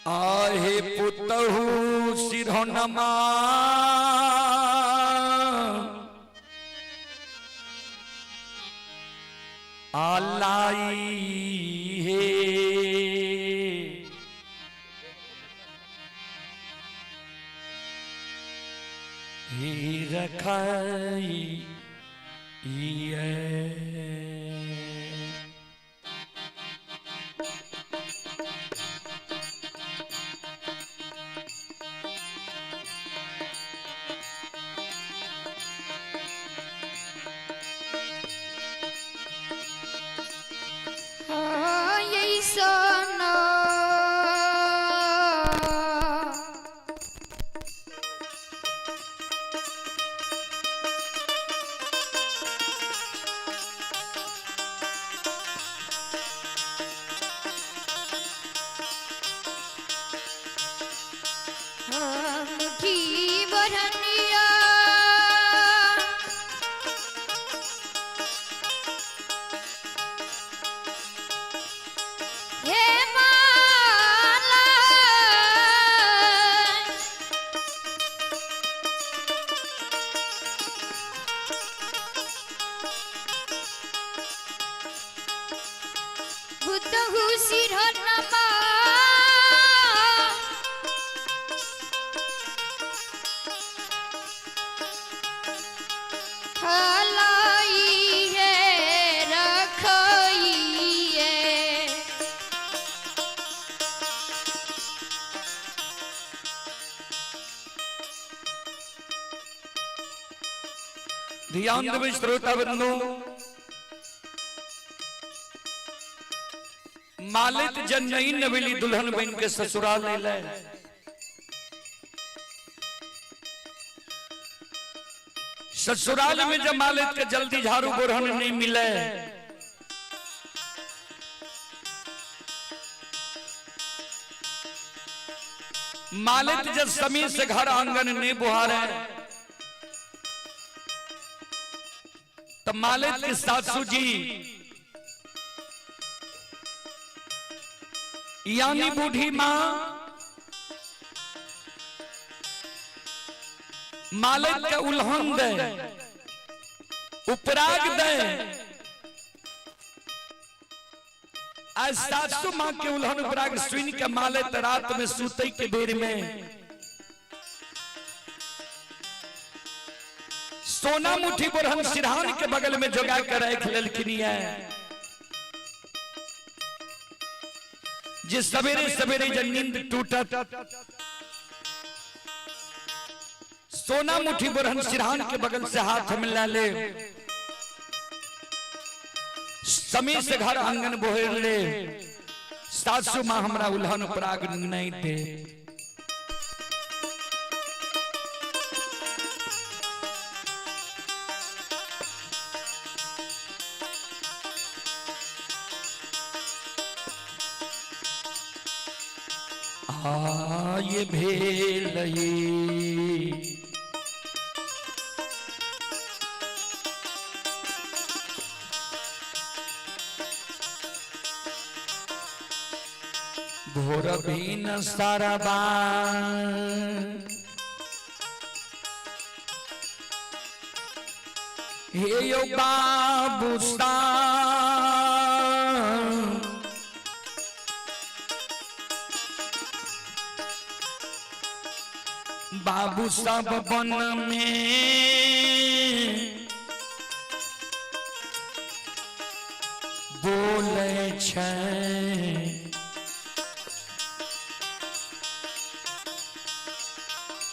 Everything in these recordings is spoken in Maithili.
आहे पुतहु सिरहनमा आलाई हे ही रखाई ऐसन मुठी बरनिया हे माला बुद्धहु सिरहनमा हलाई है रखई है। ध्यान देवे श्रोता बंधु, मालिक जन नई नवेली दुल्हन बन के ससुराल ले ससुराल में जब मालिक के जल्दी झाड़ू बोरहन नहीं मिले, मालिक जब समय से घर आंगन नहीं बुहारे, तो मालिक के सासू जी यानी बूढ़ी मां मालिक के उल्हन दे, उपराग दे। आज सासू मां के उल्हन उपराग सुन के मालिक रात में सूते के बेर में सोना मुठी बोरहन सिरहान के बगल में जोगा के रख लेलखिन है, जे सवेरे सवेरे जब नींद टूटत सोना मुठी बोरहन सिरहान के बगल से हाथ मिला ले, समय से घर आंगन बोहेर ले, सासू मां हमरा उल्हन पराग नहीं दे। आय भेलई भोर भीन सरबा हे यो बाबू सा बाबू सब वन में बोले छै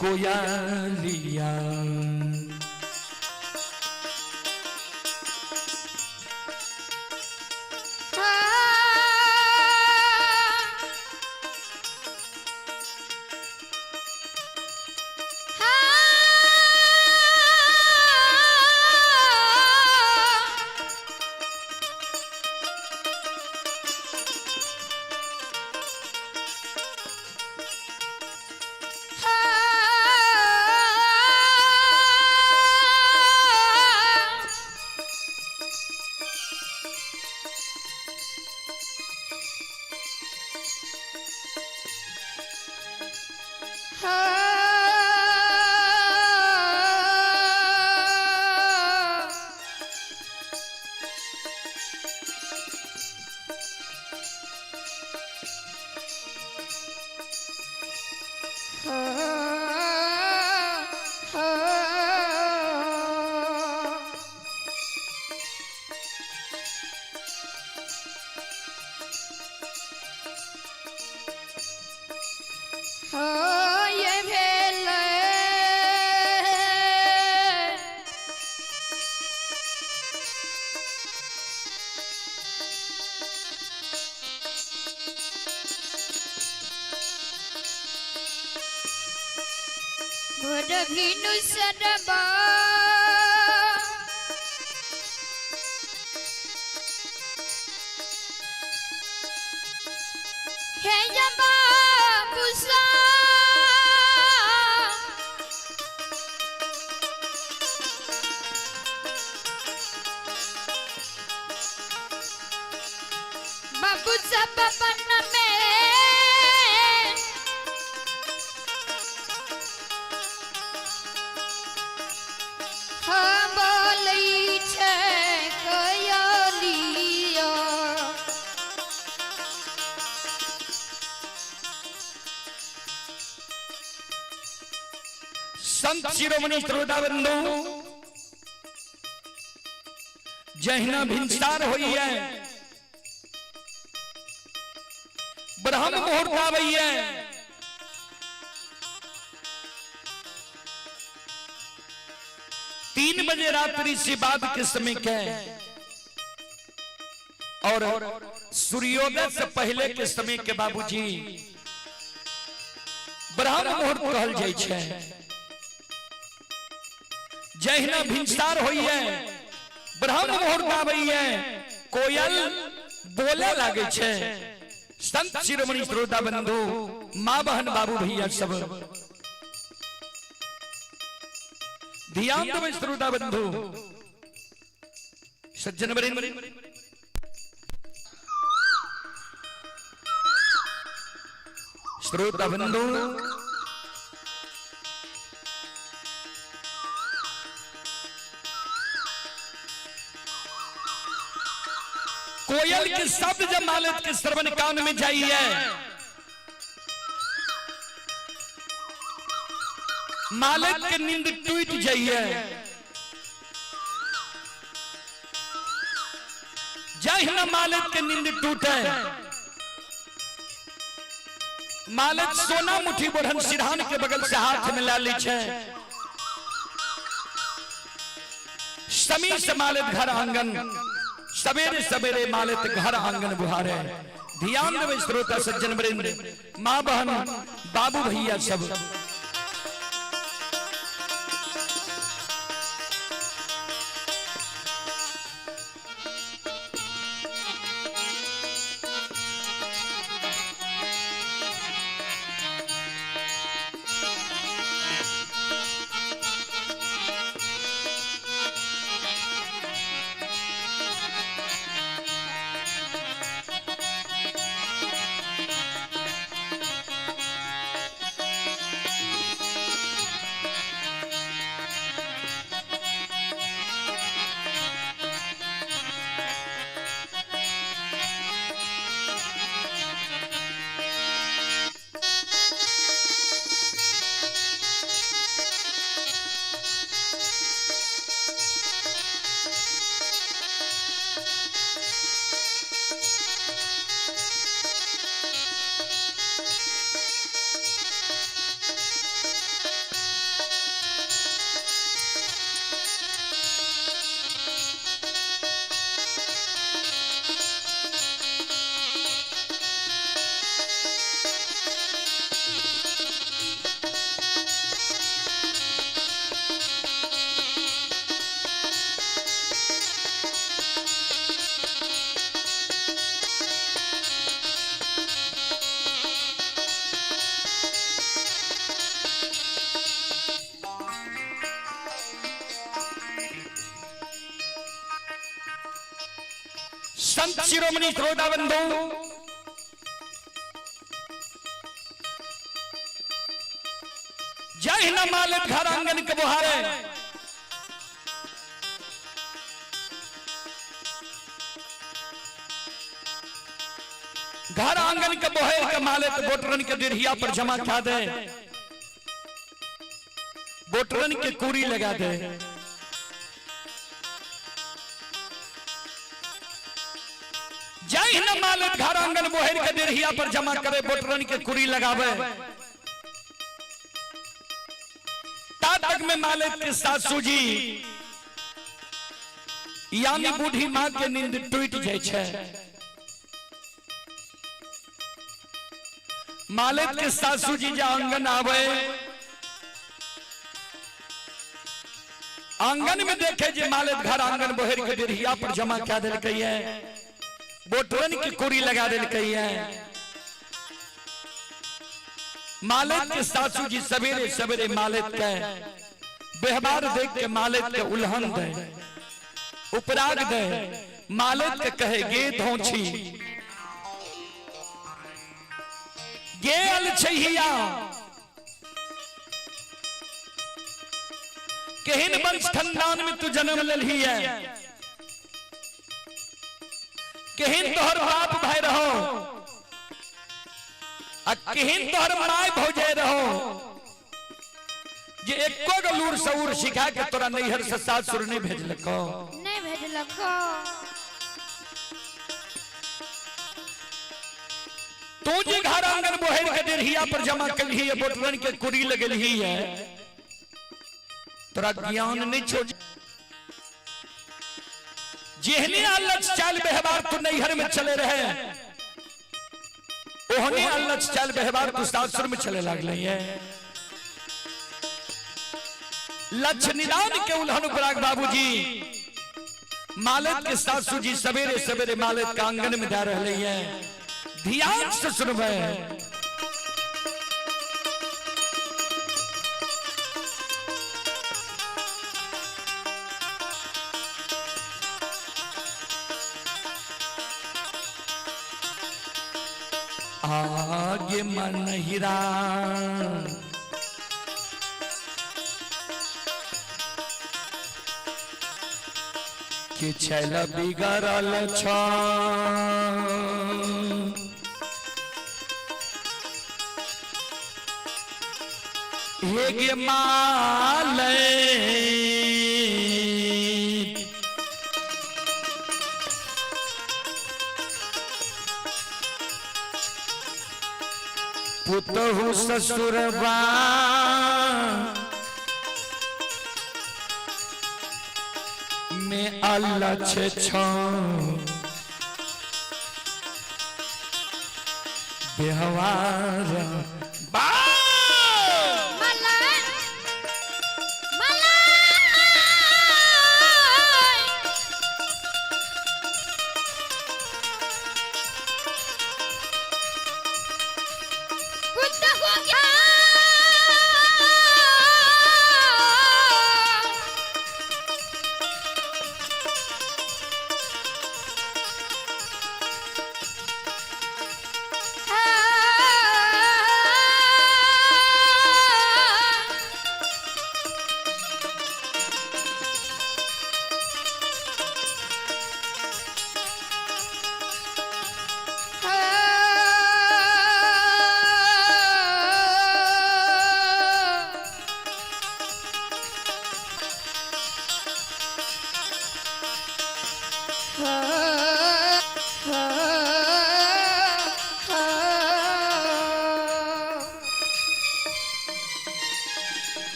कोयलिया। हा हो। ये भेल भोर भिनु सरबा हे बाबूसा बाबू सब बन में हाँ बोलै छै कयलिया। संत शिरोमणि श्रोता बंधु, जहिना भिनसार होइए, ब्रह्म मुहूर्त आबैए, 3 बजे रात्रि से बाद के समय के और सूर्योदय से पहले के समय के बाबूजी ब्रह्म मुहूर्त कहल जाइ छै। जहिना भिनसार होइए, ब्रह्म मुहूर्त आबैए, कोयल बोले लागे छै। संत शिरोमणि श्रोता बंधु, माँ बहन बाबू भैया सब ध्यान देबै। श्रोता बंधु, सज्जन वृंद, श्रोता बंधु, कोयल के शब्द जब मालिक के श्रवण कान में जाइए, मालिक के नींद टूट जाइए। जहिना मालिक के नींद टूटे, मालिक सोना मुट्ठी बोढ़न सिरहान के बगल से हाथ में ला ली छै। समी से मालिक घर आंगन, सवेरे सवेरे मालिक घर आंगन बुहारे। ध्यान देवे श्रोता सज्जन वृंद, माँ बहन बाबू भैया सब। संत शिरोमणि श्रोता बंधु, जहिना मालिक घर आंगन के बुहारे, घर आंगन के बोहेर के मालिक बोटरन के डेढ़िया पर जमा खा दे, बोटरन के कुरी लगा दे। जहिना मालिक घर आंगन बोहेर के डेढ़िया पर जमा करे, बोटरन के कुरी लगावे, ता तक में मालिक के सासू जी यानी बूढ़ी माँ के नींद टूट जाए छे। मालिक के सासू जी जा आंगन आवे, आंगन में देखे जे मालिक घर आंगन बोहेर के डेढ़िया पर जमा क्या दिलकै है, बोटरन की कुरी लगा दिलकै है। मालिक के सासू जी सवेरे सवेरे मालिक के व्यवहार देख के मालिक के उल्हन दे, उपराग दे, मालिक के कहे गे धोछी गे अलछहिया, केहन वंश खानदान में तू जन्म लेलही है, केहन तोहर बाप भाई रहो आ केहन तोहर माय भौजाई रहो, जे एको गो लूर सऊर सिखा के तोरा नैहर से सासुर नहीं भेजलको। नहीं भेजलको। तू जे घर आंगन बोहेर के डेढ़िया पर जमा कलही है, बोटरन के कुरी लगलही है, तोरा ज्ञान नहीं छो। जेहने अलग चाल व्यवहार तू नैहर में चले रहे, ओहने अलग चाल व्यवहार तू सासुर में चले लागले है। लक्ष्य निदान के उल्हन उपराग बाबूजी मालिक के सासू जी सवेरे सवेरे मालिक के आंगन में जा रहे हैं। ध्यान से सुनबे, आगे मन हिरा के छैल बिगड़ल छ, हे गे माले पुतहु ससुरबा में अलछ छ, व्यवहार बा मलाय मलाय बुद्ध हो गया।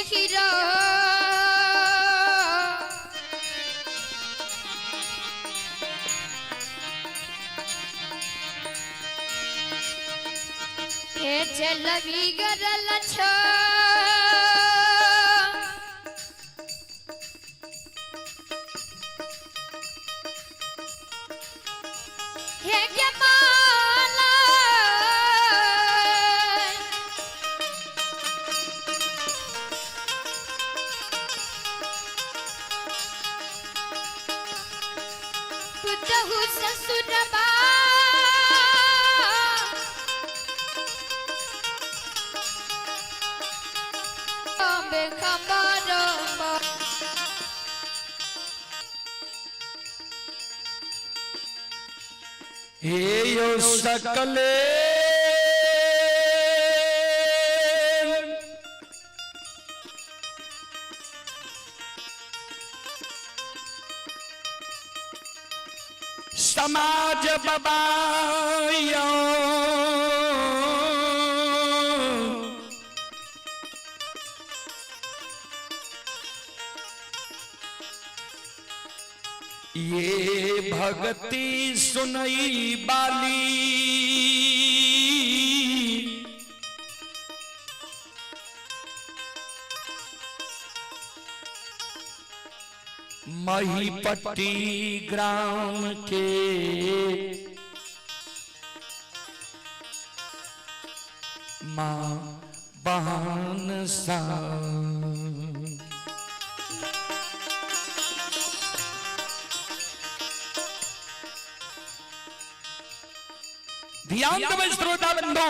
हीरा हे चलबी गरल छ। हे गे माला सुतहु ससुरबा अम्बे खबर। हे यो सकले समाज बबायो, ये भक्ति सुनई बाली। महीपट्टी ग्राम के माँ बहन सा। ध्यान देबै श्रोता बंधु,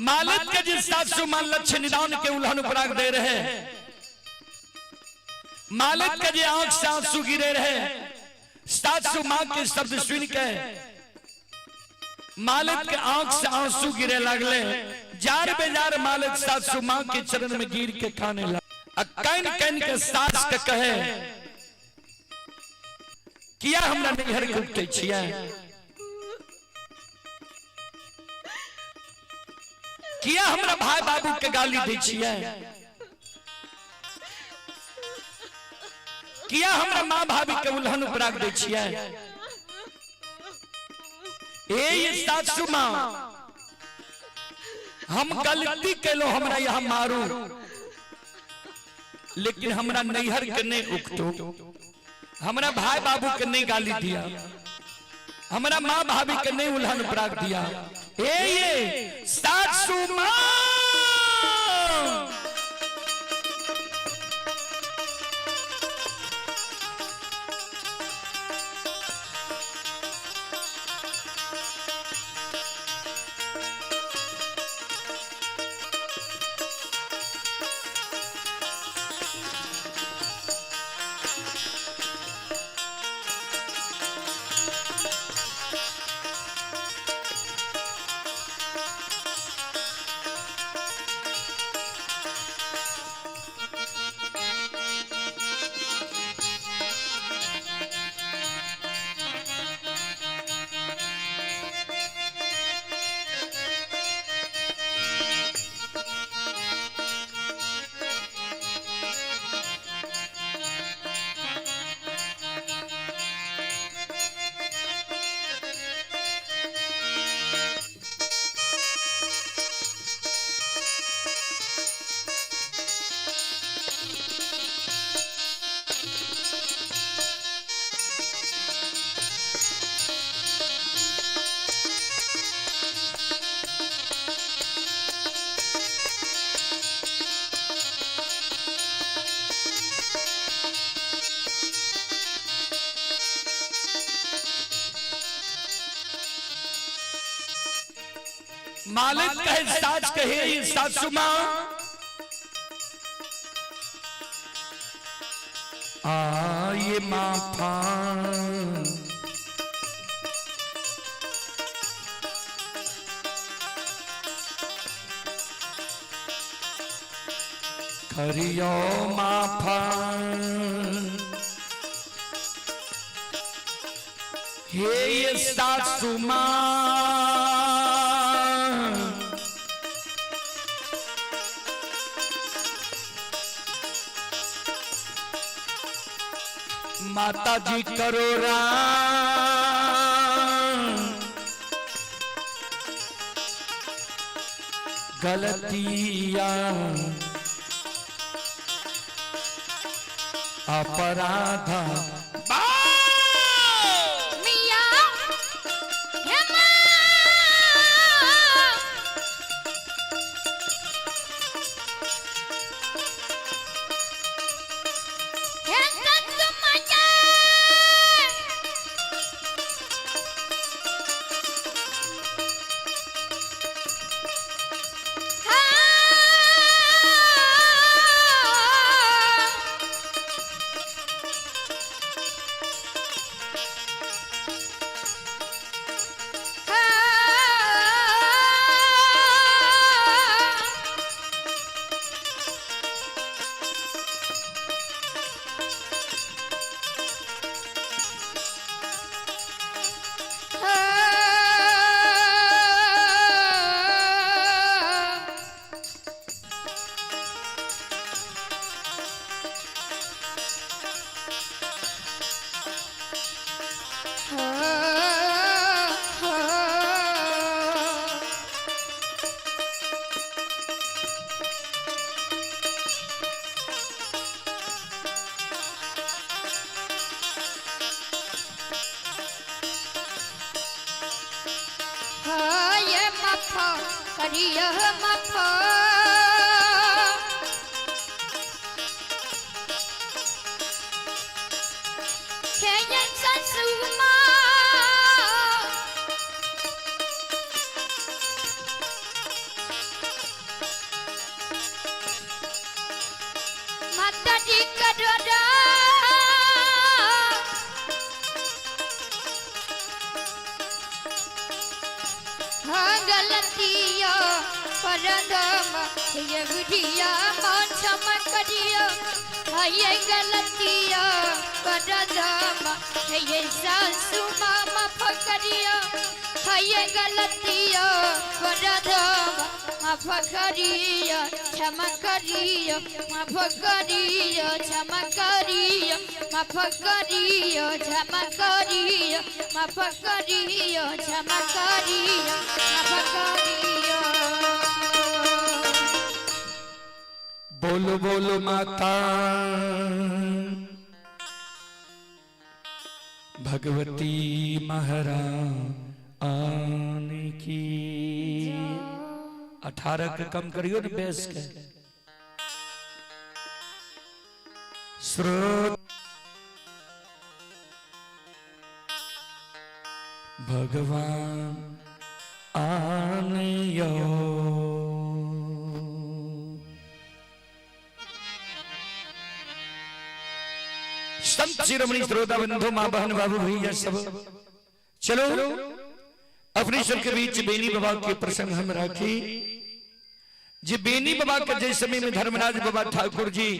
मालिक के जिस सासू मान लक्ष्य निदान के उल्हन उपराग दे रहे, मालिक के जे आंख से आंसू गिरे रहे, सासू मां के शब्द सुन के मालिक के आंख से आंसू गिरे लगले। जार बेजार मालिक सासू मां के चरण में गिर के खाने लगे। Can can के सास के कहे, किया हमरा नैहर के उठे छियै? किया हमरा भाई बाबू के गाली दै छियै? किया हमरा माँ भाभी के उल्हन उपराग दै छियै? ए ये सासू माँ, हम गलती केलो, हमरा यहाँ मारू, लेकिन हमरा नैहर के नहीं उकटो, हमरा भाई बाबू के नहीं गाली दिया, हमरा माँ भाभी के नहीं उल्हन उपराग दिया। ए ये सासू माँ, मालिक कहे सास कहे, ये सासू माँ आ ये माफा करियो माफा। हे ये सासू माँ, माता जी करो राम गलतियां अपराध। मिया हे माँ, हे। माफ करिय माफ। हे सासू माँ माताजी करो हाँ गलतिया परदम ये गुड़िया माँ क्षमा करियो। हाँ ये गलतिया परदम ये सासू माँ माफ करियो। हाँ ये गलतिया परदम माफ करियो क्षमा करियो माफ करियो क्षमा करियो माफ करियो क्षमा करियो माफ करियो क्षमा करियो माफ करियो। बोलो बोलो माता भगवती महारानी की। 18 के कम करियो ने बेस के। स्रोत भगवान आनयो। संत शिरोमणि श्रोता बंधु माँ बहन बाबू भैया सब, चलो अपने सबके बीच बेनी बाबा के प्रसंग हम राखी। जे बेनी बाबा के जय समय में धर्मराज बाबा ठाकुर जी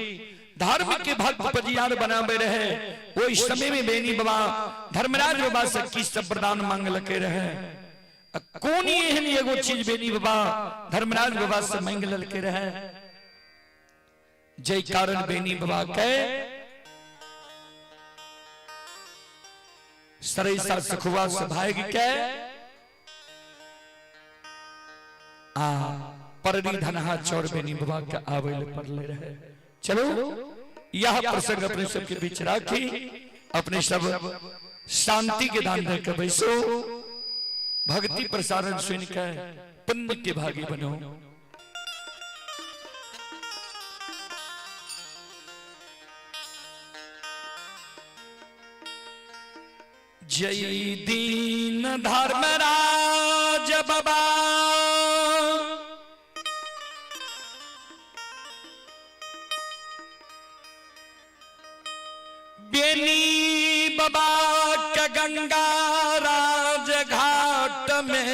धर्म के भक्त पजियार बनावे रहे, वो इस समय में बेनी बाबा धर्मराज बाबा से की सब वरदान मांग लके रहे। कौन एहन एगो चीज बेनी बाबा धर्मराज बाबा से मांग लके रहे, जय कारण बेनी बाबा के सरैसा सखुआ से भाग के आ परनी धनहा चौर बेनी बाबा के आवे ले पड़ले रहे। चलो यह प्रसंग अपने सबके बीच राखी, अपने सब शांति के दान देकर बैसो, भक्ति प्रसारण सुन के पुण्य के भागी बनो। जय दीन धर्मराज बाबा बेनी बाबा के गंगा राज घाट में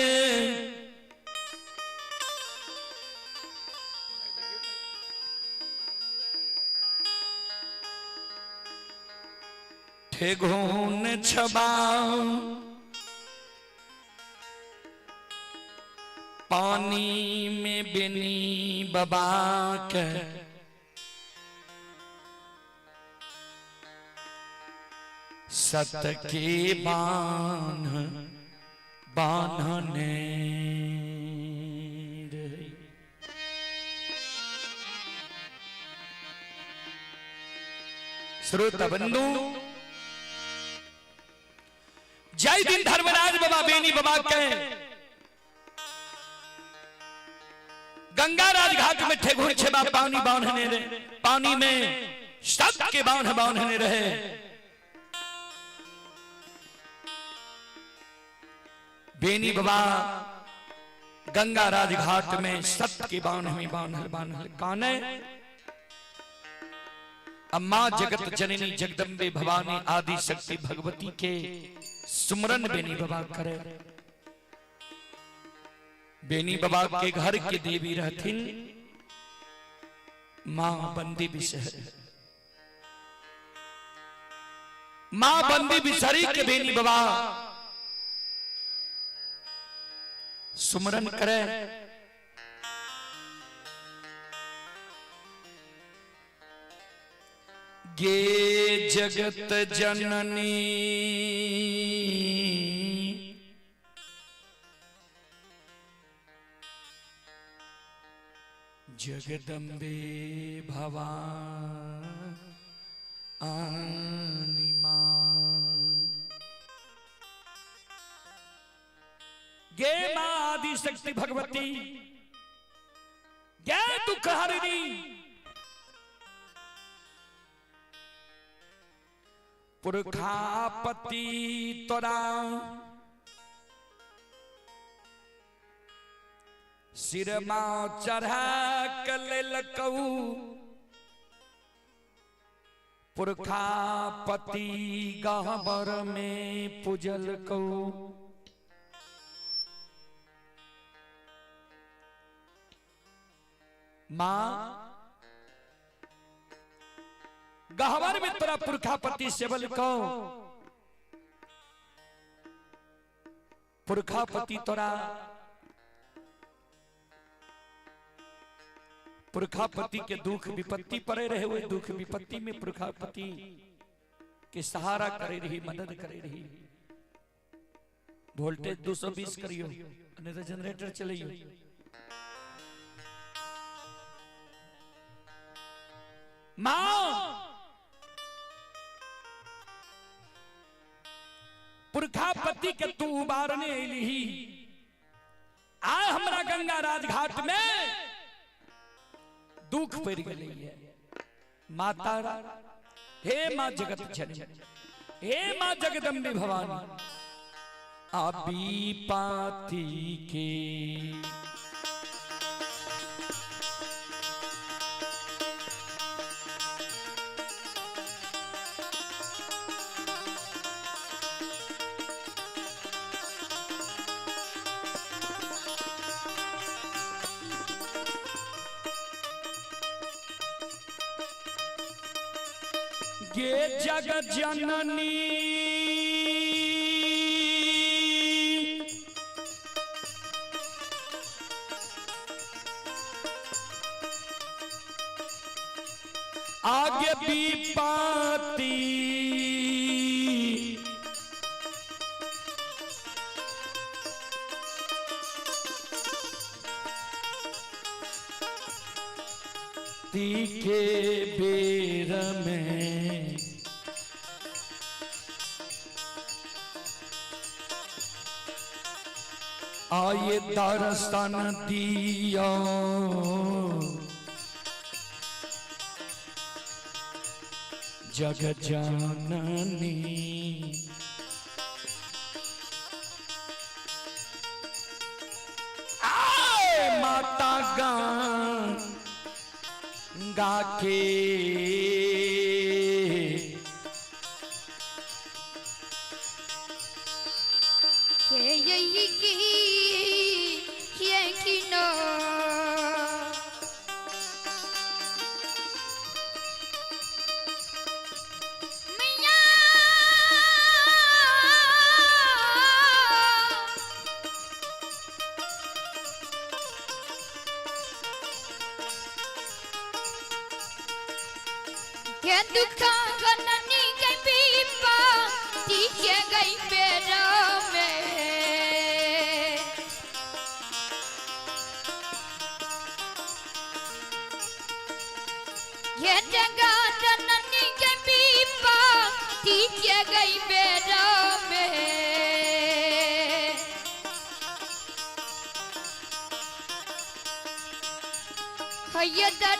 ठेघोन छबा पानी में बेनी बाबा के सत के बांध बांधने रही। श्रोता बंधु, जय दिन धर्मराज बाबा बेनी बाबा के गंगा राज घाट में ठेघुर छेबा पानी बांधने रहे, पानी में सत के बांध बांधने रहे। बेनी बाबा गंगा राज घाट में सत के बांध में बांधल बांधल काने। अम्मा जगत जननी जगदम्बे भवानी आदि शक्ति भगवती के सुमरन बेनी बाबा करे। बेनी बाबा के घर के देवी रहथिन मां बंदी बिसहरी। मां बंदी बिसहरी के बेनी बाबा सुमरन करे। गे जगत जननी जगदम्बे भवानी मां, गे माँ आदि शक्ति भगवती, गे दुख हरिणी, पुरखापति तोरा सिरमा चढ़ा के लेलकौ, पुरखापति गहबर में पूजलकौ। माँ गहबर में तोरा पुरखापति सेवलकौ, पुरखापति तोरा पुरखापति के दुख विपत्ति पड़े रहे हुए दुख विपत्ति में पुरखापति के सहारा करे रही, मदद करे रही। वोल्टेज 220 करियो नहीं तो जनरेटर चलियो। माँ पुरखापति के तू उबारने अली, आय हमरा गंगा राजघाट में दुख पड़ गई है। माता हे माँ जगत जननी, हे माँ जगदम्बे भवानी, अभी पाती के गे जग जननी आगे विपत्ति के बेर में आए दर्शन दियो, जग जननी। आए माता गंगा के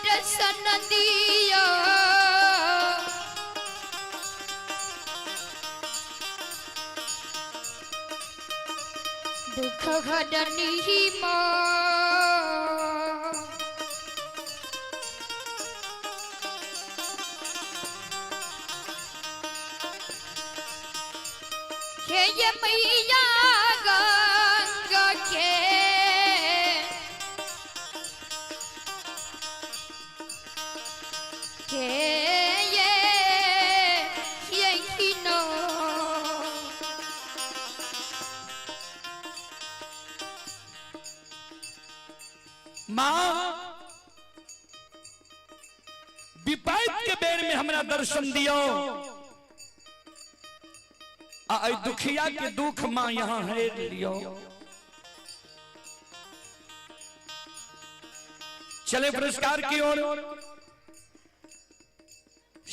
दर्शन दियो, दुख हरनी माँ। हे मैया गंगा के माँ विपैत के बेर में हमरा दर्शन दियो, आ दुखिया के दुख माँ यहाँ है लियो। चले पुरस्कार की ओर।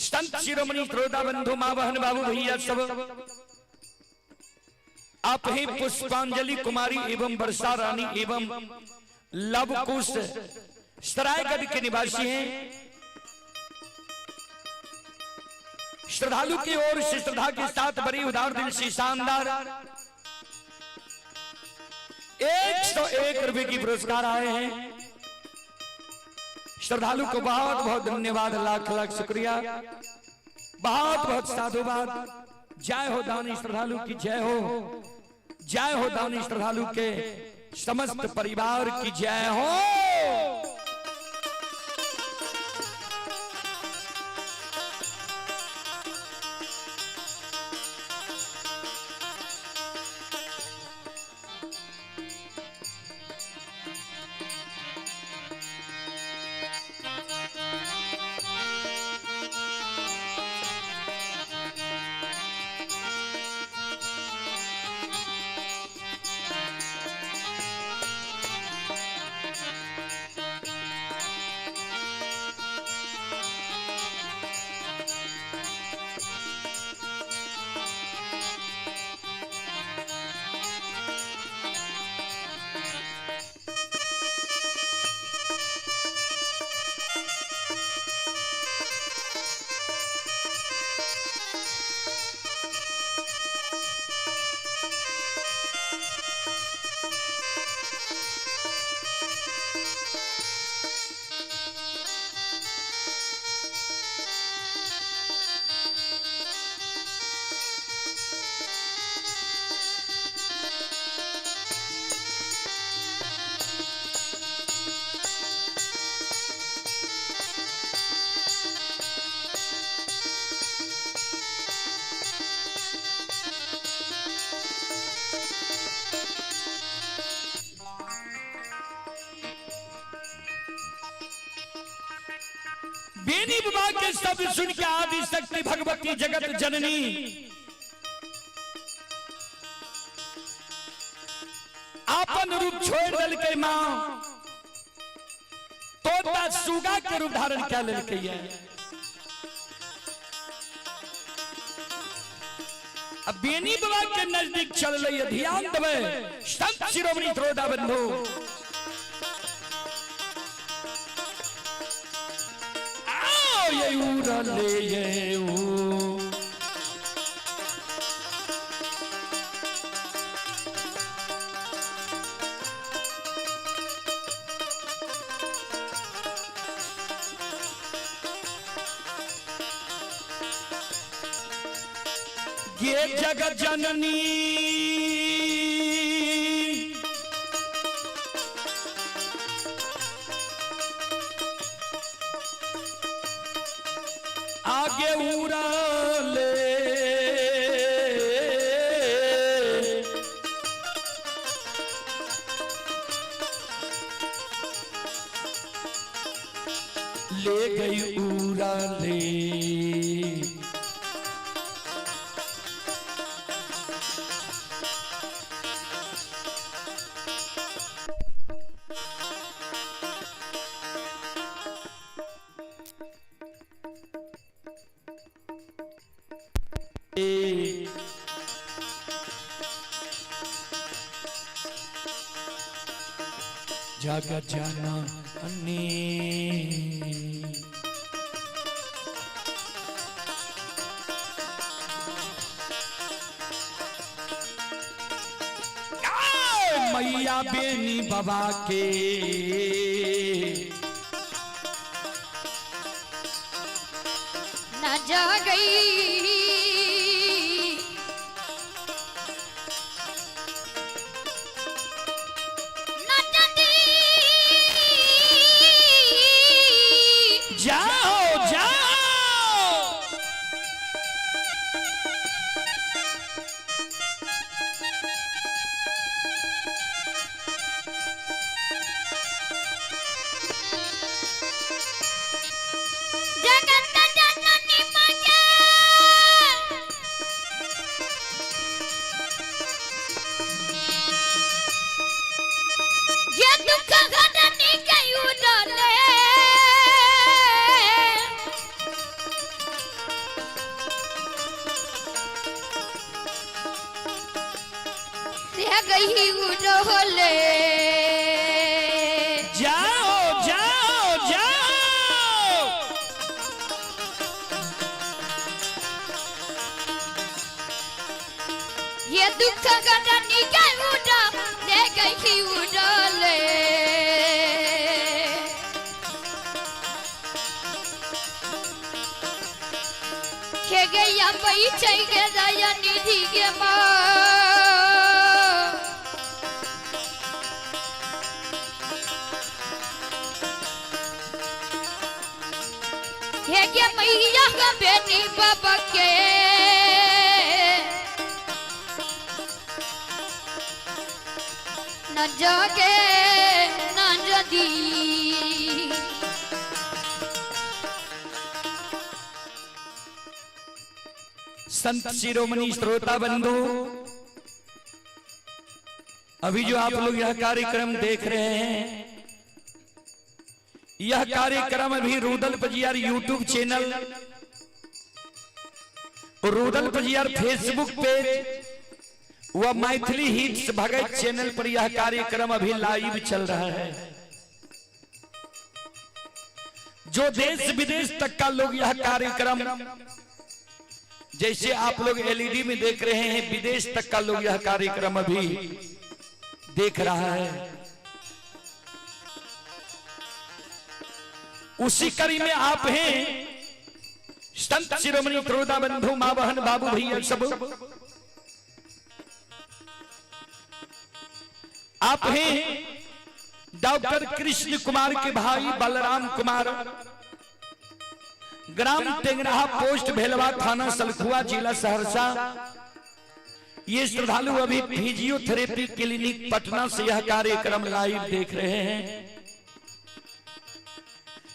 संत शिरोमणि श्रोता बंधु माँ बहन बाबू भैया सब आप ही पुष्पांजलि कुमारी एवं वर्षा रानी एवं लव कुश सरायगढ़ के निवासी हैं। श्रद्धालु की ओर से श्रद्धा के साथ बड़ी उदार दिल से शानदार 101 रुपए की पुरस्कार आए हैं। श्रद्धालु को बहुत बहुत धन्यवाद, लाख लाख शुक्रिया, बहुत बहुत साधुवाद। जय हो दानी श्रद्धालु की जय हो, जय हो दानी श्रद्धालु के समस्त परिवार की जय हो। बेनी बाबा के शब्द सुन के आदि शक्ति भगवती जगत जननी आपन रूप छोड़ दल के मां तोता सुगा के रूप धारण क्या लेलकै है। अब बेनी बाबा के नजदीक चल रही है, ध्यान देवे संत शिरोमणि त्रोदा बंधु। ये उड़ले ये ऊ ये जगत जननी आगे उड़ले ले गई उड़ले। जगत जननी मैया बेनी बाबा के न जा गई न जाती। जाओ जाओ। दुख गणनी के उड़ा ले गई उड़ले। के गैया पैसे के दया निधि के माँ। हे गे मैया के बेटी बाबा के न जागे न जदी। संत शिरोमणि श्रोता बंधु, अभी जो आप लोग यह कार्यक्रम देख रहे हैं, यह कार्यक्रम अभी Rudal Pajiyar YouTube channel, Rudal Pajiyar Facebook page व मैथिली हिट्स भगत चैनल पर यह कार्यक्रम अभी लाइव चल रहा है। जो देश विदेश तक का लोग यह कार्यक्रम, जैसे आप लोग एलईडी में देख रहे हैं, विदेश तक का लोग यह कार्यक्रम अभी देख रहा है। उसी कड़ी में आप हैं संत शिरोमणि क्रोधा बंधु, मां बहन बाबू भैया सब आप हैं डॉक्टर कृष्ण कुमार के भाई बलराम कुमार, ग्राम टेंगराहा, पोस्ट भेलवा, थाना सलखुआ, जिला सहरसा। ये श्रद्धालु अभी फिजियोथेरेपी क्लिनिक पटना से यह कार्यक्रम लाइव देख रहे हैं।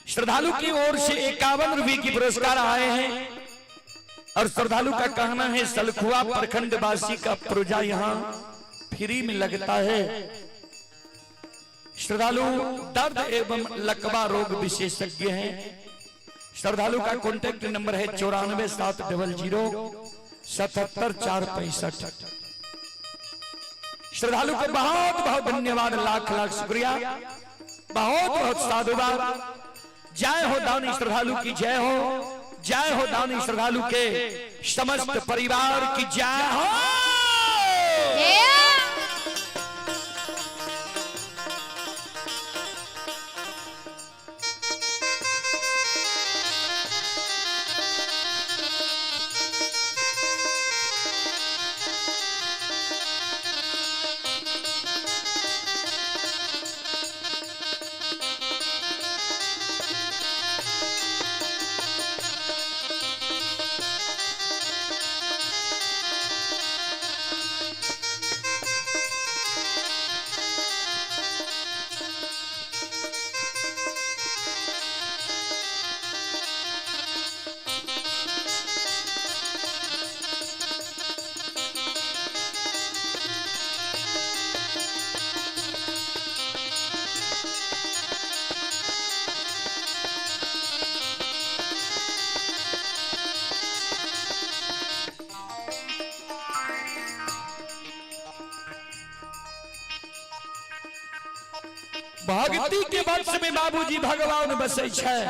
श्रद्धालु की ओर से 51 रुपए की पुरस्कार आए हैं और श्रद्धालु का कहना है सलखुआ प्रखंड वासी का पुर्जा यहाँ फ्री में लगता है। श्रद्धालु दर्द एवं लकवा रोग विशेषज्ञ हैं। श्रद्धालु का कॉन्टैक्ट नंबर है 94 700 77 465। श्रद्धालु को बहुत बहुत धन्यवाद, लाख लाख शुक्रिया, बहुत बहुत साधुवाद। जय हो दानी श्रद्धालु की जय हो, जय हो दानी श्रद्धालु के समस्त परिवार की जय हो। भक्ति के वंश में बाबूजी भगवान बसै छै।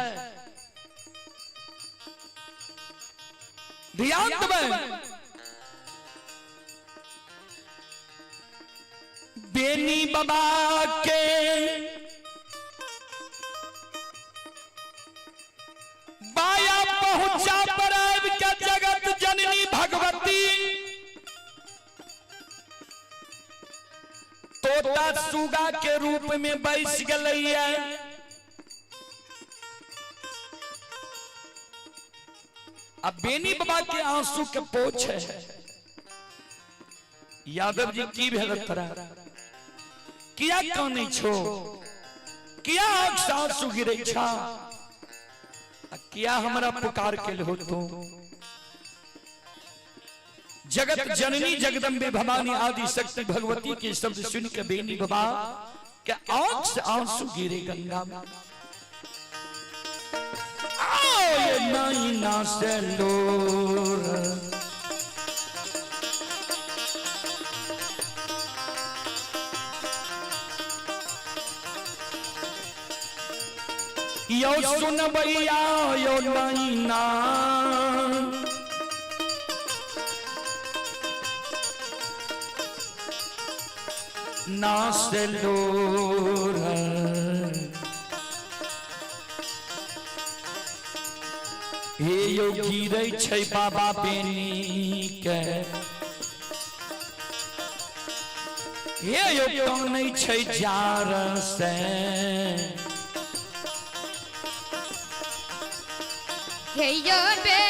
ध्यान देबै, बेनी बाबा के बाया पहुंचा पर आबि के जगत जननी भगवती तोता सुगा के रूप में बैस गलैया। अब बेनी बाबा के आंसू के पोछ है। यादव जी की भेल तोरा, किया कानै छो, किया आंख से आंसू गिरै छा, किया हमरा पुकार के हो तू। जगत जननी जगदम्बे भवानी आदि शक्ति भगवती के शब्द सुन के बेनी बाबा के आंख से आंसू गिरे गंगा में। आओ ये नैना से लोर यो सुनबैया यो नैना नास लोर। हे यौ गिरै छै बाबा बेनी के, हे यौ कानै छै जार से। हे यो बे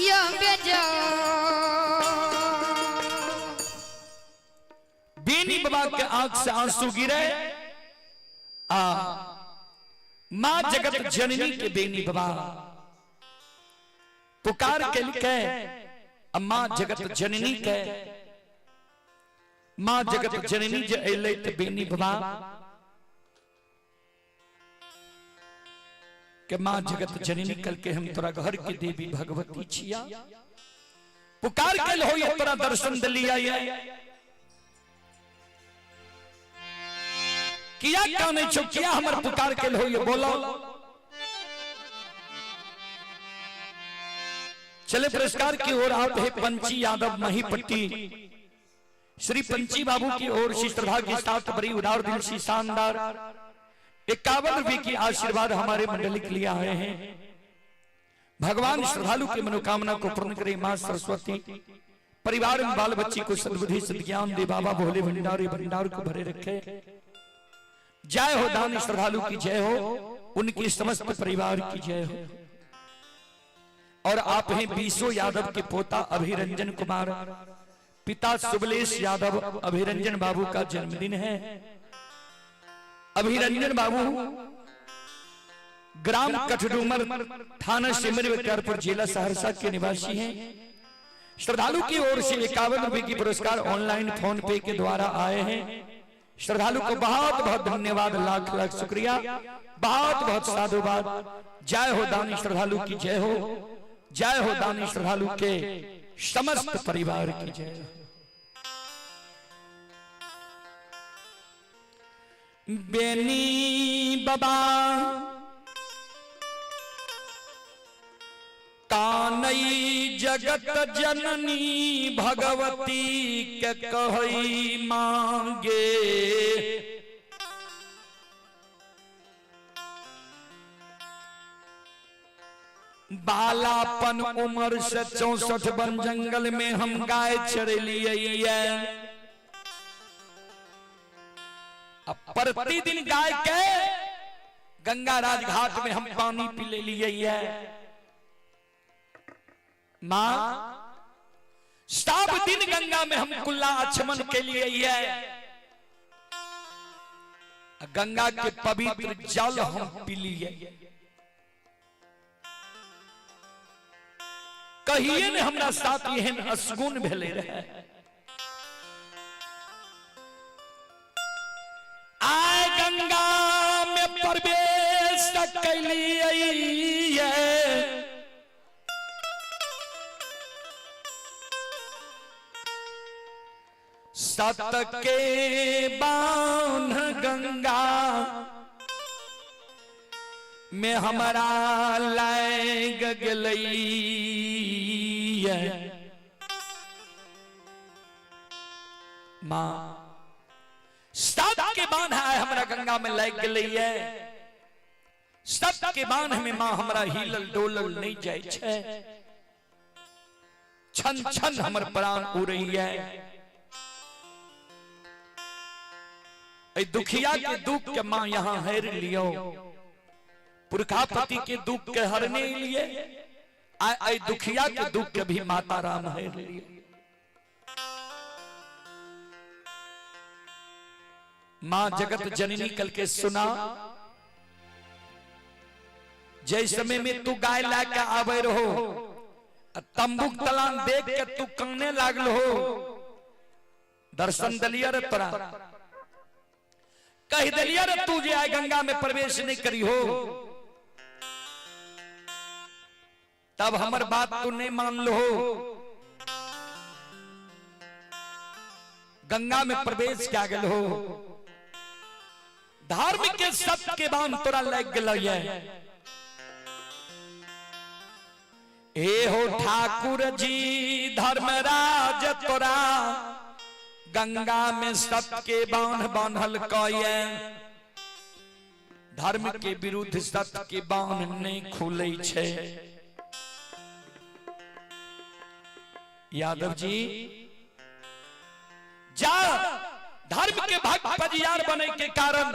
यो बे जो। बेनी बाबा के आंख से आंसू गिरे आ मां जगत जननी के बेनी बाबा पुकार के लिखे। मां जगत जननी के, मां जगत जननी जे अयलै त बेनी बाबा के मां जगत जननी कल के हम तोरा घर के देवी भगवती छिया, पुकार के हो तोरा दर्शन दिलिया। किया कानै छौ, किया हमर पुकार के हो बोलो। चले पुरस्कार की ओर आप है पंची यादव महीपट्टी श्री पंची बाबू की ओर से श्रद्धा के साथ बड़ी उदार दिल से शानदार 51 रुपए की आशीर्वाद हमारे मंडली के लिए आए हैं। भगवान श्रद्धालु की मनोकामना को पूर्ण करे। मां सरस्वती परिवार में बाल बच्ची को सद्बुद्धि सद्ज्ञान दे। बाबा भोले भंडारी भंडार को भरे रखे। जय हो दानी श्रद्धालु की जय हो, उनकी समस्त परिवार की जय हो। और आप हैं बीसो यादव के पोता अभिरंजन कुमार, पिता सुबलेश यादव। अभिरंजन बाबू का जन्मदिन है। अभिरंजन बाबू ग्राम कठडूमर, थाना सिमरी विकारपुर, जिला सहरसा के निवासी हैं। श्रद्धालु की ओर से 51 रुपए की पुरस्कार ऑनलाइन फोन पे के द्वारा आए हैं। श्रद्धालु को बहुत बहुत धन्यवाद, लाख लाख शुक्रिया, बहुत बहुत साधुवाद। जय हो दानी श्रद्धालु की जय हो, जय हो दानी श्रद्धालु के समस्त परिवार की जय हो। बेनी बाबा कानई जगत जननी भगवती के कहई मांगे, बालापन उम्र से 64 वन जंगल में हम गाय चढ़लिए। प्रतिदिन गाय के गंगा राज घाट में हम पानी पी ले लिए। मां सब दिन गंगा में हम कुल्ला आचमन के लिए गंगा के पवित्र जल हम पी लिए। कहिए ने हमरा साथ एहन असगुन भेले रहे। आय गंगा में प्रवेश कैलिए, सत के बांध गंगा में हमारा लाग गेलई। मां सत के बांध आए हमरा गंगा में लाग गेलई। सत के बांध में मां हमरा हिलल डोलल नहीं जाय छै, छन छन हमर प्राण उड़ैया। दुखिया के दुख के मां यहाँ हर लियो, पुरखापति के दुख के हरने लिए आए दुखिया के दुख के भी माता राम हर लिए। मां जगत जननी कल के सुना, जै समय में तू गाय ला के आवे रहो, तंबुक तलान देख के तू काने लागल हो, दर्शन दलिया रे तोरा, कह दिलिया रे तू जे आए गंगा में प्रवेश नहीं करी हो, तब हमर बात तू नहीं मान लो, गंगा में प्रवेश क्या गल हो, धर्म के सत्य के बांध तोरा लग गल। हे हो ठाकुर जी धर्मराज तोरा गंगा में सत्य के बांध बांधल कये। धर्म के विरुद्ध सत्य के बांध नहीं खुले छे। यादव जी जा, धर्म के भक्त पजियार बने के कारण,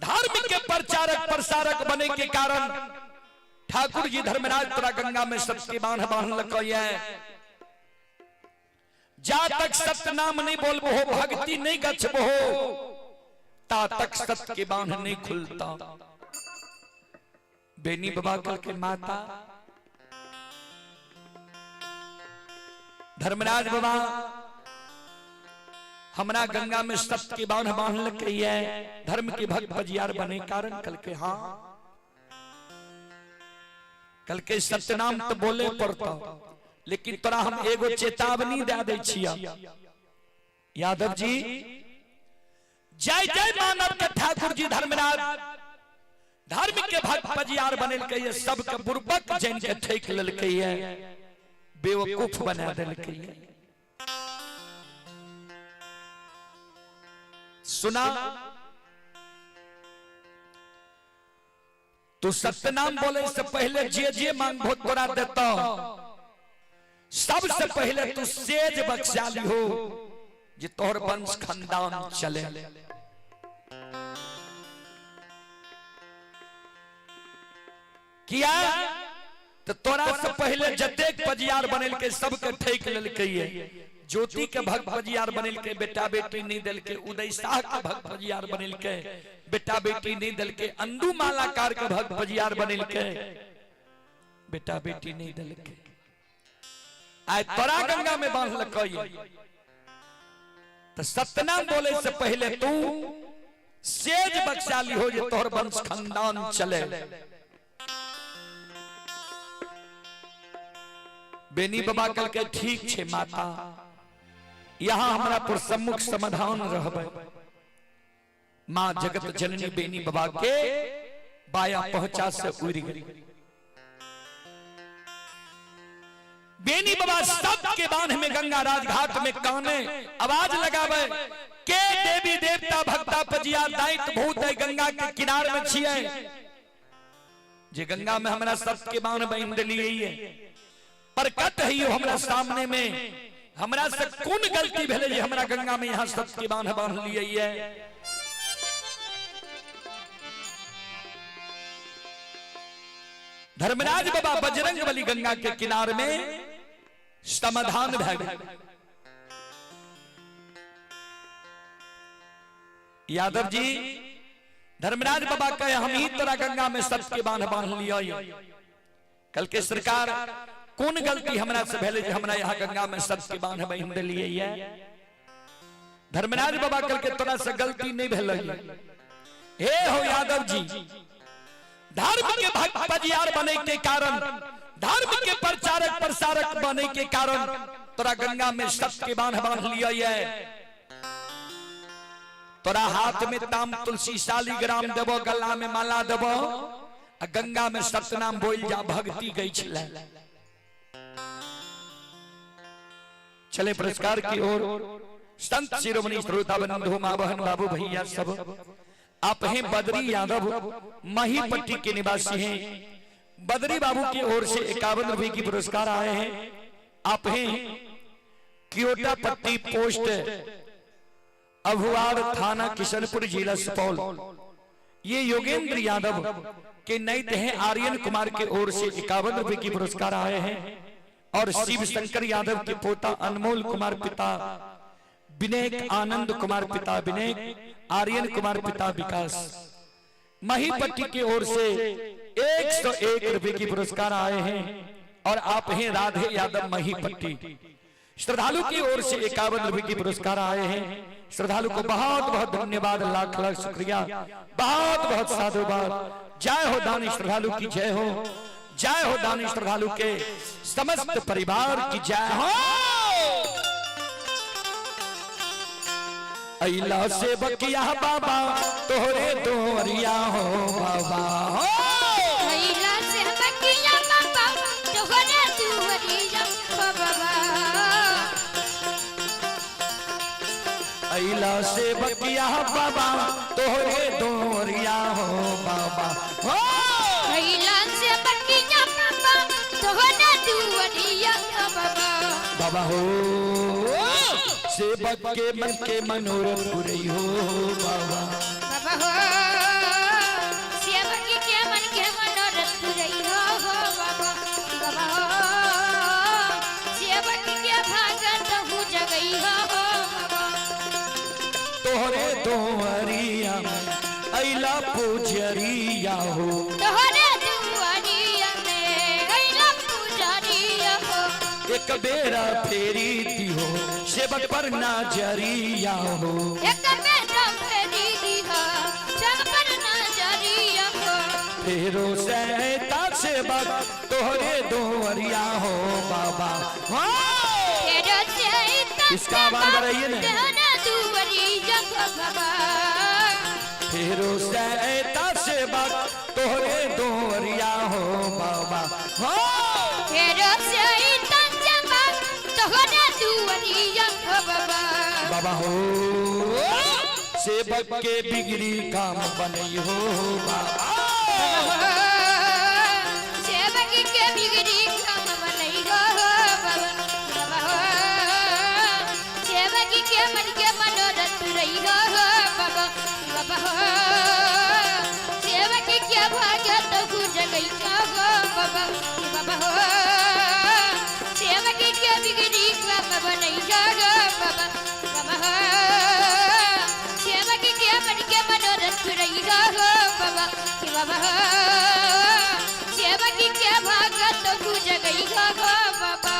धर्म के प्रचारक प्रसारक बने के कारण ठाकुर जी धर्मराज तोरा गंगा में सत्य के बांध बांधल कये। जा तक सत्य नाम नहीं बोलबो हो, भक्ति नहीं गछबो हो, ता तक सत्य के बांध नहीं खुलता। बेनी बाबा कल के माता धर्मराज बाबा हमरा गंगा में सत्य के बांध बांधल कये, धर्म के भक्त बजियार बने कारण। कल के हाँ, कल के सत्य नाम तो बोले पड़ता, लेकिन तोरा हम एगो चेतावनी दे दै छिया यादव जी। जय जय मानव के ठाकुर जी धर्मराज धर्म के भक्त पजियार बनेलकै ये, सबके बुरबक जन के ठेक लेलकै ये, बेवकूफ बना देलकै ये। सुना, तू सत्यनाम बोले से पहले जे जे मांगबो तोरा देता, सबसे पहले तू सेज बख्शा लिहो जे तोहर वंश खानदान चले। किया तो तोरा से पहले जतेक पजियार बनेलकै सबके ठेक लेलकै ये। ज्योति के भक्त पजियार बनेलकै बेटा बेटी नहीं देलकै, उदय शाह के भक्त पजियार बनेलकै बेटा बेटी नहीं देलकै, अंदू मालाकार के भक्त पजियार बनेलकै बेटा बेटी नहीं देलकै। आय तोरा गंगा में बांधलकै तो सत्यनाम बोले से पहले तू सेज बख्शा लिहो जे तोहर वंश खानदान चले। बेनी बाबा कल के ठीक छे माता, यहाँ हमरा पर सम्मुख समाधान रहबे। मां जगत जननी बेनी बाबा के बाया पहुंचा से उड़ गई। बेनी बाबा सब के बांध में गंगा राजघाट में काने आवाज लगावे के देवी देवता भक्ता पजिया दाइत भूत है गंगा के किनार में छिए, जे गंगा में हमरा सब के बांध बांध दिलिए प्रकट है हमरा सामने में, हमरा से कोन गलती भेले जे हमरा गंगा में यहाँ सब के बांध बांध लिए। धर्मराज बाबा बजरंग बली गंगा के किनार में समाधान भए गेल। यादव जी धर्मराज बाबा कहे हम ही तोरा गंगा में सब के बांध बांध लिया। कल के सरकार कोन गलती हमरा से भेले जे हमरा यहाँ गंगा में सब के बांध बांध दिलिए। धर्मराज बाबा कल के तोरा से गलती नहीं भेलै। हे हो यादव जी, धर्म के भक्त पजियार बने के कारण, धर्म के प्रचारक प्रसारक बने के कारण तोरा गंगा में सब के बांध बांध लिया। तोरा हाथ में ताम तुलसी शालिग्राम देबो, गला में माला देबो, आ गंगा में सतनाम बोल जा भक्ति गई छले। चले पुरस्कार की ओर। संत शिरोमणि श्रोता बंधु माँ बहन बाबू भैया सब, आप हैं बद्री यादव महीपट्टी के निवासी हैं। बद्री बाबू की ओर से 51 रुपए की पुरस्कार आए हैं। आप हैं क्योटा पट्टी पोस्ट अभुआर थाना किशनपुर जिला सुपौल। ये योगेंद्र यादव के नए हैं आर्यन कुमार के ओर से 51 रुपए की पुरस्कार आए हैं। और शिव शंकर यादव के पोता अनमोल कुमार पिता विनय, आनंद कुमार पिता विनय, आर्यन कुमार पिता विकास महीपट्टी की ओर से 101 रुपए की पुरस्कार आए हैं। और आप हैं राधे यादव महीपट्टी। श्रद्धालु की ओर से 51 रुपए की पुरस्कार आए हैं। श्रद्धालु को बहुत बहुत धन्यवाद, लाख लाख शुक्रिया, बहुत बहुत साधुवाद। जय हो दानी श्रद्धालु की जय हो, जय हो दानी श्रद्धालु के समस्त परिवार की जय हो। अइला से बकिया बाबा तोहरे दोरिया हो बाबा हो। अइला से बकिया बाबा तोहरे दुआरिया। अइला से बकिया बाबा तोहरे दोरिया हो बाबा हो। अइला से बकिया बाबा तोहरे दुआरिया हो बाबा। बाबा हो, सेवक के मन के मनोरथ पुरई हो बाबा। बाबा हो, सेवक के मन के मनोरथ पुरई हो बाबा। बाबा हो, सेवक के भागत हु जगई हो बाबा। तोहरे दोहरिया में अइला पुजरिया हो। तोहरे दुआरिया में अइला पुजरिया हो। एक बेरा फेरी दी हो सेवक पर नजरिया हो। एक बेरा फेरी दी हो सेवक पर नजरिया हो। फेरो सहता सेवक तोहरे दोहरिया हो बाबा। फेरो सहता इसका आवाज बढ़ाइए ना। तोहरे दुआरिया हो बाबा। फेरो सहता सेवक तोहरे दोहरिया हो बाबा। फेरो सहता सेवक तोहरे दुआरिया हो बाबा। बाबा हो, सेवक के बिगड़ी काम बनई हो बाबा। सेवक के बिगड़ी काम बनई हो बाबा। बाबा हो, सेवक के मन के मनोरथ रही हो बाबा। बाबा हो, सेवक के भाग्य तो जगई हो बाबा। बाबा हो, सेवक के बिगड़ी काम बनई हो बाबा। बाबा हो, सेवक के मन के मनोरथ रही हो बाबा। बाबा हो, सेवक के भाग्य तो जगई हो बाबा।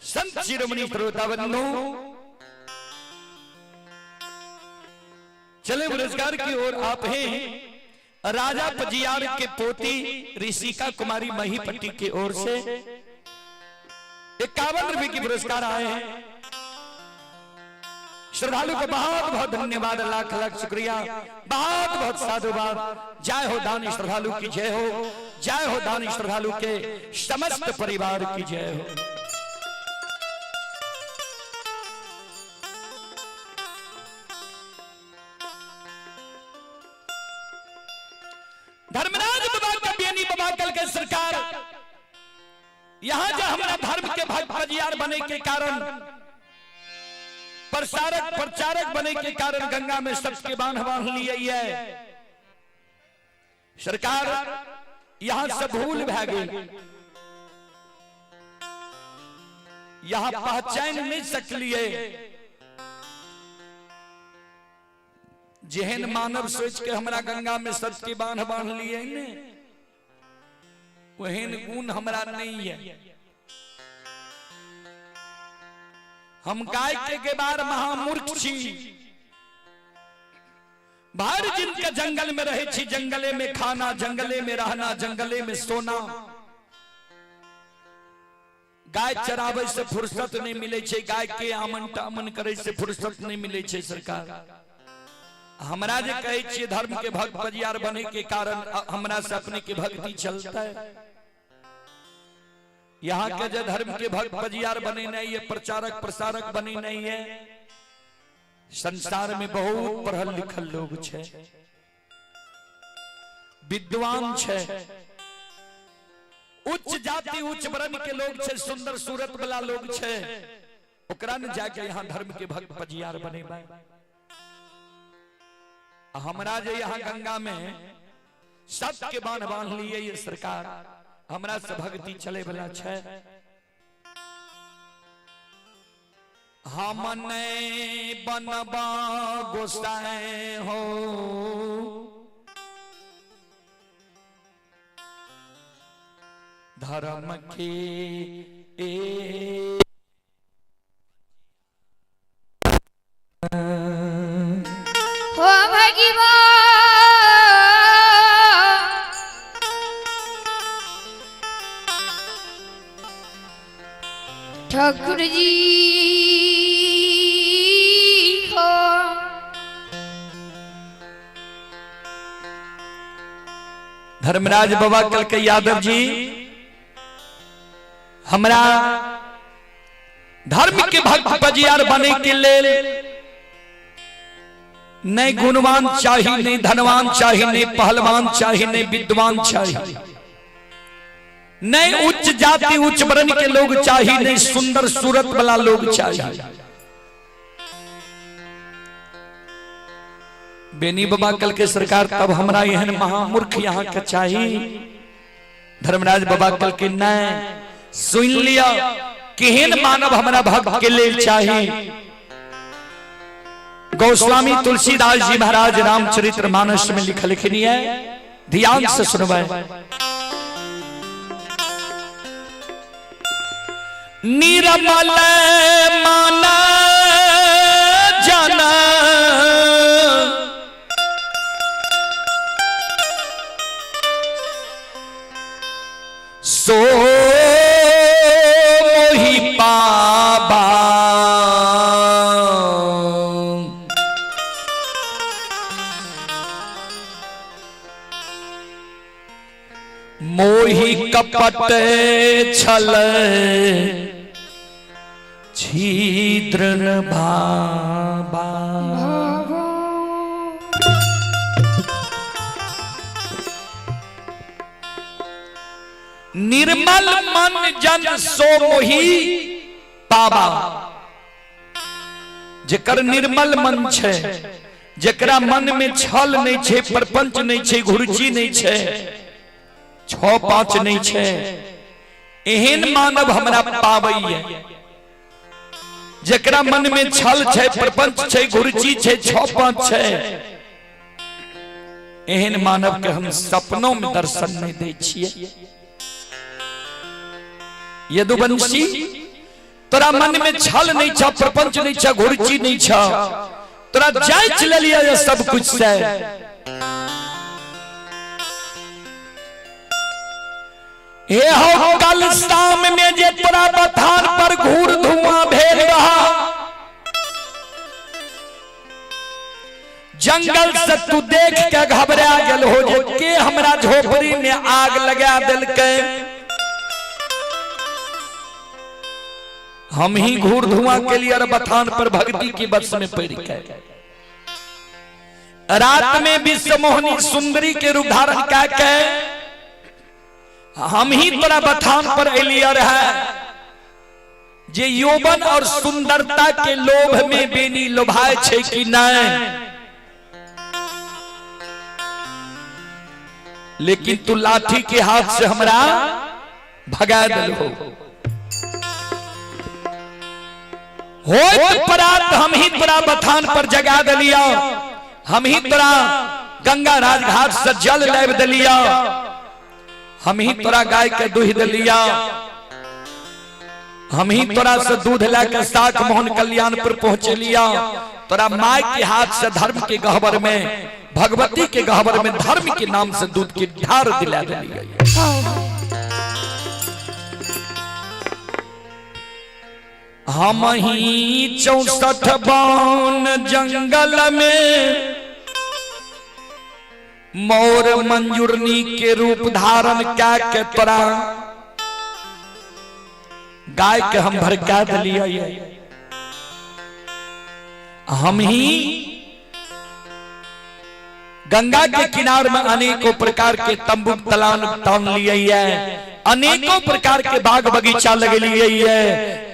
संत शिरोमणि श्रोता बंधु, चले रोजगार की ओर आप हैं। राजा पजियार के पोती ऋषिका कुमारी महीपट्टी की ओर से 51 रुपए की पुरस्कार आए हैं। श्रद्धालु को बहुत बहुत धन्यवाद, लाख लाख शुक्रिया, बहुत बहुत साधुवाद। जय हो दानी श्रद्धालु की जय हो, जय हो दानी श्रद्धालु के समस्त परिवार की जय हो। धर्मराज बाबा का बेनी बाबा कल के सरकार यहाँ जो हमारा धर्म के भक्त फजियार बने के कारण, प्रसारक प्रचारक बने के कारण गंगा में सबके बांध बांध लिए है। सरकार यहाँ से भूल भै गई, यहाँ पहचान नहीं सकलिए। जेहन मानव सोच के हमरा गंगा में सबके बांध बांध लिए ने, वहन गुण हमरा नहीं है। हम गाय के गेबार महामूर्ख छी, भर जिनके जंगल में रहे छी, जंगले में खाना, जंगले में रहना, जंगले में सोना। गाय चरावे से फुर्सत नहीं मिले छे, गाय के आमन टामन करे से फुर्सत नहीं मिले छे। सरकार हमरा जे कहे छिए धर्म के भक्त बजियार बने के कारण हमरा से अपने के भक्ति चलता है। यहाँ के जो धर्म के भक्त बजियार बने नहीं है, प्रचारक प्रसारक बने नहीं है। संसार में बहुत पढ़ल लिखल लोग छे, विद्वान छे, उच्च जाति उच्च वर्ण के लोग छे, सुंदर सूरत वाला लोग छे, ओकरा ने जाके यहाँ धर्म के भक्त बजियार बने। हमरा जे यहाँ गंगा में सबके बांध बांध लिए ये सरकार, हमरा से भक्ति चले वाला छे। हम नहीं बनबा गोसाई हो, धर्म के ए हो भगवान। ठाकुर जी हो, धर्मराज बाबा कल के यादव जी हमरा धर्म के भक्त पजियार बने के लेल नहीं गुणवान चाही, नहीं धनवान चाही, नहीं पहलवान चाही, नहीं विद्वान चाही, नहीं उच्च जाति उच्च वर्ण के लोग चाही, नहीं सुंदर सूरत वाला लोग चाही। बेनी बाबा कल के सरकार तब हमरा एहन महामूर्ख यहाँ के चाही। धर्मराज बाबा कल के नहीं सुन लिया केहन मानव हमरा भक्त के लेल चाही। गोस्वामी तुलसीदास जी महाराज रामचरित्र मानस में लिखलखिन है, ध्यान से सुनबै। निर्मल मन जन सो मोहि पाबा, मोहि कपट छल छिद्र भाबा। निर्मल मन जन सो मोहि पाबा। जेकर निर्मल मन छै, जेकरा मन में छल नहीं छै, प्रपंच नहीं छै, घुरची नहीं छै, 6 5 नहीं छै, एहन मानव हमरा पाबैये। जेकरा मन में छल छै, प्रपंच छै, घुरची छै, 6 5 छै, एहन मानव के हम सपनों में दर्शन नहीं दै छियै। यदुवंशी तोरा मन में छल नहीं छ, प्रपंच नहीं छ, घुरची नहीं छ, तोरा जांच ले लिया ये सब कुछ से। हे हो कल शाम में जे तोरा बथान पर घूर धुआं भेल रहा, जंगल से तू देख के घबरा गेल हो जे के हमरा झोपड़ी में आग लगा देलकै। हम ही घूर धुआं के लिए बथान पर भक्ति की बस में पड़ के रात में विश्व मोहनी सुंदरी के रूप धारण कै के हम ही तोरा बथान पर एलियर है। जे यौवन और सुंदरता के लोभ में बेनी लोभाए छे कि नहीं, लेकिन तू लाठी के हाथ से हमरा भगा दिल हो। होत परात हम ही तोरा बथान पर जगा दिलिया, हम ही तोरा गंगा राजघाट से जल लाब दिलिया, हम ही तोरा गाय के दूध दिलिया, हम ही तोरा से दूध लाके साख मोहन कल्याणपुर पहुंचे लिया। तोरा माय के हाथ से धर्म के गहबर में, भगवती के गहबर में धर्म के नाम से दूध की ढार दिला दिलिया। हम ही 64 वन जंगल में मोर मंजुरनी के रूप धारण क्या के तोरा गाय के हम भड़का दिलिया। हम ही गंगा के किनार में अनेकों प्रकार के तंबू तलान तान लिए है, अनेकों प्रकार के बाग बगीचा लगे लिए है,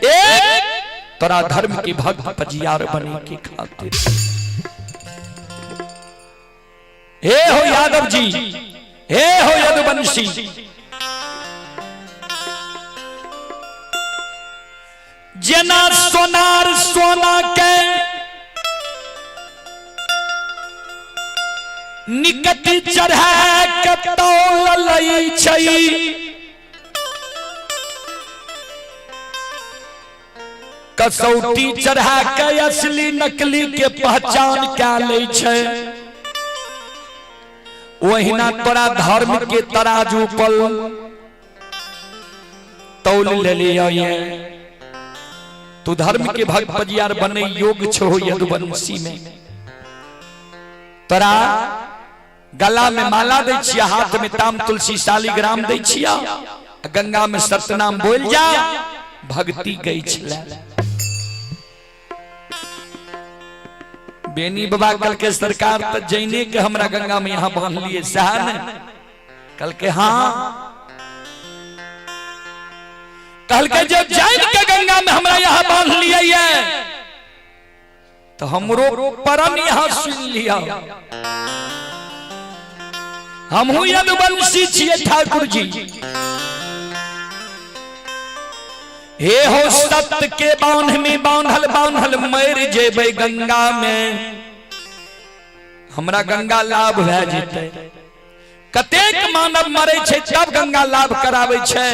एक तोरा धर्म की भक्त पजियार बने के खातिर। हे हो यादव जी, हे हो यदुवंशी, जना सोनार सोना के निकट चढ़ा के तौल लई छै, कसौटी चढ़ा के असली नकली के पहचान क्या लै छै, ओहिना तोरा धर्म के तराजू पर तौल लेलियो ये। तू धर्म के भक्त पजियार बने योग्य छो यदुवंशी में। तोरा गला में माला दै छिया, हाथ में ताम तुलसी शालिग्राम दै छिया, गंगा में सतनाम बोल जा, भक्ति गई छले। बेनी बाबा कल के सरकार तो जैने के हमरा गंगा में यहाँ बांध लिए सह ने कल के हाँ कल के जब जैन के गंगा में हमरा यहाँ बांध लिए है तो हमरो परम यहाँ सुन लिया। हमहू यदुवंशी छिए ठाकुर जी। हे हो सत्य के बांध में बांधल बांधल मर जेबै गंगा में, हमरा गंगा लाभ भए जेतै। कतेक मानव मरे छै तब गंगा लाभ कराबै छै,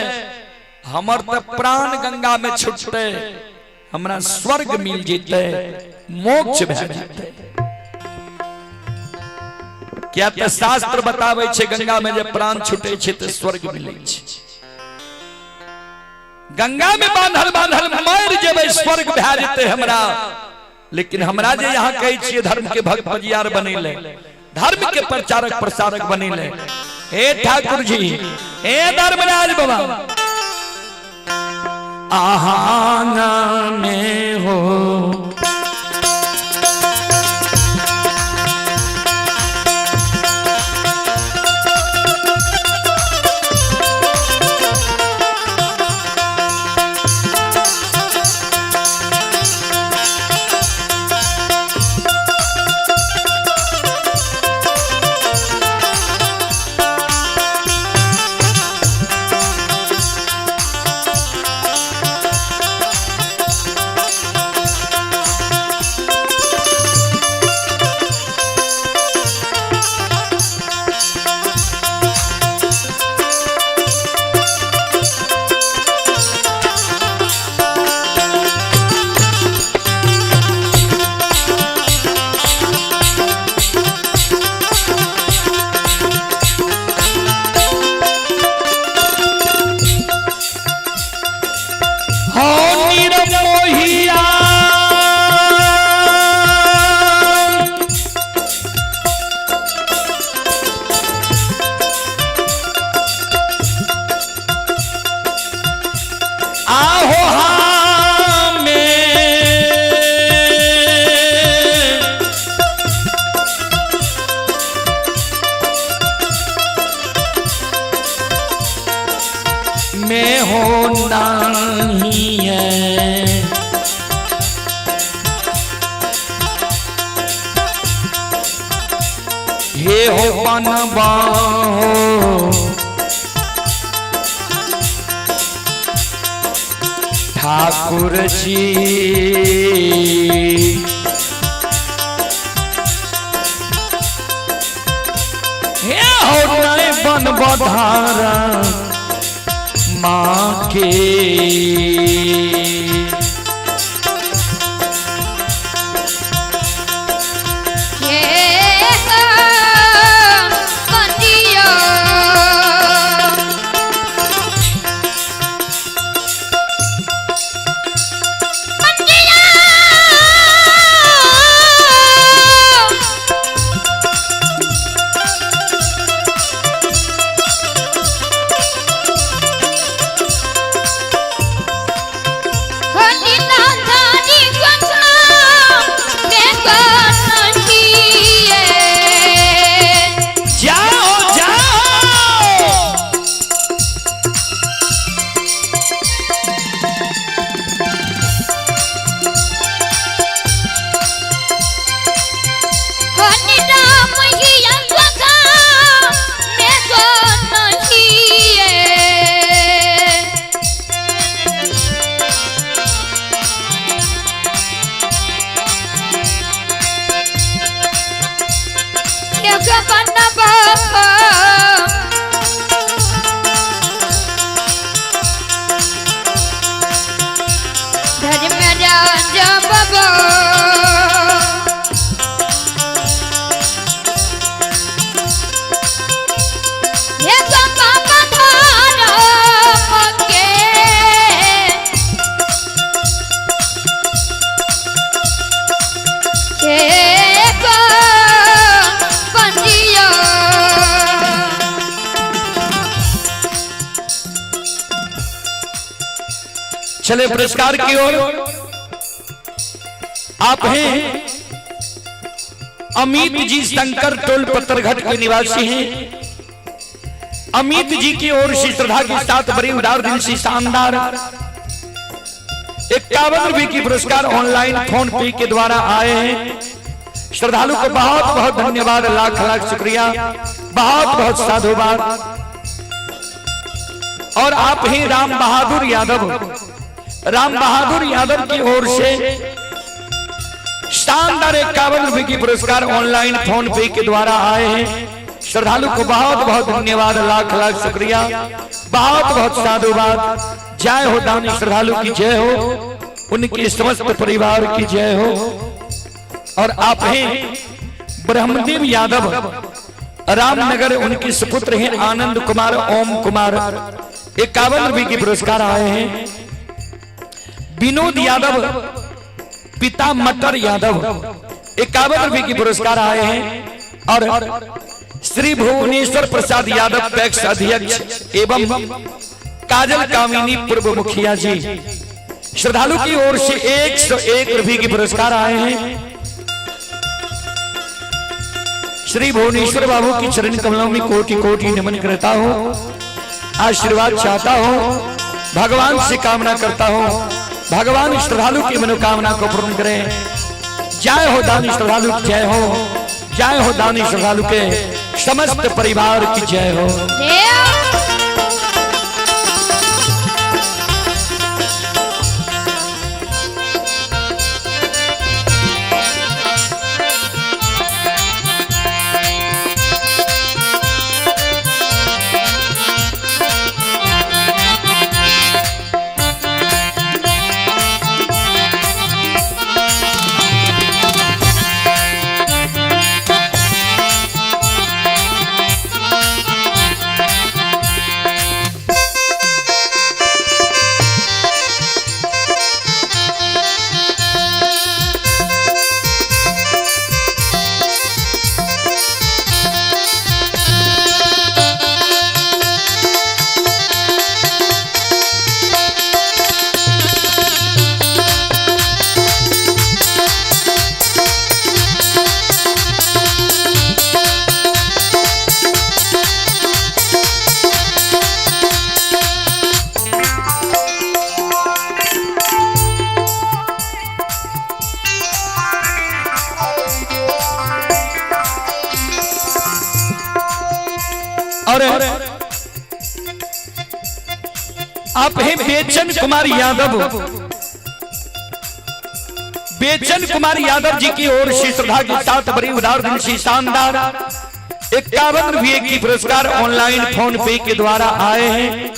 हमर तऽ प्राण गंगा में छुटतै, हमरा स्वर्ग मिल जेतै, मोक्ष भए जेतै। किया तऽ शास्त्र बताबै छै गंगा में जब प्राण छूटे छै तऽ स्वर्ग मिलै छै। गंगा में बांधल बांधल मर जेबै स्वर्ग भए जेतै हमरा। लेकिन हमरा जे यहाँ कहै छियै धर्म के भक्त बजियार बनेले, धर्म के प्रचारक प्रसारक बनेले, हे ठाकुर जी, हे धर्मराज बाबा, आहाना में हो निरमोहिया आहो हमें में हो नहीं है। हे हो बनबा हो ठाकुर जी, हे हो नहीं बनबा धारा माँ के। जाओ जाओ चले पुरस्कार की ओर आप हैं। अमित जी शंकर टोल पत्थरघट के निवासी हैं। अमित जी की ओर से श्रद्धा के साथ बड़ी उदार दिल से शानदार 51 रुपए की पुरस्कार ऑनलाइन फोन पे के द्वारा आए हैं। श्रद्धालु को बहुत बहुत धन्यवाद, लाख लाख शुक्रिया, बहुत बहुत साधुवाद। और आप ही राम बहादुर यादव, राम बहादुर यादव की ओर से शानदार 51 रुपए की पुरस्कार ऑनलाइन फोन पे के द्वारा आए हैं। श्रद्धालु को बहुत बहुत धन्यवाद, लाख लाख शुक्रिया, बहुत बहुत साधुवाद। जय हो दानी श्रद्धालु की जय हो, उनके समस्त परिवार की जय हो। और आप हैं ब्रह्मदेव यादव रामनगर, उनके सुपुत्र हैं आनंद कुमार, ओम कुमार, 51 रुपए के पुरस्कार आए हैं। विनोद यादव पिता मटर यादव 51 रुपए के पुरस्कार आए हैं। और श्री भुवनेश्वर प्रसाद यादव पैक्स अध्यक्ष एवं काजल कामिनी पूर्व मुखिया जी श्रद्धालु की ओर से 101 रुपए के पुरस्कार आए हैं। श्री भुवनेश्वर बाबू की चरण कमलों में कोटि कोटि नमन करता हूं, आशीर्वाद चाहता हूं, भगवान से कामना करता हूं, भगवान श्रद्धालु की मनोकामना को पूर्ण करें। जय हो दानी श्रद्धालु की जय हो, जय हो दानी श्रद्धालु के समस्त परिवार की जय हो। जय हो। और आप हैं बेचन कुमार यादव, बेचन कुमार यादव जी की ओर से श्रद्धा के साथ बड़ी उदार दिल से शानदार 51 रुपये की पुरस्कार ऑनलाइन फोन पे के द्वारा आए हैं।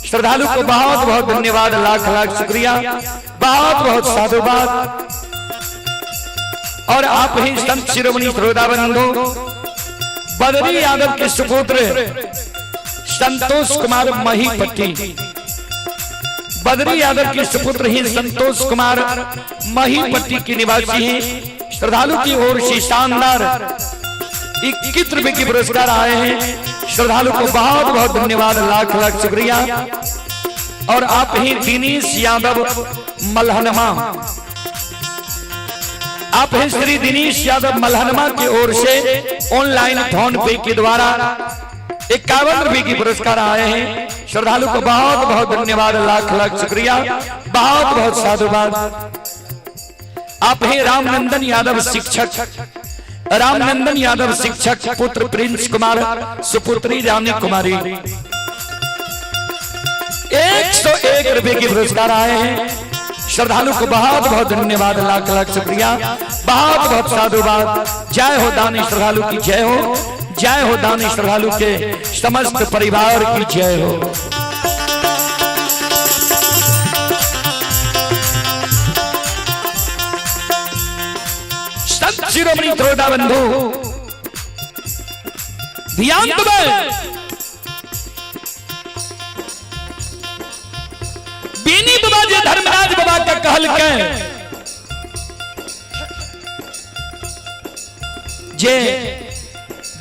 श्रद्धालु को बहुत बहुत धन्यवाद, लाख लाख शुक्रिया, बहुत बहुत साधुवाद। और आप ही संत शिरोमणि श्रोता बंधु बदरी यादव के सुपुत्र संतोष कुमार महीपट्टी, बदरी यादव के सुपुत्र ही संतोष कुमार महीपट्टी के निवासी हैं। श्रद्धालु की ओर से शानदार 21 रुपए के पुरस्कार आए हैं। श्रद्धालु को बहुत बहुत धन्यवाद, लाख लाख शुक्रिया। और आप ही दिनेश यादव मलहनमा, आप हैं श्री दिनेश यादव मलहनमा की ओर से ऑनलाइन फोन पे के द्वारा 51 रुपए की पुरस्कार आए हैं। श्रद्धालु को बहुत बहुत धन्यवाद, लाख लाख शुक्रिया, बहुत बहुत साधुवाद। आप हैं रामनंदन यादव शिक्षक, रामनंदन यादव शिक्षक पुत्र प्रिंस कुमार सुपुत्री रानी कुमारी, 101 रुपए के पुरस्कार आए हैं। श्रद्धालु को बहुत बहुत धन्यवाद, लाख लाख शुक्रिया, बहुत बहुत साधुवाद। जय हो दानी श्रद्धालु की जय हो, जय हो दानी श्रद्धालु के समस्त परिवार की जय हो। संत शिरोमणि त्रोटा बंधु ध्यान तुम्हें, बीनी बाबा जे धर्मराज बाबा का कहल के जे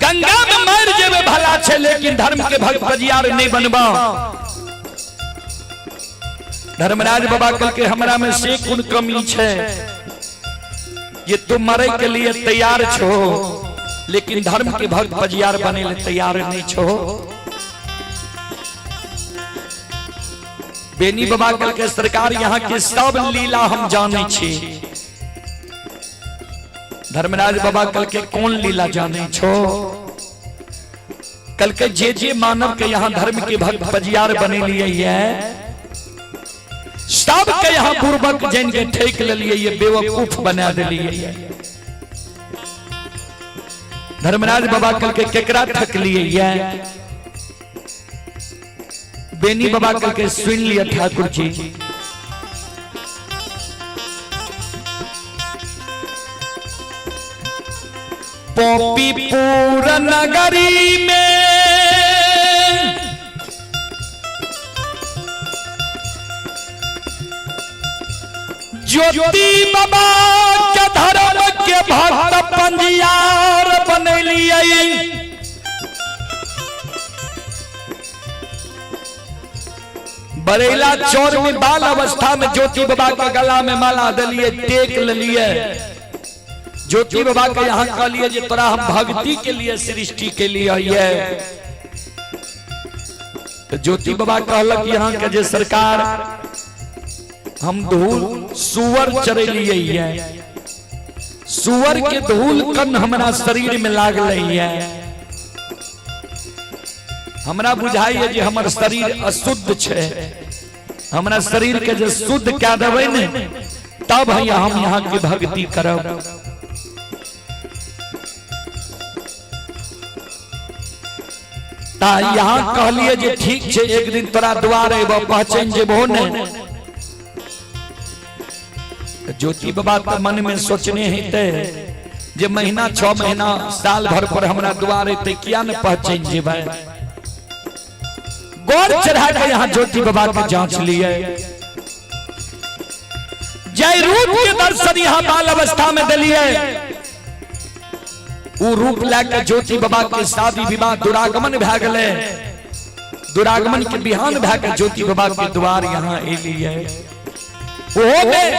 गंगा में मर जेबे भला छे, लेकिन धर्म के भक्त बजियार नहीं बनबा। धर्मराज बाबा कल के हमरा में से कोन कमी छे? ये तू मरे के लिए तैयार छो, लेकिन धर्म के भक्त पजियार बने ले तैयार नहीं छो। बेनी बाबा कल के सरकार यहाँ के सब लीला हम जाने छी। धर्मराज बाबा कल के कौन लीला जाने छो? कल के जे जे मानव के यहाँ धर्म के भक्त पजियार बने लिए है, सब के यहाँ बुर्बक जैन के ठेक ले लिए, ये बेवकूफ बना दिए। धर्मराज बाबा कल के केकरा ठक लिए है? बेनी बाबा कल के सुन लिया ठाकुर जी। पोपीपुर नगरी में ज्योति बाबा के धर्म के भक्त पंजियार बनलिए। बरेला चौर में बाल अवस्था में ज्योति बाबा के गला में माला दिलिए, टेक लिए। ज्योति बाबा के यहाँ कहलिए जे तोरा हम भक्ति के लिए सृष्टि के लिए है। तो ज्योति बाबा कहलक यहाँ के जे सरकार हम धूल सुअर चरेलिए है, सुअर के धूल कन हमरा शरीर में लागल है, हमरा बुझाई है जे हमर शरीर अशुद्ध छे, हमरा शरीर के जे शुद्ध क्या देबै ने तब हम यहाँ के भक्ति करब। ता यहाँ कहलिए जे ठीक छे, एक दिन तोरा द्वार अबो पहचान जेबो ने। ज्योति बाबा त मन में सोचने हेते जे महीना 6 महीना साल भर पर हमरा द्वार अते किया ने पहचान जेबै। गौर चढ़ा के यहाँ ज्योति बाबा के जांच लिए। जय रूप के दर्शन यहाँ बाल अवस्था में दिलिए, उ रूप लाके ज्योति बाबा के शादी विवाह दुरागमन भए गेलै। दुरागमन के बिहान भए के ज्योति बाबा के द्वार यहाँ एलिए। ओहो में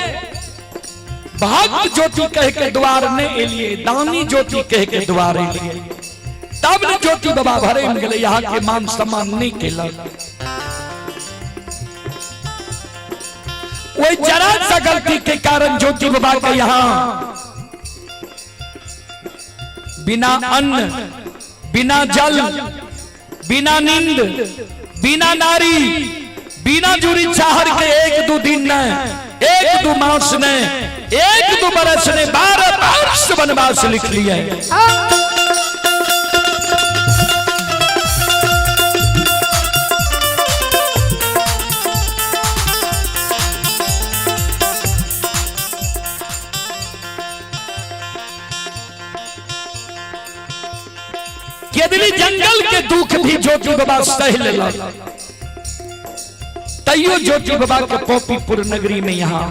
भक्त ज्योति कह के द्वार नहीं एलिए, दानी ज्योति कह के द्वार एलिए। तब ने ज्योति बाबा भरे में गेलै, यहाँ के मान सम्मान नहीं केलक। वही जरा सा गलती के कारण ज्योति बाबा के यहाँ बिना अन्न, बिना जल, बिना नींद, बिना नारी, बिना जुरी चाहर के 1-2 दिन ने, 1-2 मास ने, 1-2 बरस ने 12 वर्ष वनवास लिख लिया। केदली जंगल के दुख भी ज्योति बाबा सह लेलक, तैयो ज्योति बाबा के पोपीपुर नगरी में यहाँ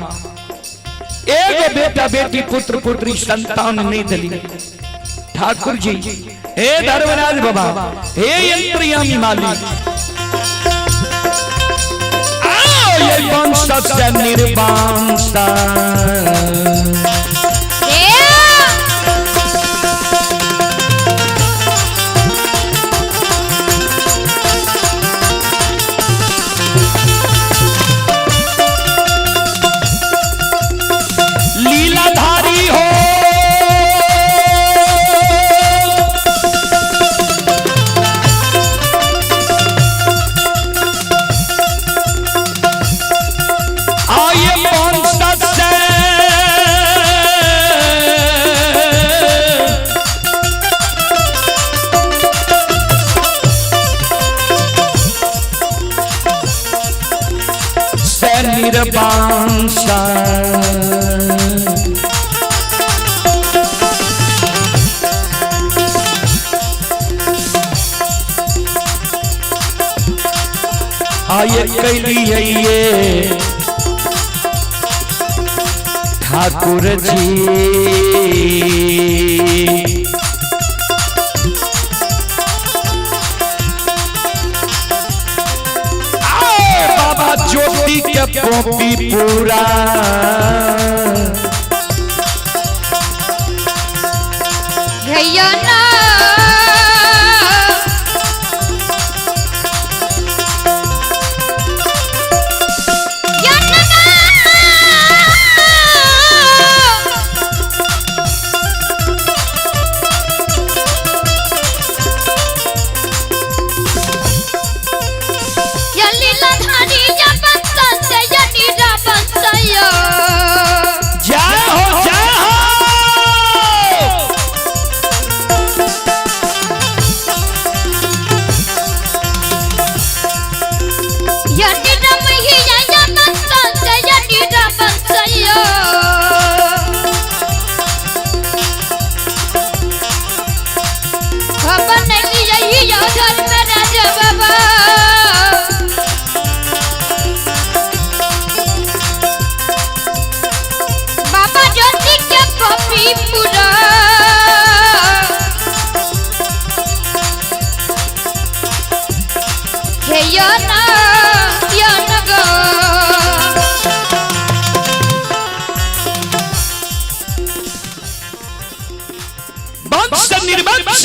एगो बेटा बेटी पुत्र पुत्री संतान नहीं दिली। ठाकुर जी, हे धर्मराज बाबा, हे यंत्रयामी मालिक, आओ ये वंश से निर्वंश। लीलाधारी हो, आये वंश से से निर्वंश। आये कैलिए ठाकुर जी, आए बाबा ज्योति के पोपी पूरा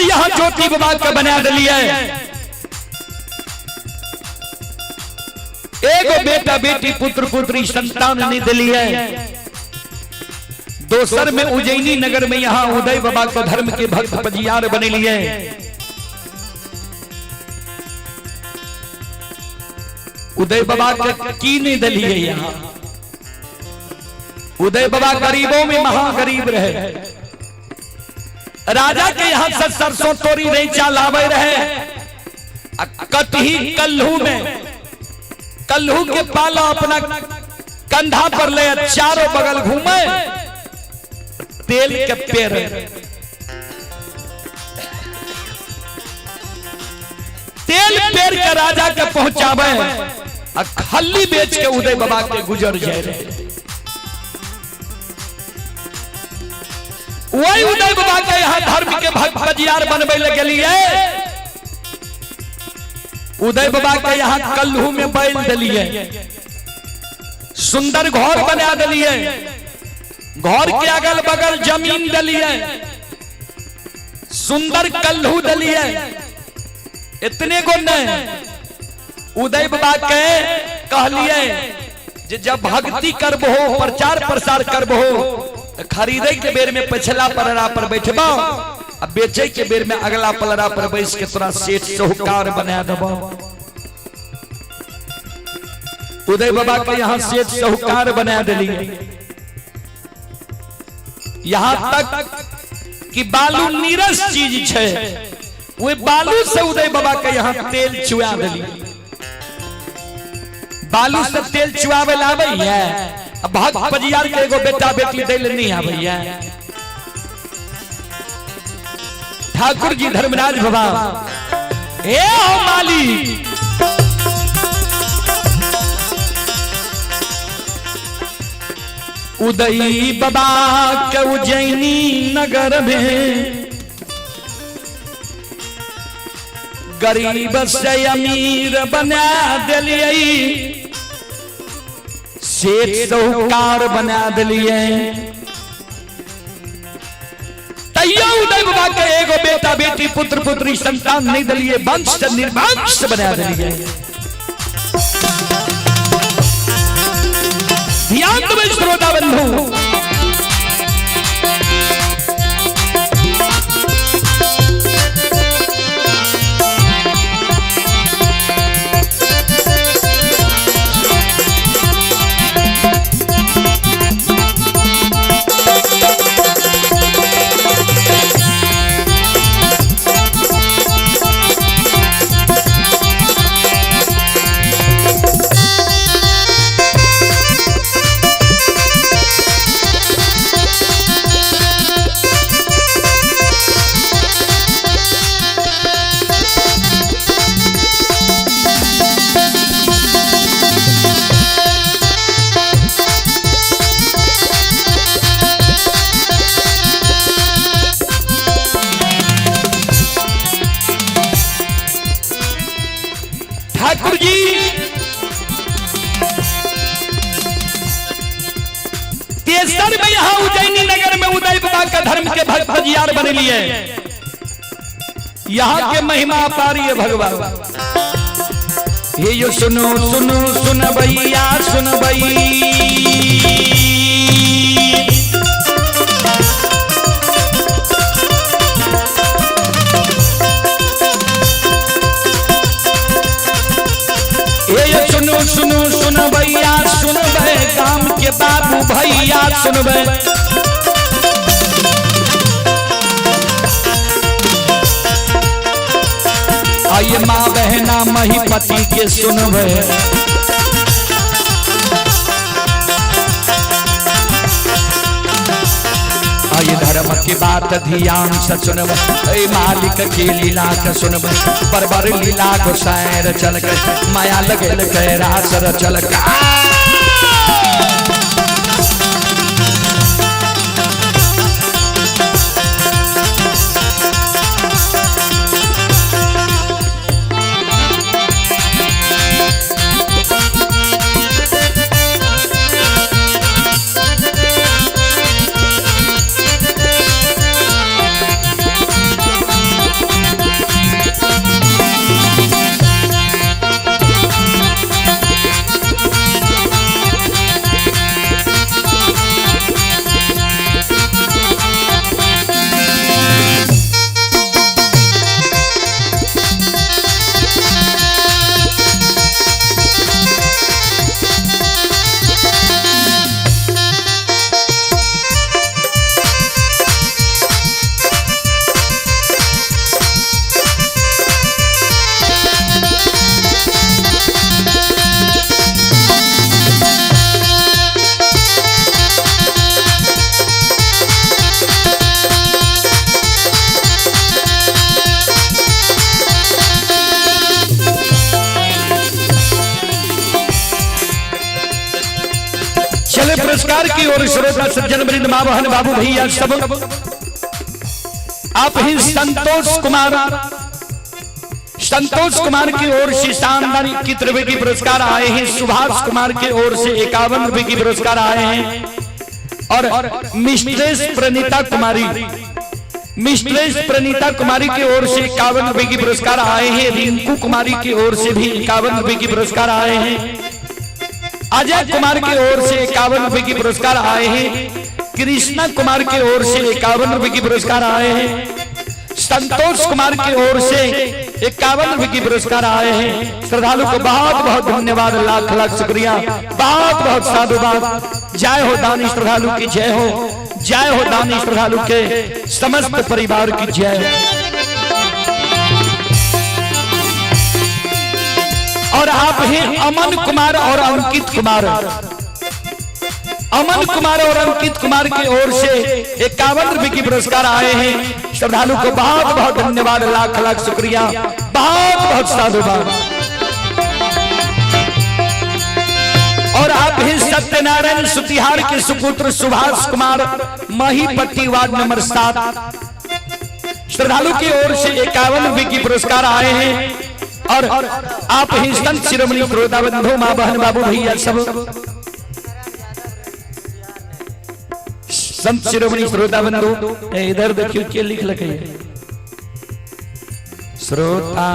यहाँ ज्योति बाबा के बना दिलिए। एगो बेटा बेटी पुत्र पुत्री संतान नहीं दिलिए। दोसर में उज्जैनी नगर में यहाँ उदय बाबा के धर्म के भक्त पजियार बने लिए। उदय बाबा के की नहीं दिलिए। यहाँ उदय बाबा गरीबों में महागरीब रहे। राजा के यहाँ से सरसों तोरी रैचा लावे रहे। कटही कल्हू में कल्हू के पाला अपना कंधा पर ले चारों बगल घूमे, तेल के पेड़ तेल पेड़ के राजा के पहुंचावे आ खल्ली बेच के उदय बाबा के गुजर जाए रहे। वही उदय बाबा के यहाँ धर्म के भक्त बजियार बनबे लगे गेलिए। उदय बाबा के यहाँ कल्हू में बैल दिलिए, सुंदर घर बना दिलिए, घर के अगल बगल जमीन दिलिए, सुंदर कल्हू दिलिए। इतने गो नहीं, उदय बाबा के कहलिए जे जब भक्ति करबहो, प्रचार प्रसार करबहो, खरीदे के बेर में पिछला पलड़ा पर बैठबो आ बेचे के बेर में अगला पलड़ा पर बैस के तोरा सेठ साहूकार बना देबो। उदय बाबा के यहाँ सेठ साहूकार बना दिलिए। यहाँ तक कि बालू नीरस चीज छै, वे बालू से उदय बाबा के यहाँ तेल चुआ दिलिए। बालू से तेल चुआवे लावे है, भक्त पजियार के एगो बेटा बेटी दै ले नहीं आबै है। ठाकुर जी धर्मराज बाबा ए हो मालिक, उदय बाबा के उज्जैनी नगर में गरीब से अमीर बना दिलिए, सेठ साहूकार बना दिलिए। तैयो उदय बाबा के एगो बेटा बेटी पुत्र पुत्री संतान नहीं दिलिए, वंश से निर्वंश बना दिलिए। ध्यान देबै श्रोता बंधु, ठाकुर जी तेसर में यहाँ उज्जैनी नगर में उदय बाबा का धर्म के भक्त भजियार बने लिए। यहाँ के महिमा अपारी है भगवान। हे यो सुनो सुनो सुन भैया सुन भई, सुनो सुनो सुन भैया सुनबे, गाम के बाबू भैया सुनबे। आइए माँ बहना महीपति के सुनबे। आइए धर्म के बात ध्यान से सुनबे, ऐ मालिक के लीला के सुनबे। बरबर लीला गोसाई चल के माया लगल के रास चल के। ओर श्रोता सज्जन वृंद माँ बहन बाबू भैया सब आप ही संतोष कुमार, संतोष कुमार की ओर से शानदार 21 रुपए की पुरस्कार आए हैं। सुभाष कुमार की ओर से 51 रुपए की पुरस्कार आए हैं। और मिस्ट्रेस प्रणीता कुमारी, मिस्ट्रेस प्रणीता कुमारी की ओर से 51 रुपए की पुरस्कार आए हैं। रिंकू कुमारी की ओर से भी 51 रुपए की पुरस्कार आए हैं। अजय कुमार की ओर से 51 रुपए की पुरस्कार आए हैं। कृष्णा कुमार की ओर से 51 रुपए की पुरस्कार आए हैं। संतोष कुमार की ओर से 51 रुपए की पुरस्कार आए हैं। श्रद्धालु को बहुत बहुत धन्यवाद, लाख लाख शुक्रिया, बहुत बहुत साधुवाद। जय हो दानी श्रद्धालु की जय हो, जय हो दानी श्रद्धालु के समस्त परिवार की जय हो। और आप हैं अमन कुमार और अंकित कुमार, अमन कुमार और अंकित कुमार की ओर से 51 रुपए की पुरस्कार आए हैं। श्रद्धालु को बहुत बहुत धन्यवाद, लाख लाख शुक्रिया, बहुत बहुत साधुवाद। और आप ही सत्यनारायण सुतिहार के सुपुत्र सुभाष कुमार, महीपट्टी वार्ड नंबर 7, श्रद्धालु की ओर से 51 रुपए की पुरस्कार आए हैं। और आप ही संत शिरोमणि श्रोता बंधु माँ बहन बाबू भैया सब संत शिरोमणि श्रोता बंधु इधर देखियो के लिख लगे श्रोता।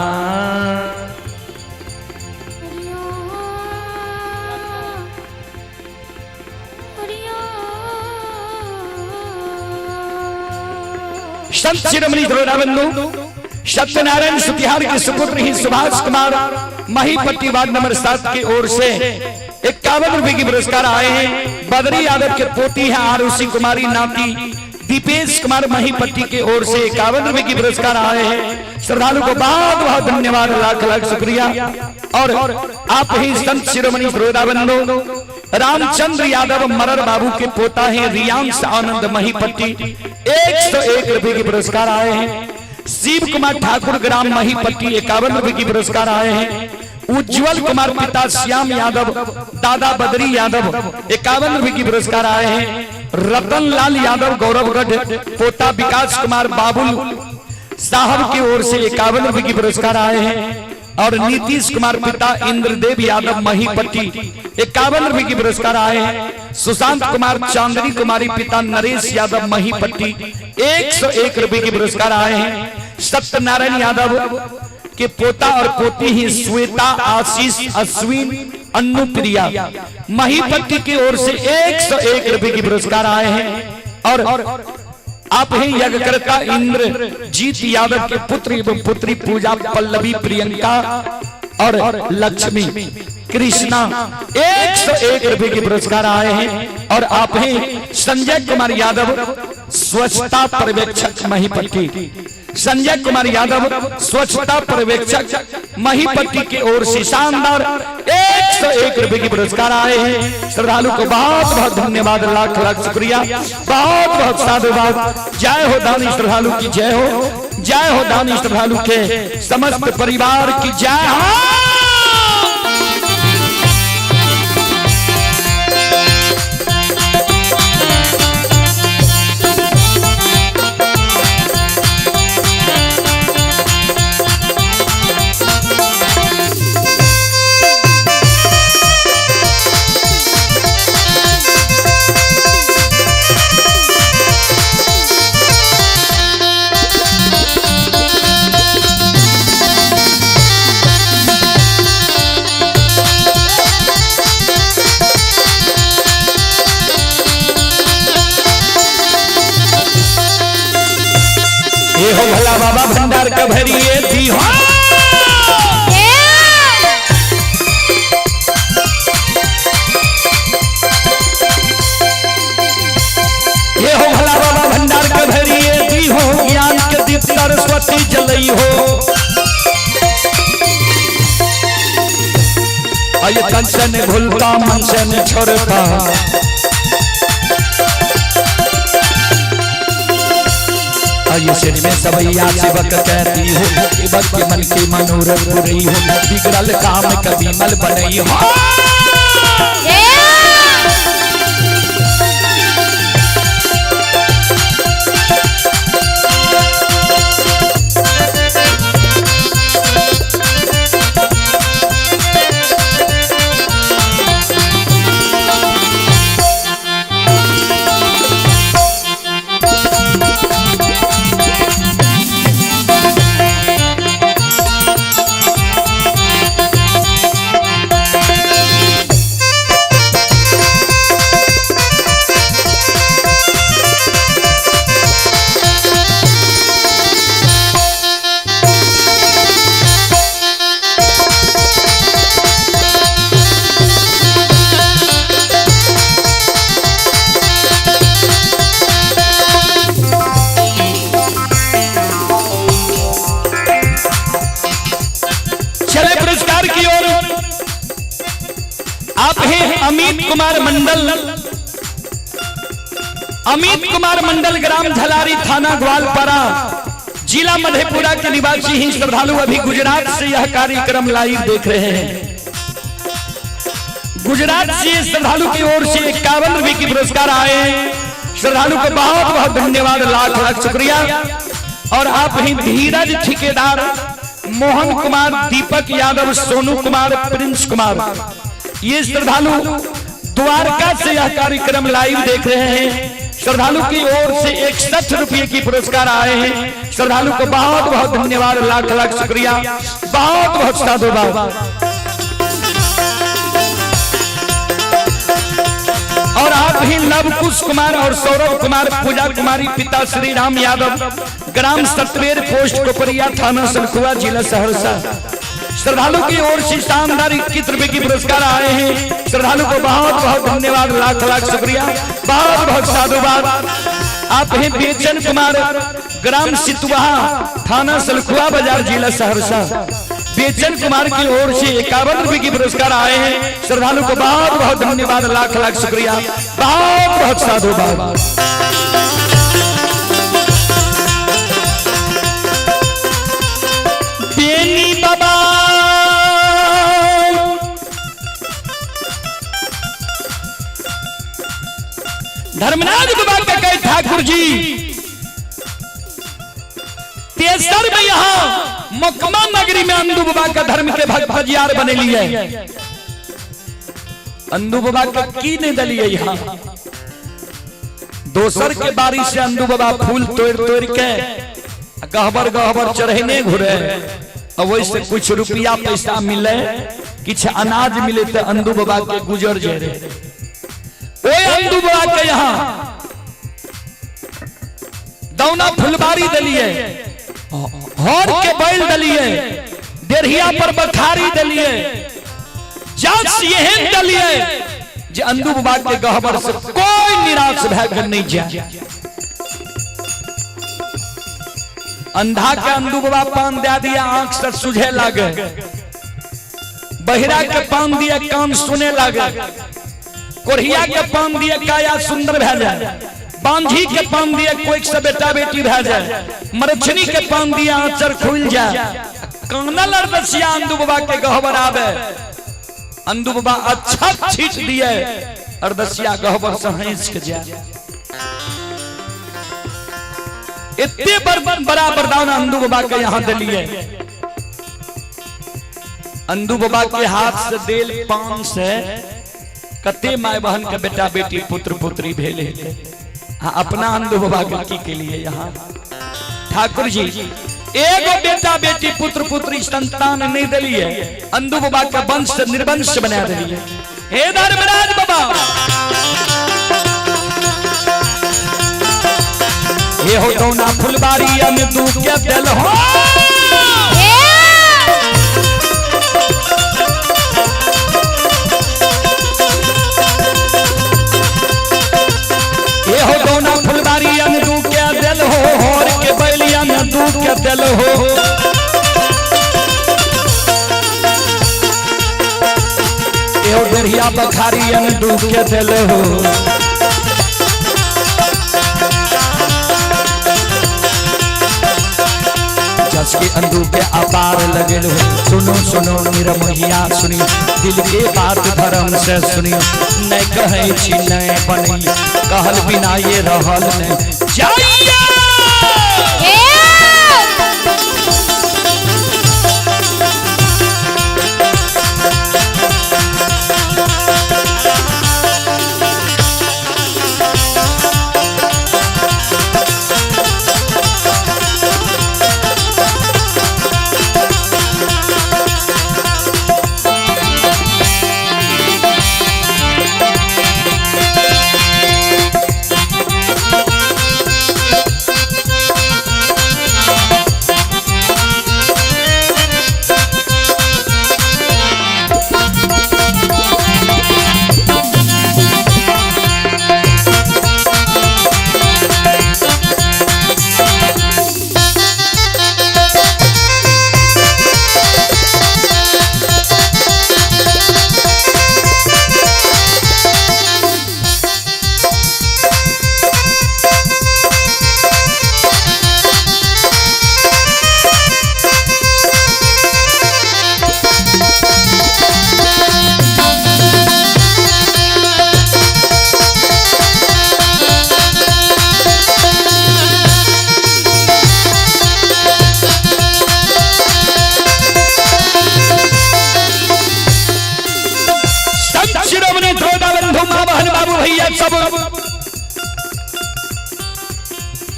संत शिरोमणि श्रोता बंधु सत्यनारायण सुतिहार के सुपुत्र ही सुभाष कुमार, महीपट्टी वार्ड नंबर 7 की ओर से 51 रुपए की पुरस्कार आए हैं। बदरी यादव के पोती हैं आरुषि कुमारी नाती दीपेश कुमार महीपट्टी की ओर से 51 रुपए की पुरस्कार आए हैं। श्रद्धालु को बहुत बहुत धन्यवाद, लाख लाख शुक्रिया। और आप ही संत शिरोमणि श्रोता बंधु रामचंद्र यादव मरर बाबू के पोता हैं रियांश आनंद महीपट्टी, 101 रुपए की पुरस्कार आए हैं। शिव कुमार ठाकुर ग्राम महीपट्टी 51 रुपए की पुरस्कार आए हैं। उज्जवल कुमार पिता श्याम यादव दादा बदरी यादव 51 रुपए की पुरस्कार आए हैं। रतन लाल यादव गौरवगढ़ पोता विकास कुमार बाबुल साहब की ओर से 51 रुपए की पुरस्कार आए हैं। और नीतीश कुमार पिता इंद्रदेव यादव महीपट्टी 51 रुपए की पुरस्कार आए हैं। सुशांत कुमार चांदनी कुमारी पिता नरेश यादव महीपट्टी 101 रुपए की पुरस्कार आए हैं। सत्यनारायण यादव के पोता और पोती ही श्वेता आशीष अश्विन अन्नू प्रिया महीपट्टी की ओर से 101 रुपए की पुरस्कार आए हैं। और आप ही यज्ञकर्ता इंद्र जीत यादव के पुत्र एवं पुत्री पूजा पल्लवी प्रियंका और लक्ष्मी कृष्णा 101 रुपए के पुरस्कार आए हैं। और आप ही संजय कुमार यादव स्वच्छता पर्यवेक्षक महीपट्टी, संजय कुमार यादव स्वच्छता पर्यवेक्षक महीपट्टी की ओर से शानदार 101 रुपए के पुरस्कार आए हैं। श्रद्धालु को बहुत बहुत धन्यवाद, लाख लाख शुक्रिया, बहुत बहुत साधुवाद। जय हो दानी श्रद्धालु की जय हो, जय हो दानी श्रद्धालु के समस्त परिवार की जय हो। ये हो भला बाबा भंडार का भरिए दी हो। ये हो भला बाबा भंडार का भरिए दी हो, ज्ञान के दीप सरस्वती जलई हो। अये तन से न भूलता मन से न छोड़ता, ये सिर में सवैया सेवक कहती हो, सेवक के मन के मनोरथ पुरई हो, बिगड़ल काम कभी मल बनई हो। आप हैं अमित कुमार मंडल, अमित कुमार मंडल, ग्राम झलारी, थाना ग्वालपारा, जिला मधेपुरा के निवासी ही श्रद्धालु अभी गुजरात से यह कार्यक्रम लाइव देख रहे हैं। गुजरात से श्रद्धालु की ओर से 51 रुपए की पुरस्कार आए। श्रद्धालु को बहुत बहुत धन्यवाद, लाख लाख शुक्रिया। और आप ही धीरज ठेकेदार, मोहन कुमार, दीपक यादव, सोनू कुमार, प्रिंस कुमार, ये श्रद्धालु द्वारका से यह कार्यक्रम लाइव देख रहे हैं। श्रद्धालु की ओर से 61 रुपए की पुरस्कार आए हैं। श्रद्धालु को बहुत बहुत धन्यवाद, लाख लाख शुक्रिया, बहुत बहुत साधुवाद। और आप ही लवकुश कुमार और सौरभ कुमार, पूजा कुमारी, पिता श्री राम यादव, ग्राम सतवेर, पोस्ट कोपरिया, थाना सलखुआ, जिला सहरसा, श्रद्धालु की ओर से शानदार 21 रुपए की पुरस्कार आए हैं। श्रद्धालु को बहुत बहुत धन्यवाद, लाख लाख शुक्रिया, बहुत बहुत साधुवाद। आप हैं बेचन कुमार, ग्राम सितुआ, थाना सलखुआ बाजार, जिला सहरसा, बेचन कुमार की ओर से 51 रुपए की पुरस्कार आए हैं। श्रद्धालु को बहुत बहुत धन्यवाद, लाख लाख शुक्रिया, बहुत बहुत साधुवाद। बेनी बाबा धर्मनाथ बाबा के कहे ठाकुर जी तेसर में यहां मकमा नगरी में अंदू बाबा का धर्म के भक्त भजियार बने लिए। अंदू बाबा के की नहीं दलिए यहां दोसर के बारी से अंदू बाबा फूल तोड़ तोड़ के गहबर गहबर चढ़ने घुरे और वैसे कुछ रुपया पैसा मिले, किछ अनाज मिले तो अंदू बाबा के गुजर जे रहे। ओए अंदू बाबा के यहां दौना फुलबारी दलिए, हर के बैल दलिए, देरहिया पर बखारी दलिए, जास एहन दलिए जे अंदू बाबा के गहबर से कोई निराश भय के नहीं जाए। अंधा के अंदू बाबा पान दे दिया, आंख से सुझे लागे, बहिरा के पान दिया, कान सुने लागे, कोढ़िया के पान दिया, काया सुंदर भय जाए, बांझी के पान दिया, कोई से बेटा बेटी भय जाए, मरछनी के पान दिया, आंचर खुल जाए। कानल अरदसिया अंदू बाबा के गहबर आवे, अंदू बाबा अच्छा छीट दिए, अरदसिया गहबर से हंस के जाए। इतने बड़ा वरदान अंदू बाबा के यहां दिलिए। अंदू बाबा के हाथ से देल पान से कते my बहन के बेटा बेटी पुत्र पुत्री भेले। हाँ, अपना अंदू बाबा के की के लिए यहाँ ठाकुर जी एगो बेटा बेटी पुत्र पुत्री संतान नहीं दिलिए, अंदू बाबा के वंश से निर्वंश बना दिलिए। हे धर्मराज बाबा, हे हो दौना फुलबारी में तू के दिल हो, हे हो दौना फुलबारी में तू के दिल हो, होर के बैलिया में तू के दिल हो। हे हो दरिया बखारी में तू के दिल हो। जस के अंदू के अपार लगल हो। सुनो सुनो निरमोहिया सुनियो, दिल के बात धर्म से सुनियो, नहीं कहे छी नहीं बनी, कहल बिना ये रहल नहीं जाइए।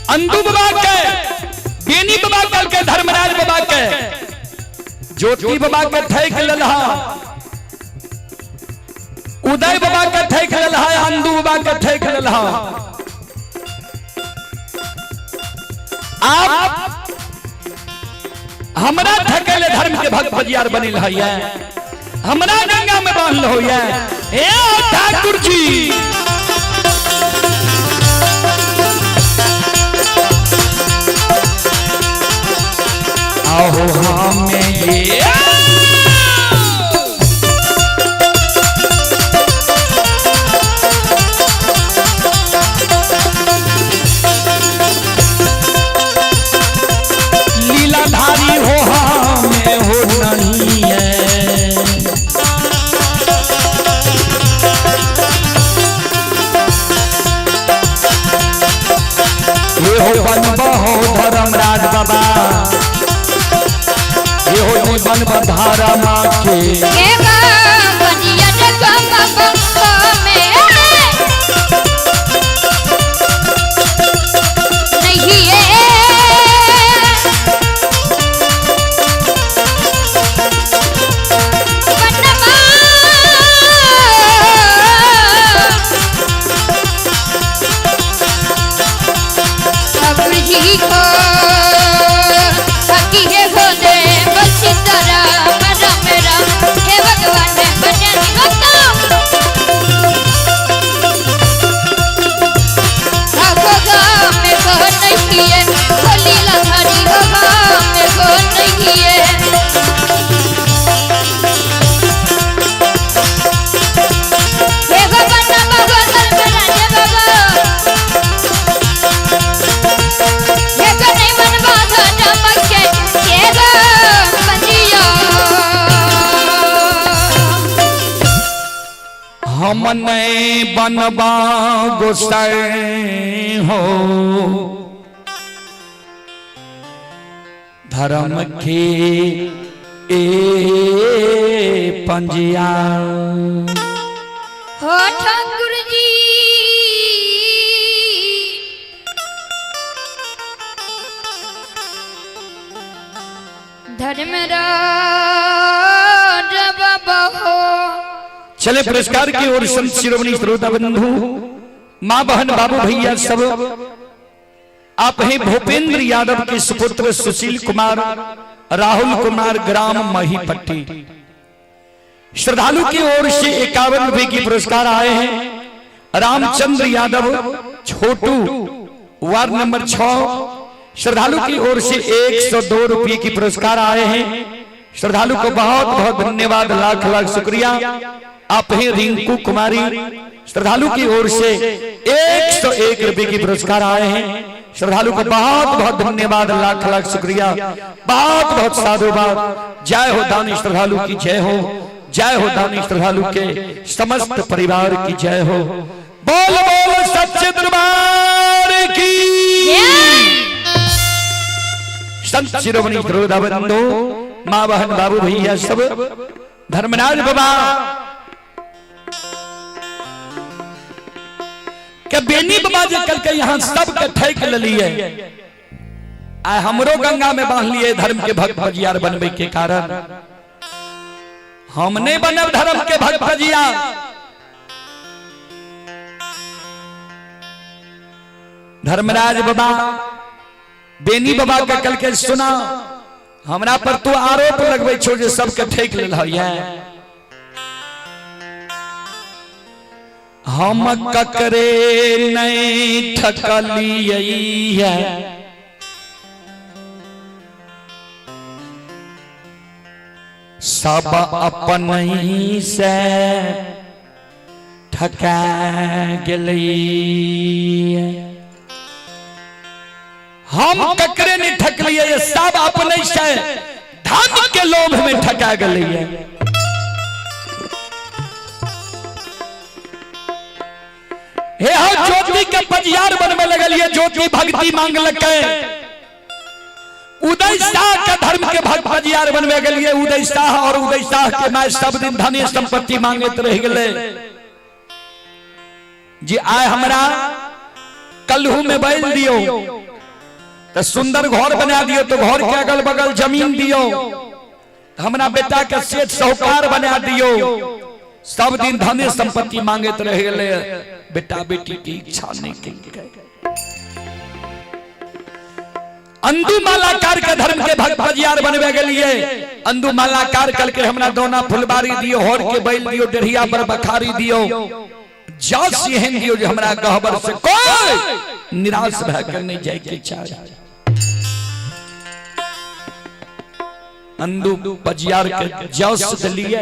अंदू बाबा के, बेनी बाबा कल के, धर्मराज बाबा के, ज्योति बाबा के ठेक ललहा, उदय बाबा के ठेक ललहा, अंदू बाबा के ठेक ललहा। आप हमरा ठकेले धर्म के भक्त बजियार बनिल है, हमरा गंगा में बांधल हो। ए ठाकुर जी, आहो हमें ये लीलाधारी हो हमें हो नहीं है। ये हो बनब हो धर्मराज बाबा, ये हो नहीं बनब धारा माँ के। के बनिया जगह बाबा में नहीं है। बनवा ठाकुर जी को हकी है होने बसी राम राम राम, हे भगवान बने होता। में को नहीं है हो लीला धारी हो में को नहीं है। हे भगवान बाबा धर्मराज बाबा, हे गणे मन बाधा नमके के गो बंदिया। हम नहीं बनबा गोसाई हो धर्म के ए पंजिया। हो ठाकुर जी, धर्मराज बाबा हो। चले पुरस्कार की ओर संत शिरोमणि श्रोता बंधु, माँ बहन बाबू भैया सब, आप हैं भूपेंद्र यादव के सुपुत्र सुशील कुमार, राहुल कुमार, ग्राम महिपट्टी। श्रद्धालु की ओर से 51 रुपए की पुरस्कार आए हैं। रामचंद्र यादव छोटू, वार्ड नंबर 6, श्रद्धालु की ओर से 102 रुपए की पुरस्कार आए हैं। श्रद्धालु को बहुत बहुत धन्यवाद, लाख लाख शुक्रिया। आप हैं रिंकू कुमारी, श्रद्धालु की ओर से 101 रुपए की पुरस्कार आए हैं। श्रद्धालु को बहुत बहुत धन्यवाद, लाख लाख शुक्रिया, बहुत बहुत साधुवाद। जय हो दानी श्रद्धालु की जय हो, जय हो दानी श्रद्धालु के समस्त परिवार की जय हो। बोल बोल सच्चे दरबार की। संत शिरोमणि श्रोता बंधु, माँ बहन बाबू भैया सब, धर्मराज बाबा के बेनी बाबा जे कल के यहाँ सब के ठेक लिए, आय हमरो गंगा में बांध लिए धर्म के भक्त भजियार बनबे के कारण। हम नहीं बनब धर्म के भक्त भजियार। धर्मराज बाबा बेनी बाबा के कल के सुना, हमरा पर तू आरोप लगबै छो जे सबके ठेक लेल है। हम ककरे नहीं ठकलियै है, सब अपन ही से ठका गेलै। हम ककरे नहीं ठकलियै, सब अपने से धन के लोभ में ठका गेलै। हे हो ज्योति के पजियार बनवे लगलिए, ज्योति भक्ति मांगलकै। उदय शाह के धर्म के भक्त पजियार बनवे गेलिए। उदय शाह और उदय शाह के my सब दिन धन संपत्ति मांगैत रह गेलै। जे आय हमरा कल्हू में बैल दियो, तो सुंदर घर बना दियो, तो घर के अगल बगल जमीन दियो, हमरा बेटा के सेठ साहूकार बना दियो। सब दिन धन संपत्ति मांगत रह गेले, बेटा बेटी की इच्छा नहीं केलकै। अंदू मालाकार के धर्म के भक्त बजियार बनवे गेलिए। अंदू मालाकार कल के हमरा दोना फुलबारी दियो, होर के बैल दियो, डेढ़िया पर बखारी दियो, जस एहन दियो जे हमरा गहबर से कोई निराश भए के नहीं जाय के चाहे। अंदू बजियार के जस दिलिए।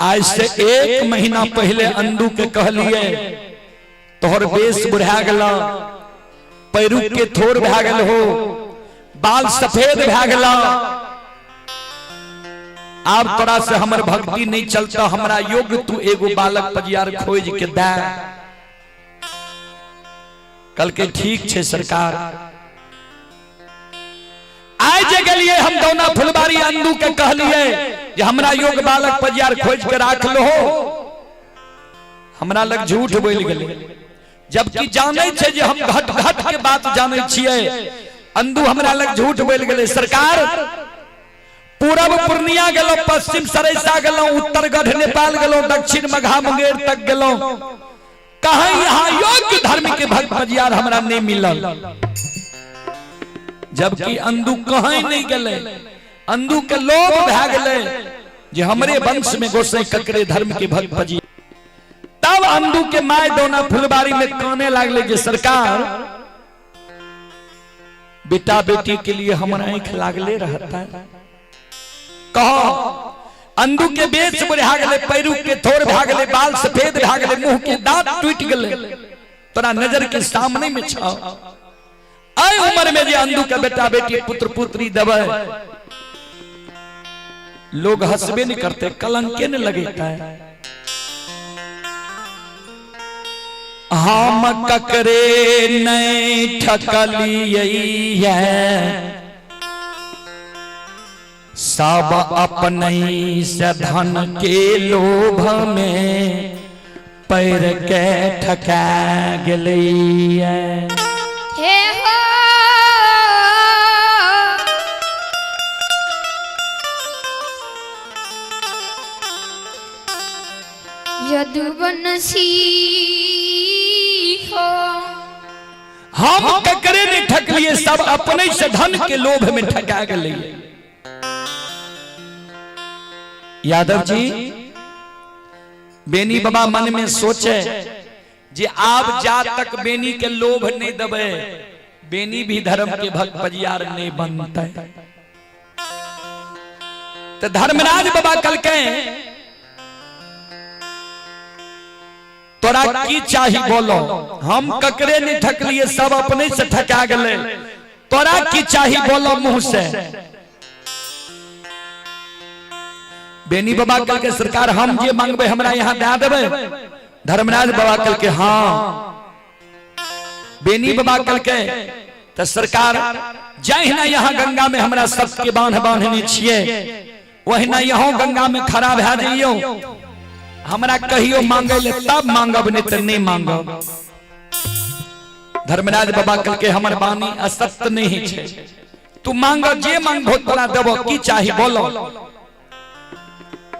आज से 1 महीना पहले अंदू के कहलिए तोहर बेस बुढ़ा गेल, पैरू के थोर भए गेल हो, बाल सफेद भए गेल, आब तोरा से हमर भक्ति नहीं चलता, हमरा योग्य तू एगो बालक पजियार खोज के दे। कल के ठीक छे सरकार। आइ जे गेलिए हम दौना फुलबारी अंदू के कहलिए जे हमरा योग्य बालक पजियार खोज के राख लो, हमरा लग झूठ बोल गेलै, जबकि जानै छै जे हम घट घट के बात जानै छियै। अंदू हमरा लग झूठ बोल गेलै। सरकार पूरब पूर्णिया गेलौं, पश्चिम सरैसा गेलौं, उत्तर गढ़ नेपाल गेलौं, दक्षिण मघा मुंगेर तक गेलौं, कहीं यहाँ योग्य धर्म के भक्त पजियार हमरा नहीं मिलल। जबकि अंदू कहीं नहीं गेलै, अंदू के लोभ भए गेलै जे हमरे वंश में गोसाई ककरे धर्म के भक्त पजियार। तब अंदू के my दोना फुलबारी में काने लागले जे सरकार बेटा बेटी के लिए हमरा आंख लागले रहता है। कहो अंदू के बेच बुढ़ा गेलै, पैरू के थोर भए गेलै, बाल सफेद भए गेलै, मुंह के दांत टूट गेलै, तोरा नजर के सामने में छौ। आइ उम्र में जे अंदू के बेटा बेटी पुत्र पुत्री देबै, लोग हंसबे नहीं करते, कलंके नहीं लगेता है। हम ककरे नहीं ठकलियै है, सब अपने से धन के लोभ में पैर के ठका गेलियै। हे हो यदुवंशी हो, हम ककरे नहीं ठकलिए, सब अपने से धन के लोभ में ठका गेलियै। यादव जी बेनी बाबा मन में सोचे जे आब जा तक बेनी के लोभ नहीं दबे, बेनी भी धर्म के भक्त पजियार नहीं बनते। तो धर्मराज बाबा कल के तोरा की चाही बोलो, हम ककरे नहीं ठकलिए, सब अपने से ठका गेले, तोरा की चाही बोलो मुंह से। बेनी बाबा कल के सरकार हम जे मांगबे हमरा यहाँ दे देबे। धर्मराज बाबा कल के हाँ। बेनी बाबा कल के तो सरकार जहिना यहाँ गंगा में हमरा सबके बांध बांधने छिए, वहिना यहाँ गंगा में खड़ा भए जइयो, हमरा कहियो मांगे ले तब मांगब, नहीं तो नहीं मांगब। धर्मराज बाबा कल के हमर बानी असत्य नहीं छे, तू मांग जे मांगबो तोरा देबो, की चाही बोलो।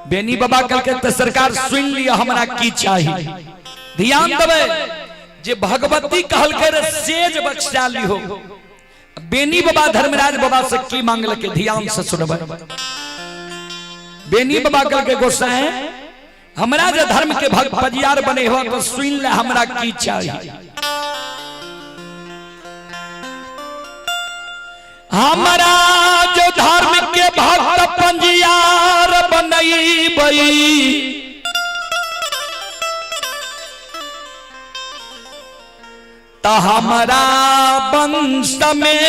बेनी बाबा कल के तो सरकार सुन लिया हमरा की चाही। ध्यान देबे जे भगवती कहलकै रे सेज बख्शा लिहो। बेनी बाबा धर्मराज बाबा से की मांगलकै ध्यान से सुनबै। बेनी बाबा कल के गोसाई हमरा जे धर्म के भक्त पजियार बने हो तो सुन ले हमरा की चाही। हमरा जो धर्म के भक्त पंजियार बनैबै, त हमरा वंश में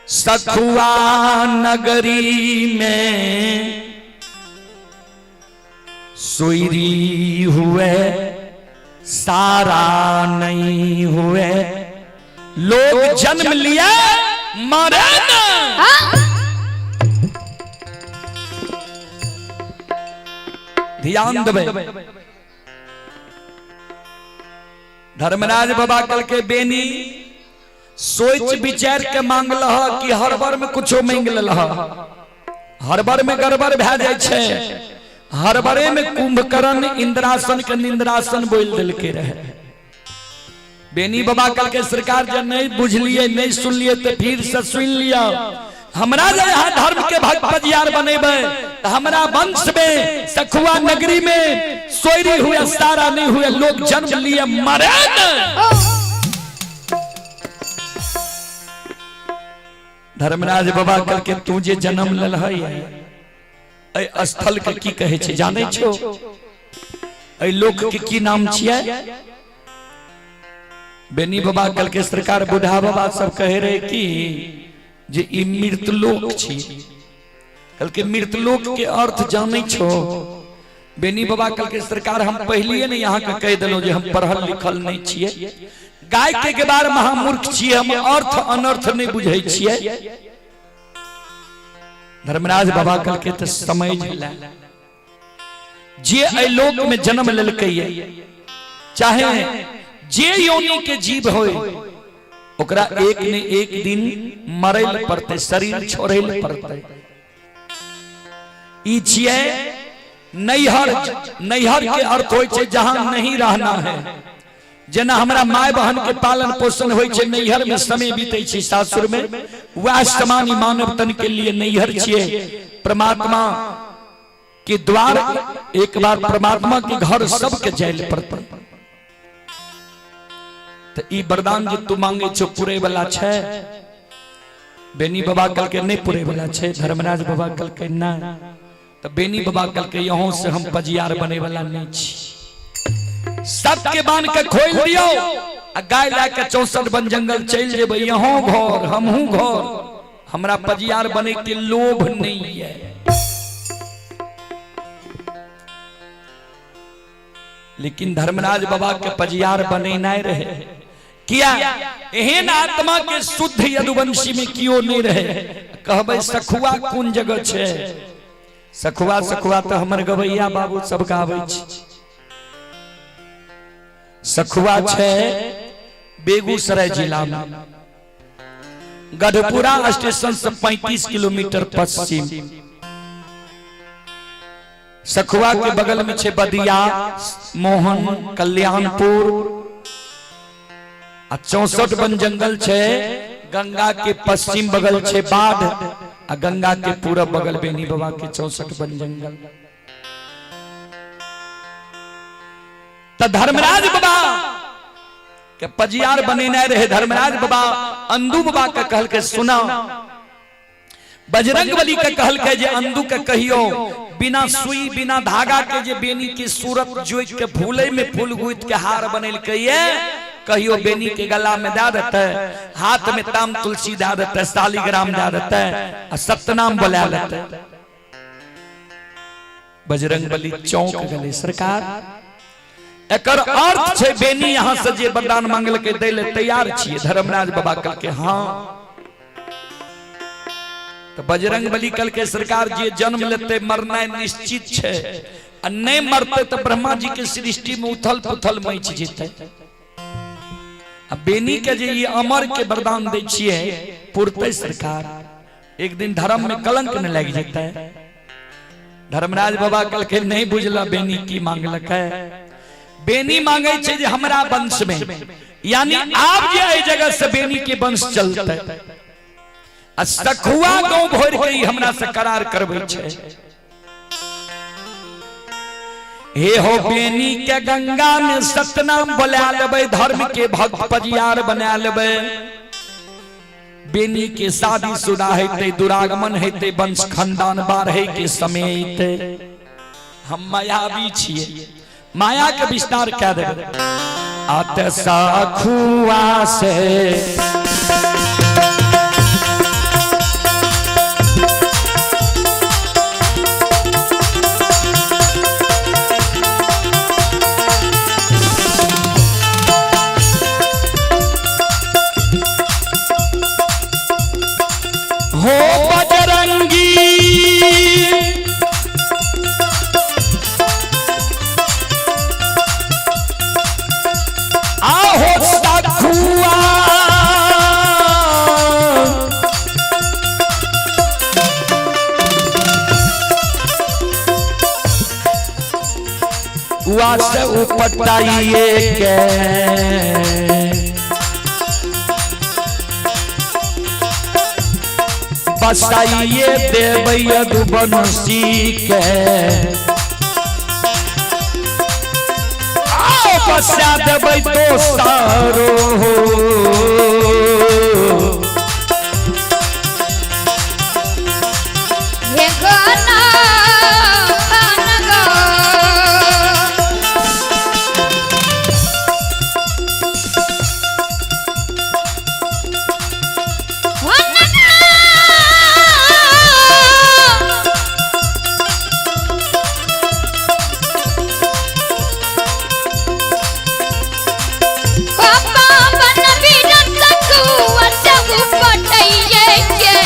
सखुआ नगरी में सुईरी हुए सारा नहीं हुए, लोग जन्म लिया मरे ना। ध्यान देबै। धर्मराज बाबा कल के बेनी सोच विचार के मांगल ह कि हर बार में कुछो मांग लेल ह। हर बार में गड़बड़ भए जाइ छै। हर बारे में कुंभकर्ण इंद्रासन के निंद्रासन बोल देलके रहे। बेनी बाबा कल के सरकार जे नहीं बुझलिए नहीं सुनलिए तो फिर से सुन लिया। हमरा जे यहाँ धर्म के भक्त पजियार बनेबै त हमरा वंश में सखुआ नगरी में सोयरी हुए सारा नहीं हुए लोग जन्म लिए मरे न। धर्मराज बाबा कल के तू जे जन्म लेल है ए स्थल के की कहे छै जानै छो? ए लोक के की नाम छियै? बेनी बाबा कल के सरकार बुढ़ा बाबा सब कहे रहे कि जे ई मृतलोक छी। कल के मृतलोक के अर्थ जानै छो? बेनी बाबा कल के सरकार हम पहलिए ने यहाँ के कह देलहुँ जे हम पढ़ल लिखल नहीं छियै, गाय के गेबार महामूर्ख छियै, हम अर्थ अनर्थ नहीं बुझै छियै। धर्मराज बाबा कल के तो समझ ले जे एहि लोक में जन्म लेलकै चाहे जे योनि के जीव होय ओकरा एक ने एक दिन मरै लए पड़तै, शरीर छोड़ै लए पड़तै। ई छियै नैहर। नैहर के अर्थ होइ छै जहां नहीं रहना है। जेना हमरा my बहन के पालन पोषण होइ छै नैहर में समय बीतै छै सासुर में, वएह समान मानव तन के लिए नैहर छियै। परमात्मा के द्वार एक बार परमात्मा के घर सबके जाय लए पड़तै। तो ई वरदान जे तू मांगे छो पूरे वाला छै? बेनी बाबा कल के नहीं पूरे वाला छै। धर्मराज बाबा कल के ना। तो बेनी बाबा कल के यहों से हम पजियार बने वाला नहीं छी। सबके बांध के खोल दियो आ गाय ला के 64 वन जंगल चल जेबै, यहों घर हमहूं घर, हमरा पजियार बने के लोभ नहीं है। लेकिन धर्मराज बाबा के पजियार बनेनाइ रहे। किया एहन आत्मा के शुद्ध यदुवंशी में क्यों नहीं रहे? कहबै सखुआ कोन जगह छै? सखुआ सखुआ तो हमर गवैया बाबू सब गाबै छै। सखुआ छै बेगूसराय जिला में गढ़पुरा स्टेशन से 35 किलोमीटर पश्चिम। सखुआ के बगल में छे बदिया, मोहन, कल्याणपुर आ 64 वन जंगल छे। गंगा के पश्चिम बगल छे बाढ़ आ गंगा के पूरब बगल बेनी बाबा के 64 वन जंगल। त धर्मराज बाबा के पजियार बनेने रहे। धर्मराज बाबा अंदू बाबा के कहल के सुना, बजरंग बली के कहल के जे अंदू के कहियो बिना सुई बिना धागा के जे बेनी के सूरत जोइ के फूले में फूल गुथ के हार बनेल के ये कहियो बेनी के गला में दे देते, हाथ में ताम तुलसी दे देते, शालिग्राम दे देते आ सतनाम बोला लेते। बजरंग बली चौंक गले, सरकार एकर अर्थ छै बेनी यहाँ से जे वरदान मांगल के दै ले तैयार छियै। धर्मराज बाबा कल के हाँ। तो बजरंग बली कल के सरकार जे जन्म लेते मरना निश्चित छै आ नहीं मरते तो ब्रह्मा जी के सृष्टि में उथल पुथल मच जेतै। आ बेनी के जे ई अमर के वरदान दै छियै पुरतै सरकार, एक दिन धर्म में कलंक न लागि जेतै। धर्मराज बाबा कल के नहीं बुझला बेनी की मांगलक है। बेनी मांगे छै जे हमरा वंश में, यानी आप जे एहि जगह से बेनी के वंश चलते आ सखुआ गांव भर के ई हमरा से करार करबै छै। हे हो बेनी के गंगा में सतनाम बोला लेबै, धर्म के भक्त पजियार बना लेबै। बेनी के शादी शुदा हेतै, दुरागमन हेतै, वंश खानदान बाढ़े के समय अयतै। हम मायावी छियै, माया के विस्तार कए देबै। अत सखुआ से हो बजरंगी आहो सखुआ से उपटाइए के बसाइए देबै यदुवंशी के। आओ बसा देबै दोसरो। हे गाना गाना गो। हो ना। बाबा बन बीरन सखुआ सब पटैये के।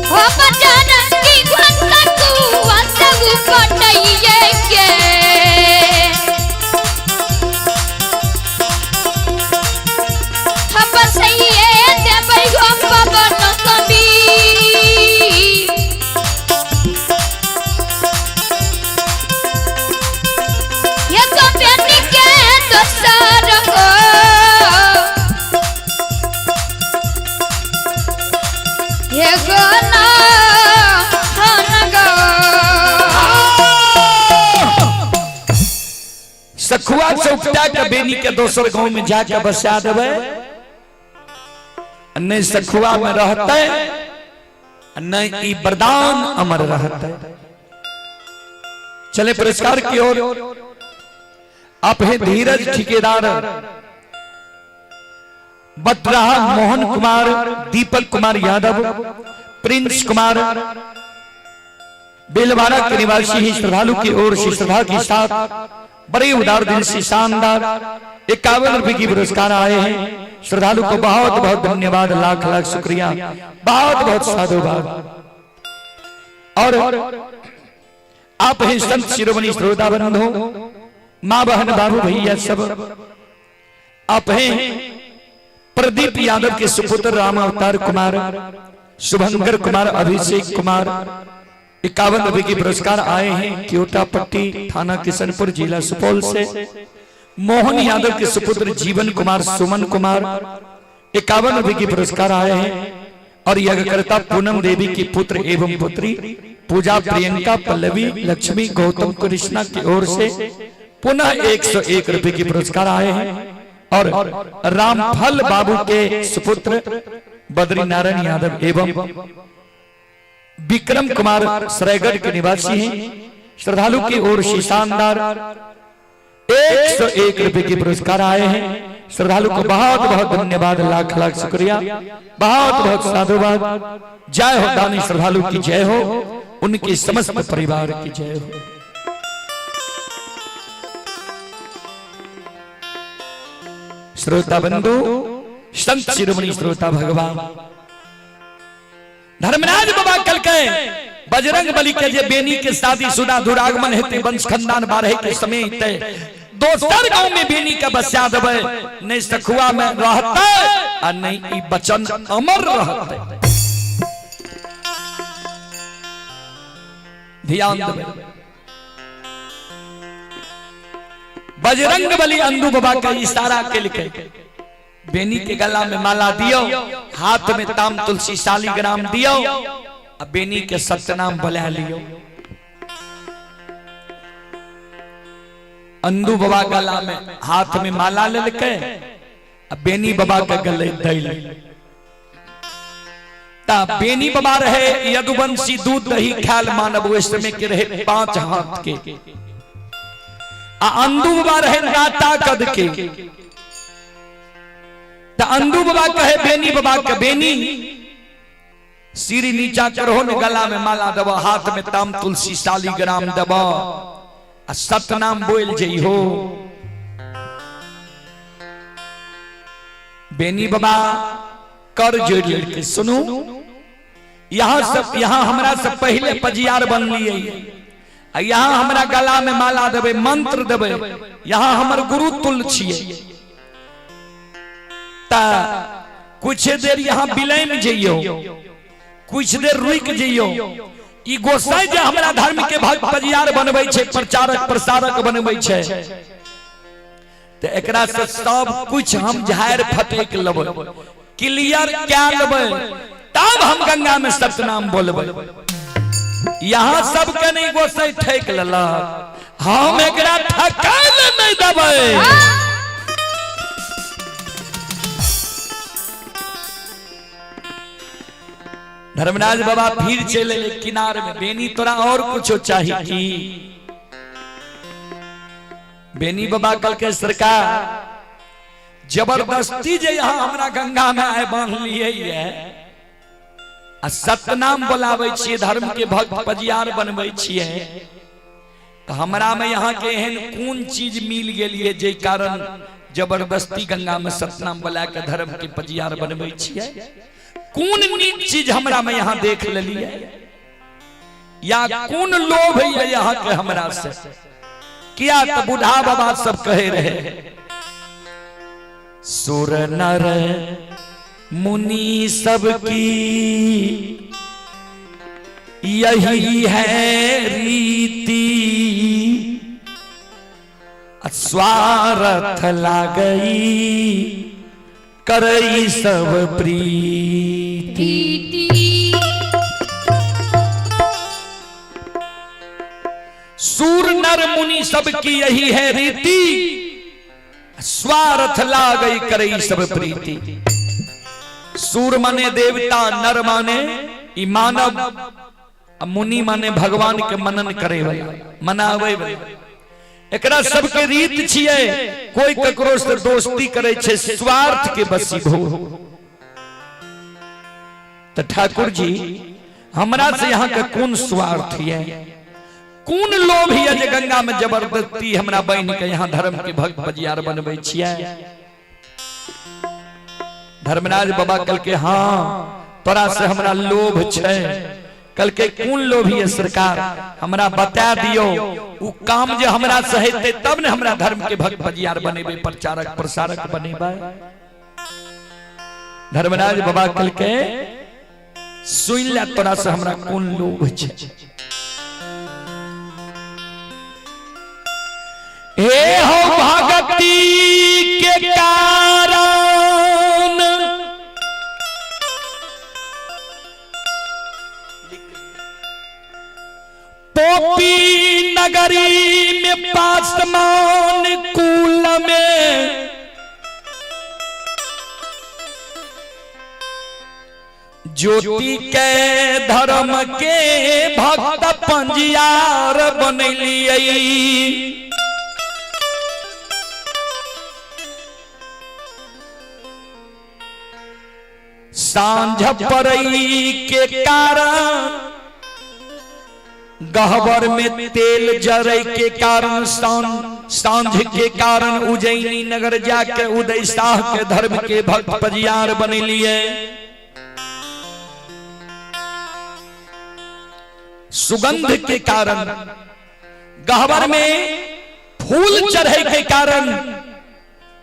हो बजरंगी घन सखुआ सब पटैये के। हम बसैये देबै गो पवन कबीर। ये तो बेटी के दोसर हो। ये गोना हन गो। सखुआ से उपटा के बेनी के दोसर गांव में जाके बसा देबै, नहीं सखुआ में रहते, नहीं ई वरदान अमर रहते। चले पुरस्कार की ओर। आप हैं धीरज ठेकेदार बटराहा, मोहन कुमार, दीपक कुमार यादव, प्रिंस कुमार बेलवाड़ा के निवासी ही श्रद्धालु की ओर से श्रद्धा के साथ बड़े उदार दिल से शानदार 51 रुपए की पुरस्कार आए हैं। श्रद्धालु को बहुत बहुत धन्यवाद, लाख लाख शुक्रिया, बहुत बहुत साधुवाद। और आप हैं संत शिरोमणि श्रोता बंधु, माँ बहन बाबू भैया सब, आप हैं प्रदीप यादव के सुपुत्र राम अवतार कुमार, शुभंकर कुमार, अभिषेक कुमार, 51 रुपए के पुरस्कार आए हैं क्योटा पट्टी, थाना किशनपुर, जिला सुपौल से। मोहन यादव के सुपुत्र जीवन कुमार, सुमन कुमार, 51 रुपए के पुरस्कार आए हैं। और यज्ञकर्ता पूनम देवी की पुत्र एवं पुत्री पूजा, प्रियंका, पल्लवी, लक्ष्मी, गौतम, कृष्णा की ओर से पुनः 101 रुपए के पुरस्कार आए हैं। और रामफल बाबू के सुपुत्र बद्री नारायण यादव एवं विक्रम कुमार सरायगढ़ के निवासी हैं, श्रद्धालु की ओर से शानदार 101 रुपए के पुरस्कार आए हैं। श्रद्धालु को बहुत बहुत धन्यवाद, लाख लाख शुक्रिया, बहुत बहुत साधुवाद। जय हो दानी श्रद्धालु की जय हो, उनके समस्त परिवार की जय हो। श्रोता बंधु, संत शिरोमणि श्रोता भगवान धर्मराज बाबा कल के बजरंग बली के जे बेनी के शादी शुदा दुरागमन हेते, वंश खानदान बारहे के समय ते दोसर गांव में बेनी के बसा देबै, नहीं सखुआ में रहते आ नहीं ई वचन अमर रहते। ध्यान देबै। बजरंग बली अंदू बाबा के इशारा केलकै, बेनी के गला में माला दियो, हाथ में ताम तुलसी शालिग्राम दियो, आ बेनी के सत्यनाम बोला लियो। अंदू बाबा गला में हाथ में माला लेलकै आ बेनी बाबा के गले दैल। ता बेनी बाबा रहे यदुवंशी, दूध दही ख्याल मानव ओहि समय के रहे 5 हाथ के, आ अंदू बाबा रहे नाटा कद के। ता अंदू बाबा कहे बेनी बाबा के, बेनी सिर नीचा करहो ने गला में माला देबो, हाथ में ताम तुलसी शालिग्राम देबो आ सतनाम बोल जइहो। बेनी बाबा कर जोड़ लेलकै, सुनू यहाँ सब यहाँ हमरा से पहले पजियार बनलिए, आ यहाँ हमरा गला में माला देबै, मंत्र देबै, यहाँ हमर गुरु तुल छियै। ता कुछ देर यहाँ बिलैम जइयो, कुछ देर रुक जइयो। ई गोसाई जे हमरा धर्म के भक्त पजियार बनबै छै, प्रचारक प्रसारक बनबै छै, तऽ एकरा से सब कुछ हम झाड़ फटेक लेबै, क्लियर क्या लेबै, तब हम गंगा में सतनाम बोलबै। यहाँ सबके नहीं गोसाई ठेक लेलक, हम एकरा ठकाय ले नहीं देबै। धर्मराज बाबा फिर चले ले किनार में, बेनी तोरा और कुछो चाहिए की? बेनी बाबा कल के सरकार जबरदस्ती जे यहाँ हमरा गंगा में आए बांध लिए है, आ सतनाम बोलाबै छियै, धर्म के भक्त पजियार बनबै छियै, तऽ हमरा में यहाँ के एहन कोन चीज मिल गेलिए जे कारण जबरदस्ती गंगा में सतनाम बोला के धर्म के पजियार बनबै छियै? कोन नीक चीज हमरा में यहाँ देख लेलिए, या कोन लोभ है यहाँ के हमरा से? किया तो बूढ़ा बाबा सब कहे रहे, सुर नर मुनि सबकी यही है रीति, स्वार्थ लागई करई सब प्रीति। सूर नर मुनि सबकी यही है रीति, स्वार्थ लागई करई सब प्रीति। सूर माने देवता, नर माने ई मानव, मुनि माने भगवान के मनन करे वाला, मनावे वाला। एकरा सबके रीत छियै, कोई ककरो से दोस्ती करे छै स्वार्थ के बसीभो। तो ठाकुर जी हमरा से यहाँ के कोन स्वार्थ है, कोन लोभ है जे गंगा में जबरदस्ती हमरा बहन के यहाँ धर्म के भक्त बजियार बनबै छियै? धर्मराज बाबा कल के हाँ तोरा से हमरा लोभ छै। कल के कोन लोभ है सरकार, हमरा बता दियो, उ काम जे हमरा से हेतै तब ने हमरा धर्म के भक्त बजियार बनेबै, प्रचारक प्रसारक बनेबै। धर्मराज बाबा कल के सुन ले तोरा से हमरा कोन लोभ छै। हे हो भगती के कारण पोपी नगरी में पासमान कुल में ज्योति के धर्म के भक्त पंजियार बनलिए। सांझ परई के कारण गहबर में तेल जरे के कारण सांझ के कारण उज्जैनी नगर जाके उदय शाह के धर्म के भक्त पजियार बनलिए। सुगंध के कारण गहबर में फूल चढ़े के कारण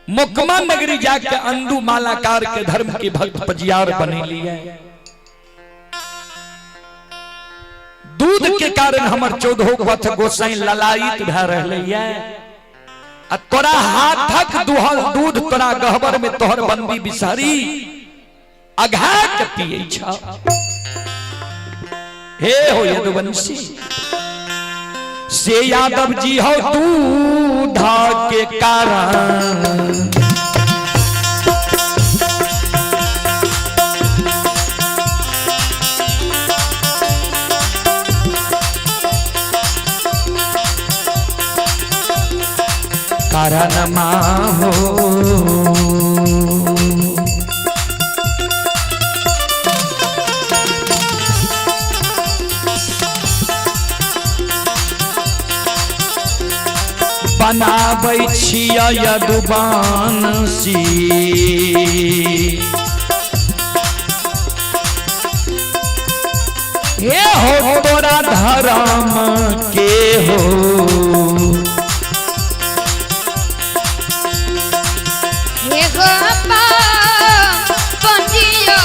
मुकमा नगरी जाके अंदू मालाकार के धर्म के भक्त पजियार बने लिए। दूध के कारण हमर 14 पथ गोसाई ललायित भए रहलै ये, आ तोरा हाथक दुहल दूध तोरा गहबर में तोहर बंदी बिसहरी अघा के पियै छ। हे हो यदुवंशी से यादव जी हो दूध के कारण कारण माँ हो बनाबै छियै यदुवंशी हे हो तोरा धर्म के हो हे गो पंजिया।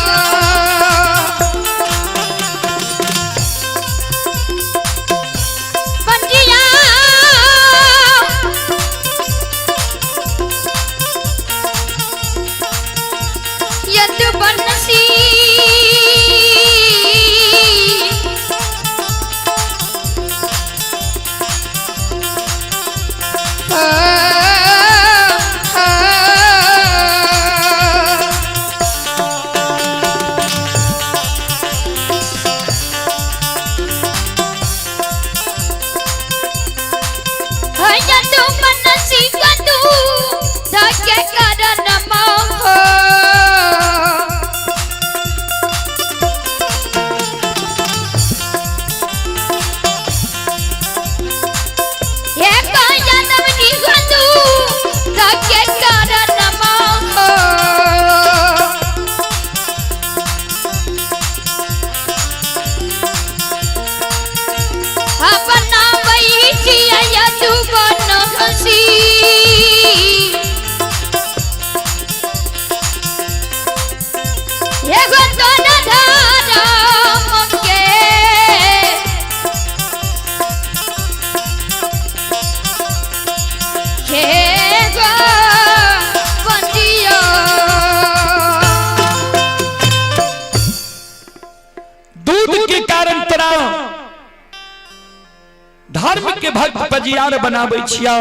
पजियार बनाबै छिया,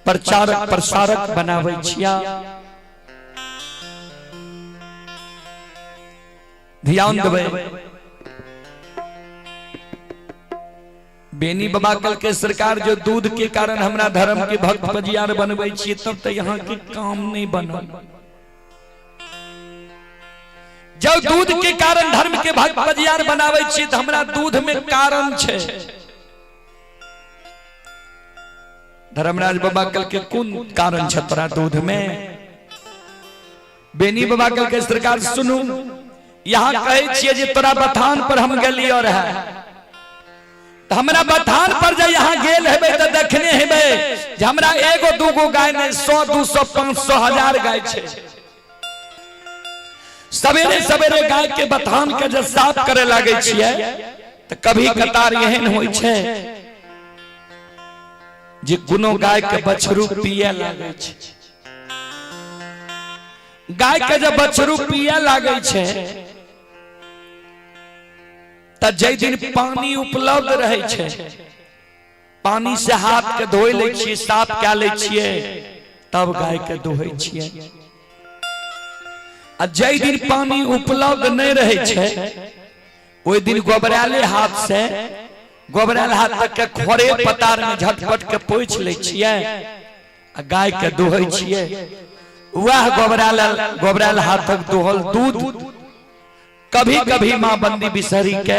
प्रचारक प्रसारक बनाबै छिया। ध्यान देबै। बेनी बाबा कल के सरकार जो दूध के कारण हमरा धर्म के भक्त पजियार बनबै छियै, तब तो यहाँ के काम नहीं बनल। जब दूध के कारण धर्म के भक्त पजियार बनाबै छियै तऽ हमरा दूध में कारण छै। धर्मराज बाबा कल के कोन कारण छै तोरा दूध में? बेनी बाबा कल के सरकार सुनू, यहाँ कहै छियै जे तोरा बथान पर हम गेलियो रहे, तऽ हमरा बथान पर जे यहाँ गेल हेबै तऽ देखने हेबै जे हमरा एगो दूगो गाय नहि, 100 200 500 1000 गाय छै। सवेरे सवेरे गाय के बथान के जे साफ करे लागे छियै तऽ कभी कतार एहन होइ छै जे कोनो गाय के बछरू पिए लागे छै। गाय के जब बछरू पिए लागे छै तऽ जाहि दिन पानी उपलब्ध रहै छै, पानी से हाथ के धोइ लै छियै, साफ कए लै छियै, तब गाय के दुहै छियै। आ जाहि दिन पानी उपलब्ध नहि रहै छै, ओहि दिन गोबराले हाथ से गोबरायल हाथ तक के खोरे पतार में झटपट के पोछि लै छियै आ गाय के दुहै छियै। वएह गोबरायल गोबरायल हाथक दुहल दूध कभी कभी माँ बंदी बिसरी के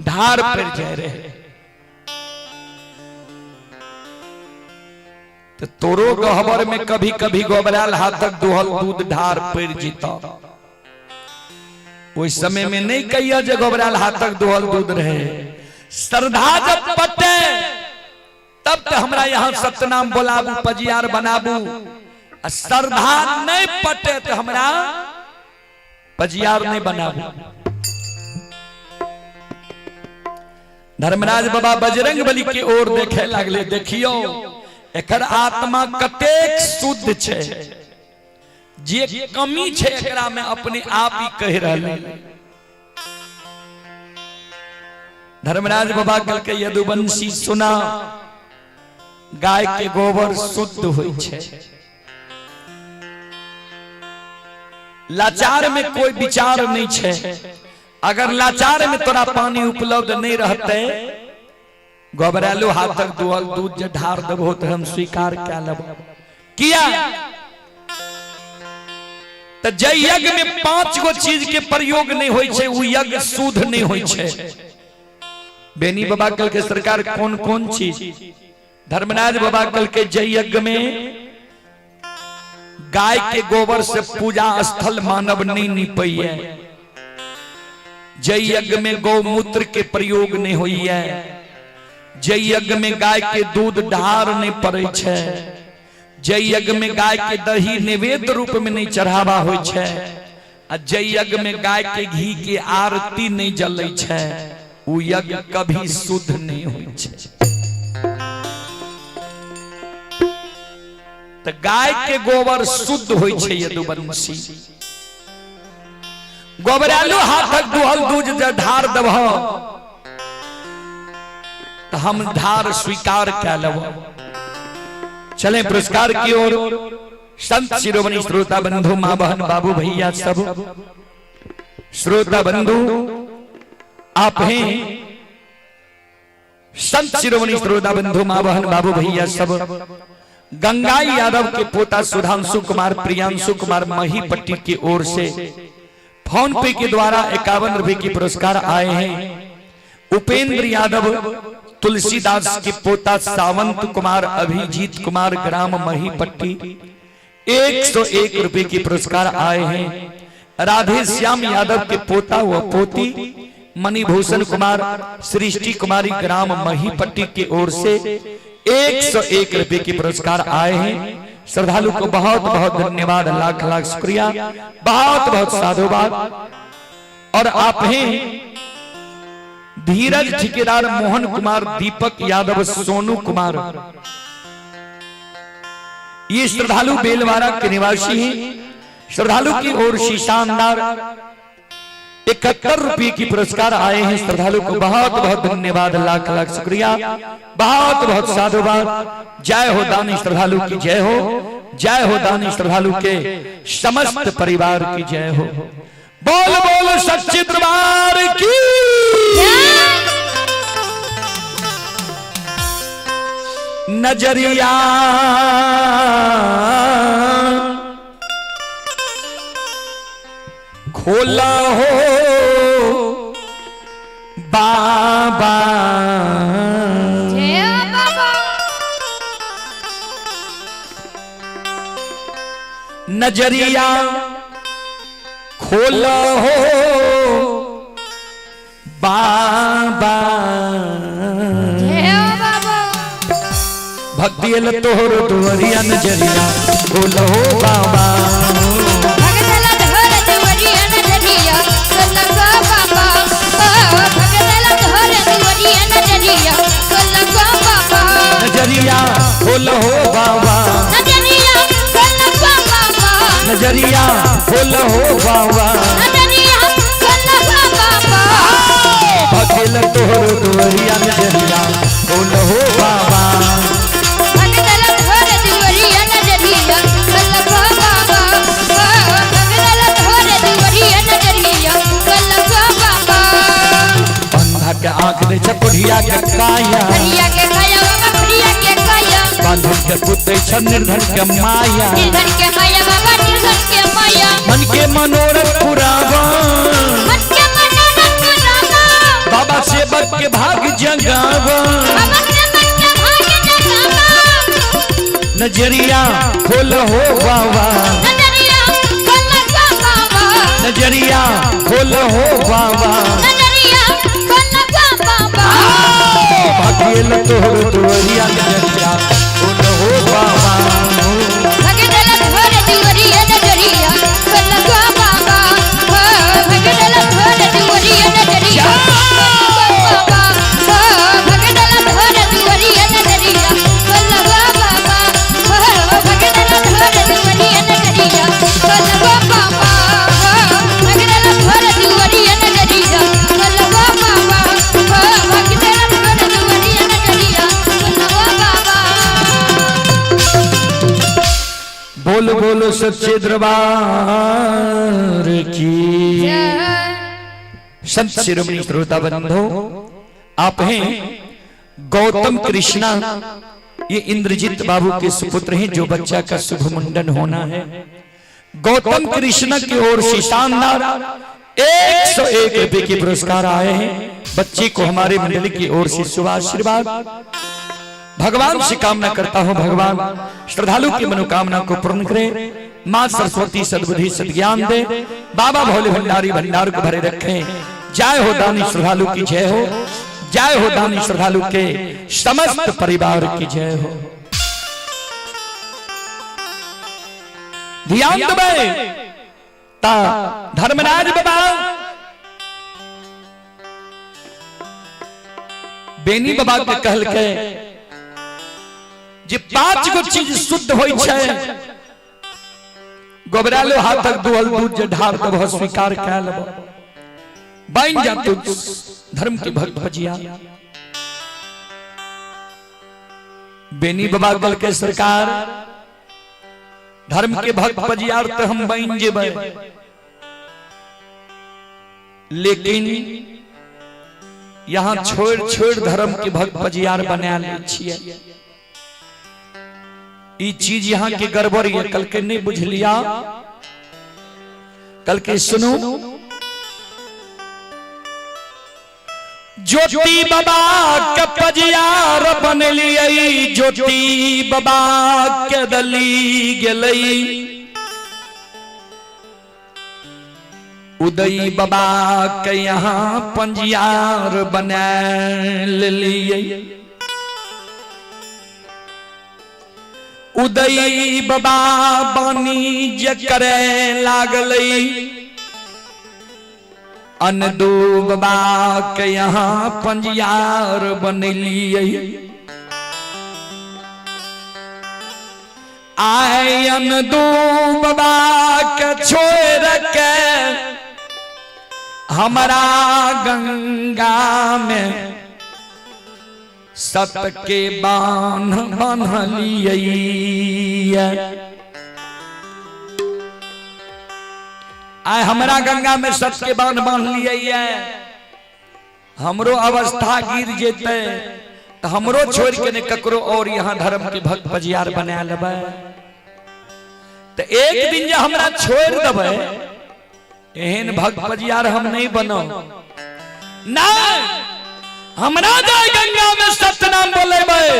धार पर जाय रहे। तो तोरो गहबर में कभी कभी गोबरायल हाथक दुहल दूध ढार पड़ जीता। ओहि समय में नहीं कहिया जे गोबरायल हाथक दुहल दूध रहे। श्रद्धा जब पटे तब तो हमरा यहाँ सतनाम बोलाबू, पजियार बनाबू। आ श्रद्धा नहीं पटे तो हमरा पजियार नहीं बनाबू। धर्मराज बाबा बजरंग बली के ओर देखे लागले, देखियो एकर आत्मा कतेक शुद्ध छै, जे कमी छै एकरा में अपने आप ही कह रहले। धर्मराज बाबा कहलकै यदुवंशी सुना, गाय के गोबर शुद्ध होइ छै। लाचार में कोई विचार नहीं छै। अगर लाचार में तोरा पानी उपलब्ध नहीं रहते, गोबरालू हाथक दुहल दूध जे ढार देबो तो हम स्वीकार कए लेबो। किया तो जै यज्ञ में 5 गो चीज के प्रयोग नहीं होइ छै, उ यज्ञ शुद्ध नहीं होइ छै। बेनी बाबा कल के सरकार कौन कौन चीज? धर्मराज बाबा कल के जय यज्ञ में गाय के गोबर से पूजा स्थल मानव नहीं निपैये, जय यज्ञ में गौमूत्र के प्रयोग नहीं होई है, जय यज्ञ में गाय के दूध ढार नहीं पड़े छै, जय यज्ञ में गाय के दही नैवेद्य रूप में नहीं चढ़ावा होइ छै, आ जय यज्ञ में गाय के घी के आरती नहीं जलै छै, उ यज्ञ कभी शुद्ध नहीं होइ छै। तो गाय के गोबर शुद्ध होइ छै यदुवंशी। गोबरालू हाथक दुहल दूध जे ढार देबह तो हम ढार स्वीकार कए लेब। चले पुरस्कार की ओर। संत शिरोमणि श्रोता बंधु, माँ बहन बाबू भैया सब श्रोता बंधु, आप हैं संत शिरोमणि श्रोता बंधु, माँ बहन बाबू भैया सब। गंगाई यादव के पोता सुधांशु कुमार, प्रियांशु कुमार महीपट्टी की ओर से फोन पे के द्वारा 51 रुपए के पुरस्कार आए हैं। उपेंद्र यादव तुलसीदास के पोता सावंत कुमार, अभिजीत कुमार, ग्राम महीपट्टी 101 रुपए के पुरस्कार आए हैं। राधे श्याम यादव के पोता व पोती मणिभूषण कुमार, सृष्टि कुमारी, ग्राम महीपट्टी की ओर से 101 रुपए के पुरस्कार आए हैं। श्रद्धालु को बहुत बहुत धन्यवाद, लाख लाख शुक्रिया, बहुत बहुत साधुवाद। और आप हैं धीरज ठेकेदार, मोहन कुमार, दीपक यादव, सोनू कुमार, ये श्रद्धालु बेलवारा के निवासी हैं। श्रद्धालु की ओर से शानदार 71 रुपये की पुरस्कार आए हैं। श्रद्धालु को बहुत बहुत धन्यवाद, लाख लाख शुक्रिया, बहुत बहुत साधुवाद। जय हो दानी श्रद्धालु की जय हो, जय हो दानी श्रद्धालु के समस्त परिवार की जय हो। बोल बोल सच्चे दरबार की। नजरिया खोला हो बाबा, जय बाबा। नजरिया खोला हो बाबा, जय बाबा। भक्ति तोहर दुआरिया नजरिया खोला हो बाबा। भगतला धर दुवरिया नजरिया खोला गो बाबा। भगतला धर दुवरिया नजरिया खोला गो बाबा। नजरिया खोला हो बाबा, नजरिया खोला गो बाबा। नजरिया खोला हो बाबा, नजरिया खोला गो बाबा। भक्ति तोहर दुआरिया नजरिया खोला हो बाबा। भगतला धर दुवरिया नजरिया खोला गो बाबा। भगतला धर दुवरिया नजरिया खोला गो बाबा। अंधा के आंख दे छ कोढ़िया के काया, हरिया के काया बाबा, हरिया के काया। बांधन के पुत्र छ निर्धन के माया, निर्धन के माया बाबा, निर्धन के माया। मन के मनोरथ पुरावा, मन के मनोरथ पुरावा। बाबा सेवक के भाग जगावा। बाबा के मन के भाग जगावा। नजरिया खोल हो बाबा, नजरिया खोल गो बाबा। नजरिया खोल हो बाबा। नजरिया खोल गो बाबा। भाग्यल तोहर दुआरिया नजरिया खोल हो बाबा। भगदल धर दुवरिया नजरिया खोल गो बाबा। भगदल धर दुवरिया नजरिया खोल गो बाबा। भगदल धर दुवरिया नजरिया खोल गो बाबा। भगदल धर दुवरिया नजरिया खोल गो बाबा। भगदल धर दुवरिया नजरिया खोल गो बाबा। भगदल धर दुवरिया नजरिया खोल गो बाबा। बोल बोल सच्चे दरबार की। संत शिरोमणि श्रोता बंधो, आप हैं गौतम कृष्णा, ये इंद्रजीत बाबू के सुपुत्र हैं, जो बच्चा का शुभ मुंडन होना है। गौतम कृष्णा की ओर से शानदार 101 रुपए के पुरस्कार आए हैं। बच्चे को हमारे मंडली की ओर से शुभ आशीर्वाद। भगवान से कामना करता हूं, भगवान श्रद्धालु की मनोकामना को पूर्ण करे, मां सरस्वती सद्बुद्धि सद्ज्ञान दे, बाबा भोले भंडारी भंडार को भरे रखें। जय हो दानी श्रद्धालु की जय हो, जय हो दानी श्रद्धालु के समस्त परिवार की जय हो। ध्यान देबै ता धर्मराज बाबा बेनी बाबा के कहलकै जे 5 गो चीज शुद्ध होई छै, गोबरालो हाथक दुहल दूध जे ढार देबह स्वीकार कए लेबह, बनि जा तू धर्म के भक्त भजिया। बेनी बाबा कहलकै सरकार धर्म के भक्त बजियार तो हम बन जेबै, लेकिन यहाँ छोड़ छोड़ धर्म के भक्त बजियार बना ले छियै। ई चीज यहाँ के गड़बड़ ये कल के नहीं बुझ लिया, कल के सुनो। ज्योति बाबा के पजियार बन लियै, ज्योति बाबा के दली गेलै, उदय बाबा के यहाँ पंजियार बना लियै। उदय बाबा वाणिज्य करे लागलै, अनदू बाबा के यहाँ पंजियार बनलियै। आय अनदू बाबा के छोड़ के हमरा गंगा में सत के बांध बांधलियै। आय हमरा गंगा में सत के बांध बांधलियै, हमरो अवस्था गिर जेतै तो हमरो छोड़ के ने ककरो और यहाँ धर्म के भक्त बजियार बना लेबै। तो एक दिन जे हमरा छोड़ देबै, एहन भक्त बजियार हम नहीं बनो ना। हमरा जाय गंगा में सत्यनाम बोलेबै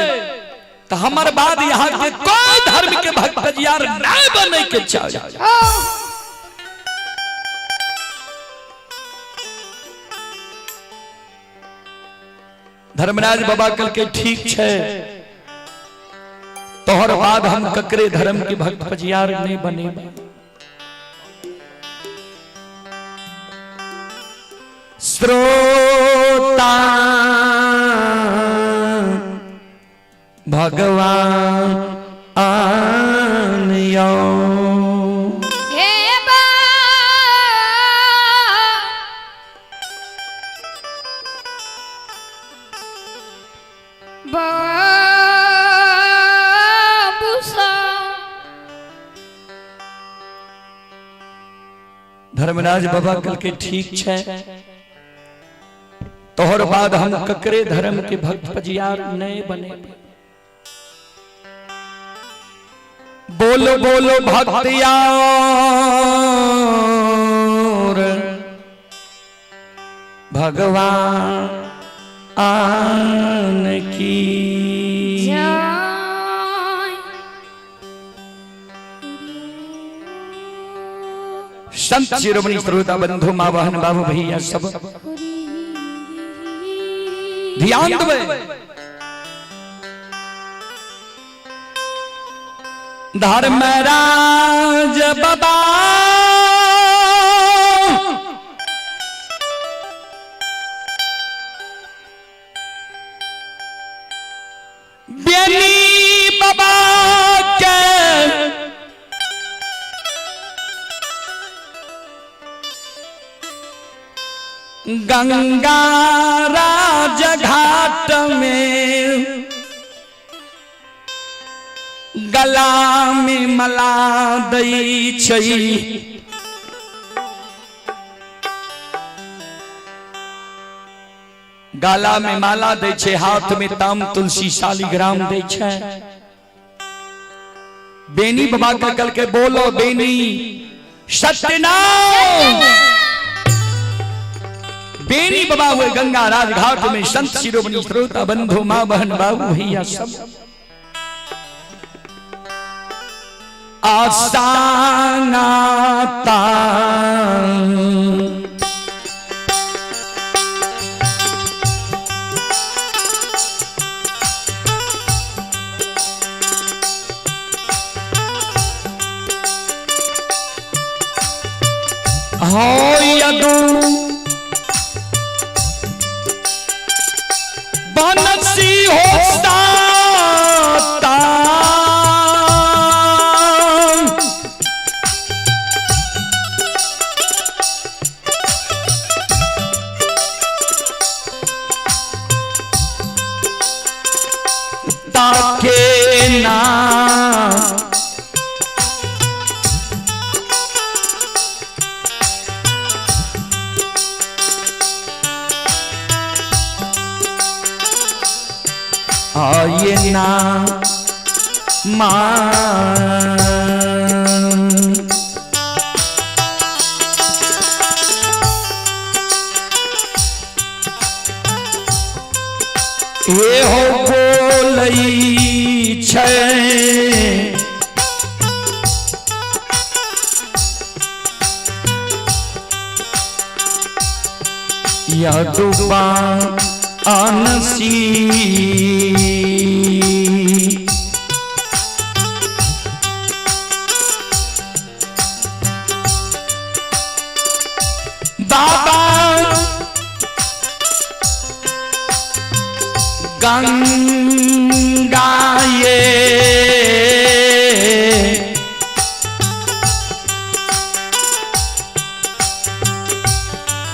तो हमर बाद यहाँ के कोई धर्म के भक्त बजियार नहीं बने के चाहिए। धर्मराज बाबा कल के ठीक छे, तोहर बाद हम ककरे धर्म के भक्त बजियार नहीं बनेबै। श्रोता भगवान आनियो हे बा बाबूसा। धर्मराज बाबा कल के ठीक छे, तोहर बाद हम ककरे धर्म के भक्त बजियार नहीं बने। बोलो बोलो भक्तियार भगवान आन की जय। संत शिरोमणि श्रोता बंधु माँ बहन बाबू भैया सब ध्यान देवे। धर्मराज बाबा बेनी बाबा के गंगा राज घाट में गला में मला दै छै। गला में माला दै छै, हाथ में ताम तुलसी शालिग्राम दै छै। बेनी बाबा का कल के बोलो बेनी सत्यनाम। बेनी बाबा हुए गंगा राजघाट में संत शिरोमणि श्रोता बंधु माँ बहन बाबू भैया सब आसानाता हो यदु बनसी हो साता ताके ना आये ना मान। ये हो बोलई छै यदुबा अनसी बाबा गंगा ये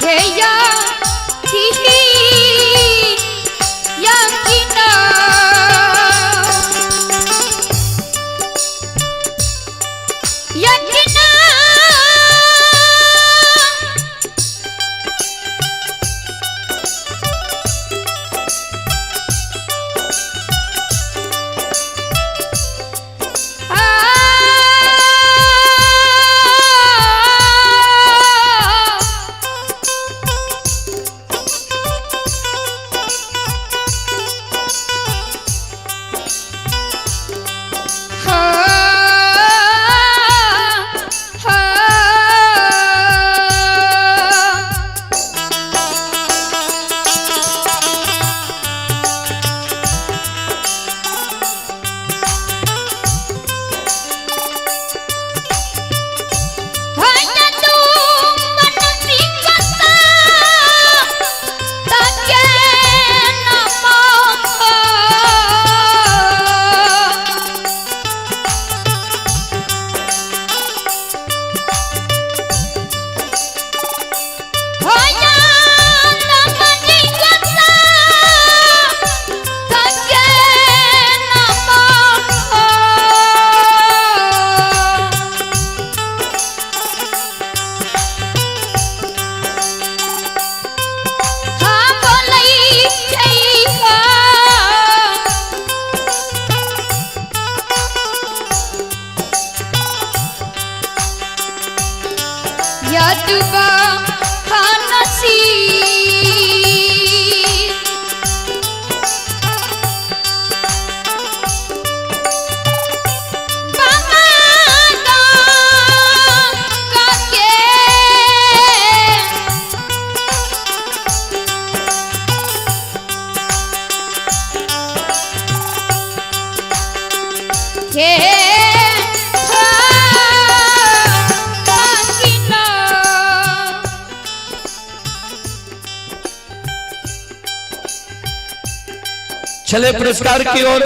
हे जादू खानसी। बाबा गंगा के के चले पुरस्कार की ओर।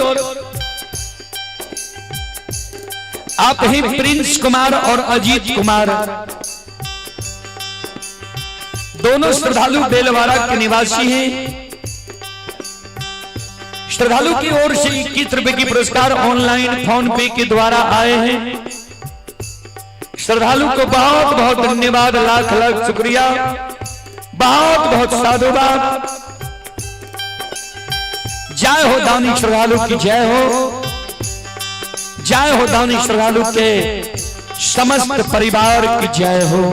आप ही प्रिंस कुमार और अजीत कुमार दोनों श्रद्धालु बेलवाड़ा के निवासी हैं। श्रद्धालु की ओर से 21 रुपए की पुरस्कार ऑनलाइन फोन पे के द्वारा आए हैं। श्रद्धालु को बहुत बहुत धन्यवाद, लाख लाख शुक्रिया, बहुत बहुत साधुवाद। जय हो दानी श्रद्धालु की जय हो, जय हो दानी श्रद्धालु के समस्त परिवार की जय हो।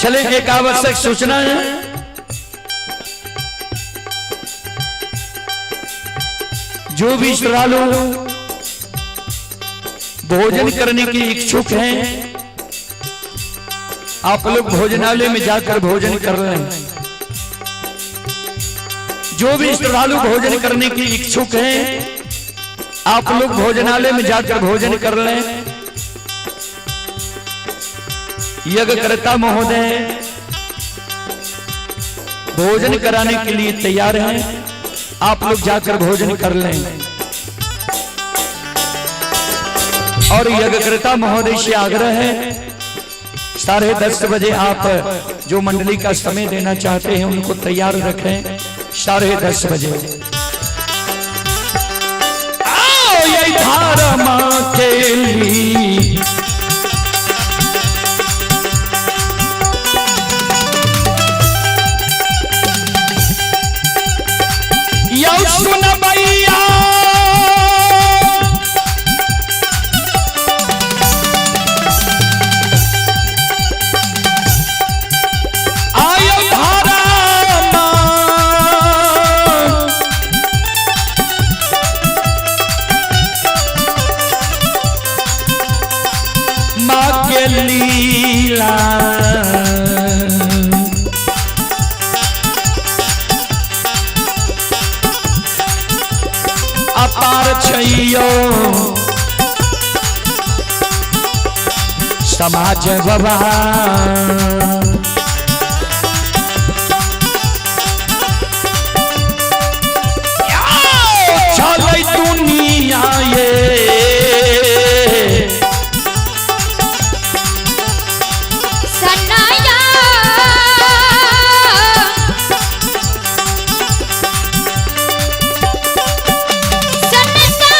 चले एक आवश्यक सूचना है। जो भी श्रद्धालु भोजन करने के इच्छुक हैं, आप लोग भोजनालय में जाकर भोजन कर लें। जो भी श्रद्धालु भोजन करने के इच्छुक हैं, आप लोग भोजनालय में जाकर भोजन कर लें। यज्ञकर्ता महोदय भोजन कराने के लिए तैयार हैं, आप लोग जाकर भोजन कर लें। और यज्ञकर्ता महोदय से आग्रह है, 10:30 बजे आप जो मंडली का समय देना चाहते हैं उनको तैयार रखें। 10:30 बजे। आओ ये धारा मां के लिए यौ सुन भैया, आयो धारा मां मां के लीला। अपार छैयो समाज बाबा, चलै दुनिया ये सनाया सनसा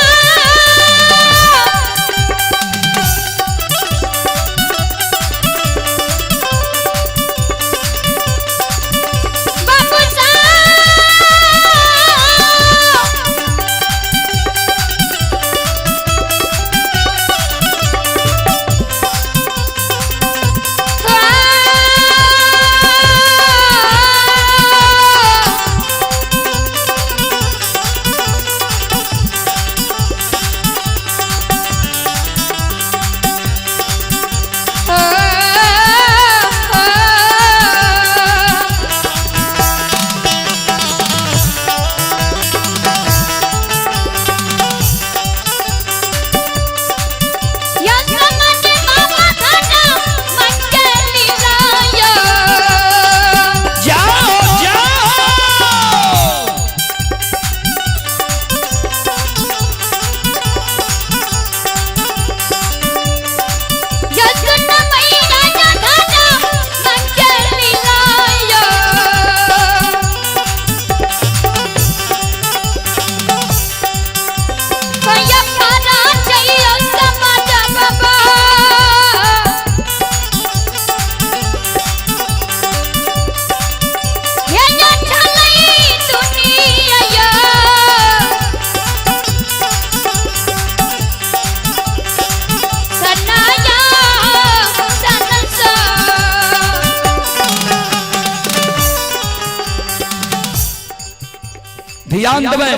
ध्यान देबै,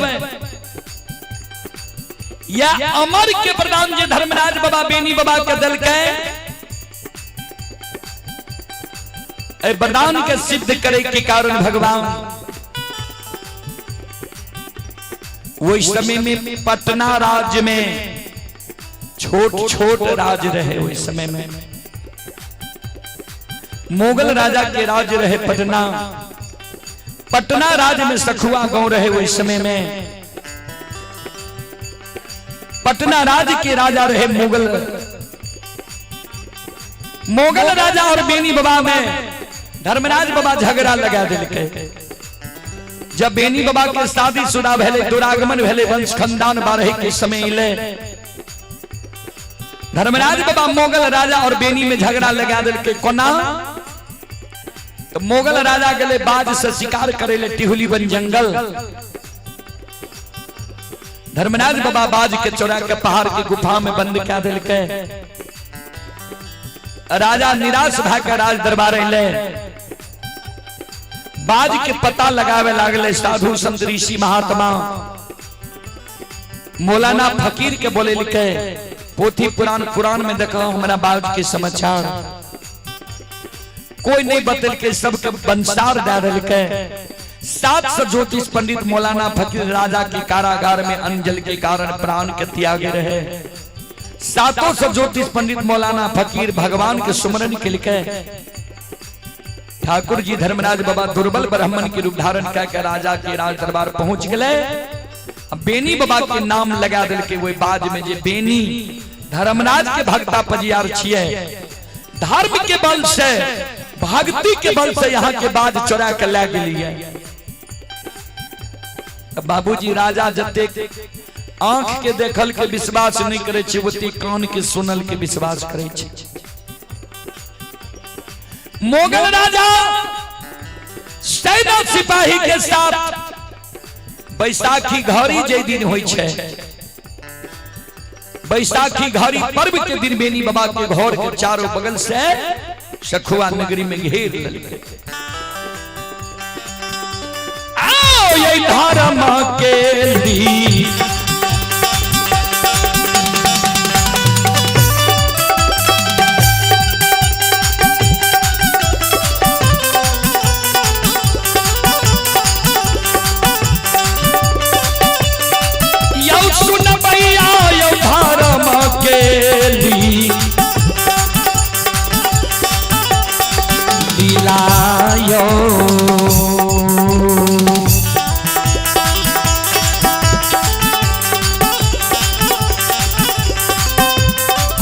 या अमर के वरदान जे धर्मराज बाबा बेनी बाबा के देलकै, एहि वरदान के सिद्ध करे के कारण भगवान ओहि समय में पटना राज्य में छोट छोट राज रहे। ओहि समय में मुगल राजा के राज रहे पटना। पटना राज्य में सखुआ गांव रहे। ओहि समय में पटना राज्य के राजा रहे मुगल। मुगल राजा और बेनी बाबा में धर्मराज बाबा झगड़ा लगा दिलकै। जब बेनी बाबा के शादी शुदा भेले, दुरागमन भेले, वंश खानदान बारहे के समय ले धर्मराज बाबा मुगल राजा और बेनी में झगड़ा लगा दिलकै। कोना? तो मुगल राजा गेले बाज से शिकार करे ले टिहुली वन जंगल। धर्मराज बाबा बाज के चोरा के पहाड़ के गुफा में बंद कए दिलकै। राजा निराश भए के राज दरबार अयलै, बाज के पता लगावे लागले। साधु संत ऋषि महात्मा मौलाना फकीर के बोलेलकै, पोथी पुराण कुरान में देखो हमरा बाज के समाचार। कोई नहीं बतेलकै, सबके बंसार दे देलकै। 700 ज्योतिष पंडित मौलाना फकीर राजा के कारागार में अंजल के कारण प्राण के त्यागे रहे। 700 ज्योतिष पंडित मौलाना फकीर भगवान के सुमरन केलकै। ठाकुर जी धर्मराज बाबा दुर्बल ब्राह्मण के रूप धारण कऽ के राजा के राज दरबार पहुंच गेलै। बेनी बाबा के नाम लगा देलकै ओहि बाज में, जे बेनी धर्मराज के भक्ता पजियार छियै, धर्म के बल से, भक्ति के बल से यहाँ के बाज चोरा के लै गेलियै। बाबूजी, राजा जतेक आंख के देखल के विश्वास नहीं करे छै, ओते कान के सुनल के विश्वास करे छै। मुगल राजा सैना सिपाही के साथ बैसाखी घड़ी जे दिन होइ छै, बैसाखी घड़ी पर्व के दिन बेनी बाबा के घर के चारों बगल से सखुआ नगरी में घेर लेलकै। आओ ये धर्म के ली यौ सुनबैया, यौ धर्म के ली लीला यौ।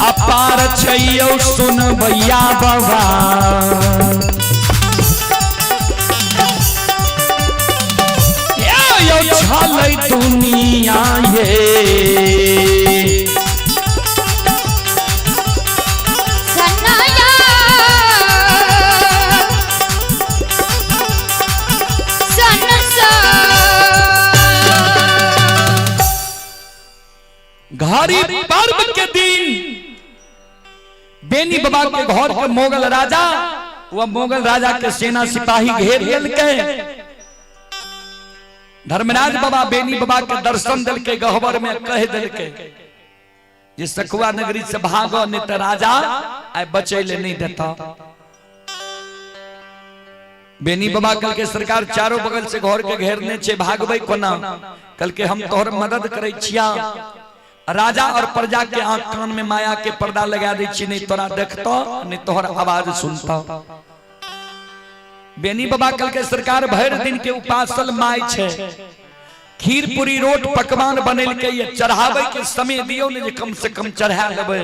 अपार छै यौ सुनबैया बाबा, यौ छलै दुनिया ये। सनाया सनसा। घड़ी पर्व के दिन बेनी बाबा के घर के मुगल राजा वह मुगल राजा के सेना सिपाही घेर लेलकै। धर्मराज बाबा बेनी बाबा के दर्शन दिलकै गहबर में, कह दिलकै जे सखुआ नगरी से भागो, नहीं तो राजा आइ बचै ले नहीं देता। बेनी बाबा कल के सरकार, चारों बगल से घर के घेरने छे, भागबै कोना? कल के हम तोहर मदद करै छिया, राजा और प्रजा के आंख कान में माया के पर्दा लगा दै छी, नहीं तोरा देखतो नहीं तोहर आवाज सुनतो। बेनी बाबा कल के सरकार, भरि दिन के उपासल my छे, खीर पूरी रोट पकवान बनेलकै, ये चढ़ाबै के समय दियौ ने जे कम से कम चढ़ा लेबै।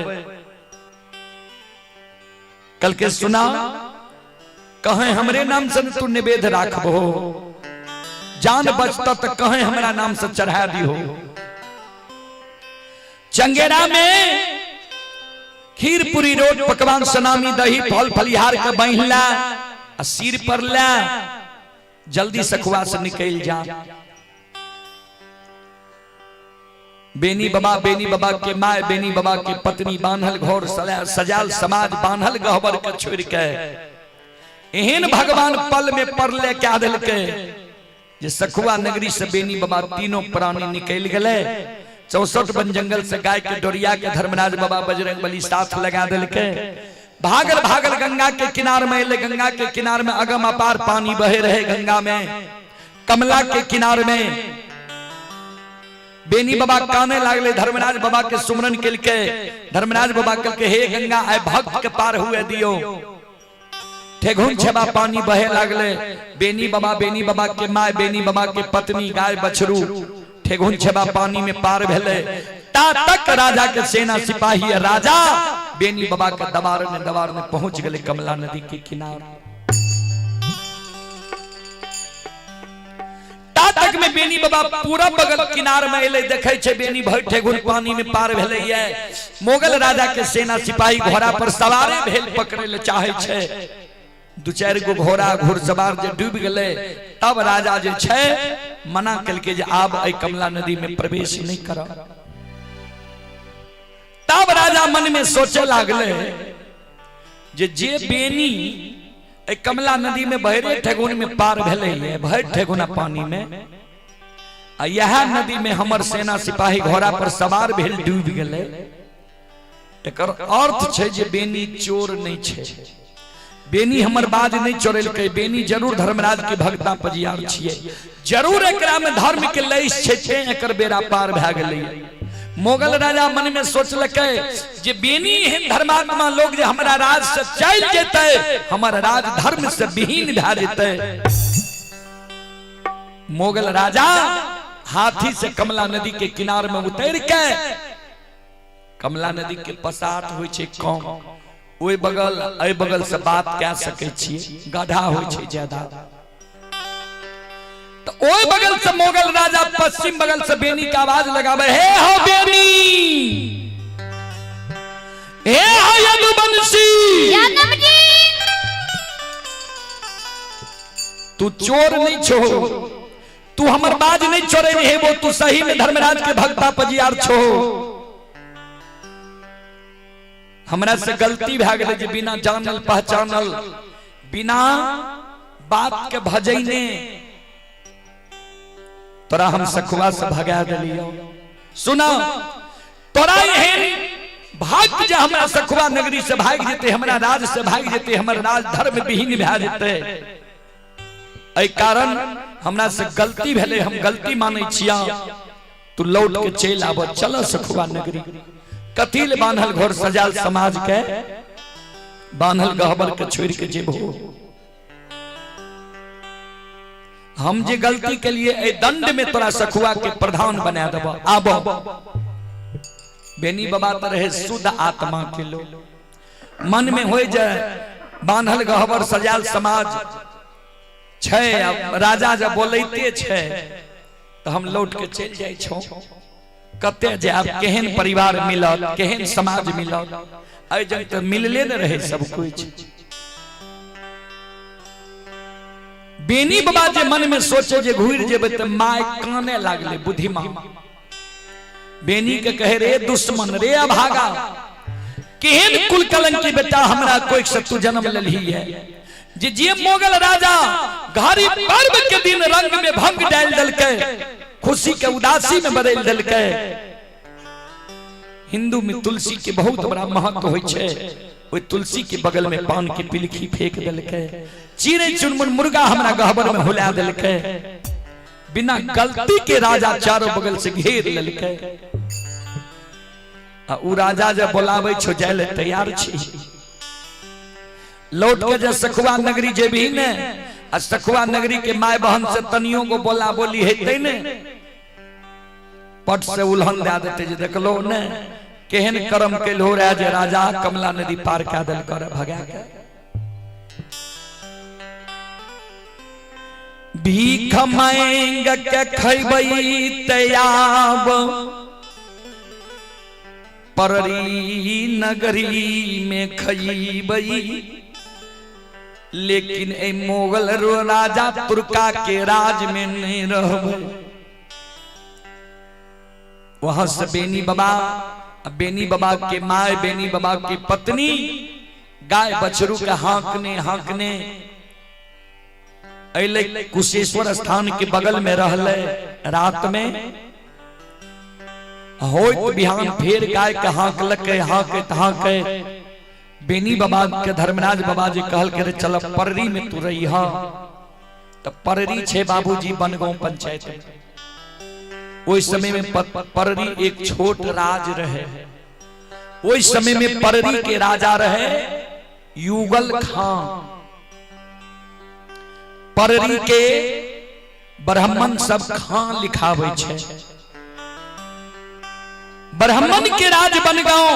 कल के सुना, कहे हमरे नाम से तू निवेद राखबो, जान बचता तो कहे हमरा नाम से चढ़ा दिहो। चंगेरा में खीर पूरी रोट पकवान सनामी दही फल फलिहार के बहिला आ सिर पर ला जल्दी सखुआ से निकल जा। बेनी बाबा, बेनी बाबा के my, Beni बाबा के पत्नी बान्हल घर सजाल समाज बान्हल गहबर के छोड़ के एहन भगवान पल में परले क्या दिलके। जे सखुआ नगरी से बेनी बाबा तीनों प्राणी निकल गए। 64 वन जंगल से गाय के डोरिया के धर्मराज बाबा बजरंग बली साथ लगा दिलके। भागल भागल गंगा के किनार में एले। गंगा के किनार में अगम अपार पानी बहे रहे। गंगा में कमला के किनार में बेनी बाबा काने लागले। धर्मराज बाबा के सुमरन केलके। धर्मराज बाबा कहलके, हे गंगा, आय भक्त के पार हुए दियो। ठेघुन छेबा पानी बहे लागले। बेनी बाबा, बेनी बाबा के my, Beni बाबा के पत्नी, गाय बछरू ठेघुन छेबा पानी में पार भेले। ता तक राजा के सेना सिपाही राजा बेनी बाबा के दबार में पहुंच गए कमला नदी के किनार। ता तक में बेनी बाबा पूरा बगल किनार में एले। देखे छे बेनी भर ठेघुन पानी में पार भेले। ये मोगल राजा के सेना सिपाही घोड़ा पर सवारे भेल पकड़े ले चाहे छे। दू चारि गो घोड़ा घुड़सवार जे डूब गए, तब राजा जे छे मना कलके जे आब एहि कमला नदी में प्रवेश नहीं करब। तब राजा मन में सोचे लागले जे जे बेनी एहि कमला नदी में भरे ठेगुन में पार भेलै, भरि ठेगुना पानी में, आ यह नदी में हमर सेना सिपाही घोड़ा पर सवार भेल डूबि गेलै, एकर अर्थ छै जे बेनी चोर नहीं छै, बेनी हमर बाज नहीं चोरेलकै, बेनी जरूर धर्मराज के भक्ता पजियार छियै, जरूर एकरा में धर्म के लैस छै, तें एकर बेड़ा पार भए गेलै। मोगल राजा मन में सोचलकै जे बेनी एहन धर्मात्मा लोग जे हमरा राज से चलि जेतै, हमर राज धर्म से विहीन भए जेतै। मोगल राजा हाथी से कमला नदी के किनार में उतर के, कमला नदी के पसात होइ छै कम, ओहि बगल एहि बगल से बात कए सकै छियै, गड्ढा होइ छै ज्यादा, तो ओहि बगल से मोगल राजा पश्चिम बगल से बेनी के आवाज लगावे, हे हो बेनी, हे हो यदुवंशी, यादव जी, तू चोर नहीं छो, तू हमर बाज नहीं चोरे नहीं हेबो, तू सही में धर्मराज के भक्ता पजियार छो। हमरा से गलती भए गेलै जे बिना जानल पहचानल, बिना बात के भजैने तोरा हम सखुआ से भगा देलियौ। सुना, तोरा एहन भाग जे हमरा सखुआ नगरी से भागि जेतै, हमरा राज से भागि जेतै, हमर राज धर्म विहीन भए जेतै, एहि कारण हमरा से गलती भेलै, हम गलती मानै छिया, तू लौट के चलि आब, चल सखुआ नगरी। कथी ले बान्हल घर सजाल समाज के बान्हल गहबर के छोड़ के जेबहो? हम जे गलती के लिए एहि दंड में तोरा सखुआ के प्रधान बना देब, आब। बेनी बाबा तो रहे शुद्ध आत्मा के लोग, मन में हो जाए बान्हल गहबर सजाल समाज छै, राजा जब बोलैते छै तो हम लौट के चलि जाइ छौ, कते जायब, केहन परिवार मिलत, केहन समाज मिलत, एहि जग तऽ मिलले ने रहे सब कुछ। बेनी बाबा जे मन में सोचे जे घुरि जेबै तऽ my काने लागले। बुद्धिमान बेनी के कहे, रे दुश्मन, रे अभागा, केहन कुल कलंकी बेटा हमरा कोई से तू जन्म लेलही है जे जे मोगल राजा घड़ी पर्व के दिन रंग में भंग डाल देलकै, खुशी के उदासी में बदल देलकै। हिंदू में तुलसी के बहुत बड़ा महत्व होइ छै, ओहि तुलसी के बगल में पान के पिलखी फेंक देलकै, चिड़ै चुनमुन मुर्गा हमरा गहबर में हुला देलकै, बिना गलती के राजा चारों बगल से घेर लेलकै, आ उ राजा जब बोलाबै छौ जाय ले तैयार छी? लौट के जे सखुआ नगरी जेबही ने, आ सखुआ नगरी के my बहन से तनियो को बोला बोली हेतै ने, पट से उल्हन दए देतै जे देखलो ने केहन कर्म केलहो रहे जे राजा कमला नदी पार कए देलक रे भगा के। भीख मांग के खैबै तैयाब पररी नगरी में खैबै, लेकिन ए मोगल रो राजा तुर्का के राज में नहीं रहबै। वहां से बेनी बाबा, बेनी बाबा के my, Beni बाबा की पत्नी गाय बछरू के हाँकने हाँकने अइले कुशेश्वर स्थान के बगल में रहले। रात में होइत बिहान फेर गाय के हाँकलकै, हाँकैत हाँकैत बेनी बाबा के धर्मराज बाबा जी कहल के रे चल पररी में तू रही। त पररी छे बाबूजी बनगांव पंचायत में। ओहि समय में पररी एक छोट राज रहे। ओहि समय में पररी के राजा रहे युगल खान। पररी के ब्राह्मण सब खान लिखावे छे। ब्राह्मण के राज बनगांव,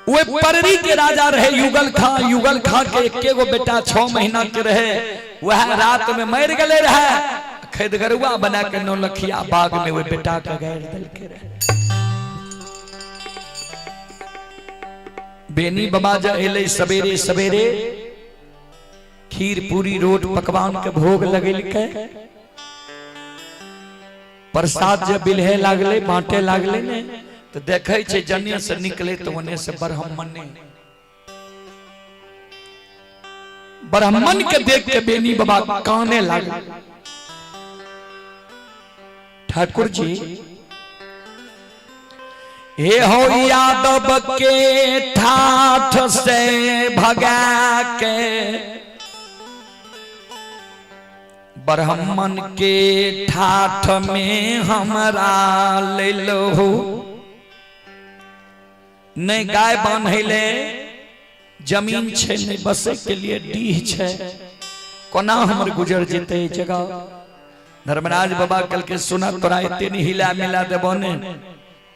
वे पररी के राजा रहे युगल खां। युगल खां के एके गो बेटा 6 महीना के रहे, वह रात में मर गले रहे। खैदगरुआ बना के नौलखिया बाग में वे बेटा के गैर दिल के रहे। बेनी बाबा जा एले सवेरे सवेरे खीर पूरी रोट पकवान के भोग लगेलकै। प्रसाद जब बिलहे लागले, बांटे लागले ने, तो देखे छे जने से निकले तो ओने से ब्राह्मण ब्राह्मण के देख के बेनी बाबा काने लागले। ठाकुर जी हे हो यादव के ठाठ से भगा के ब्राह्मण के ठाठ में हमरा ले लो। नहीं गाय बांधले जमीन छे, नहीं बसे के लिए डीह छे, कोना हमर गुजर जेते जगह। धर्मराज बाबा कल के सुना तोरा एते नहीं हिला मिला देबो ने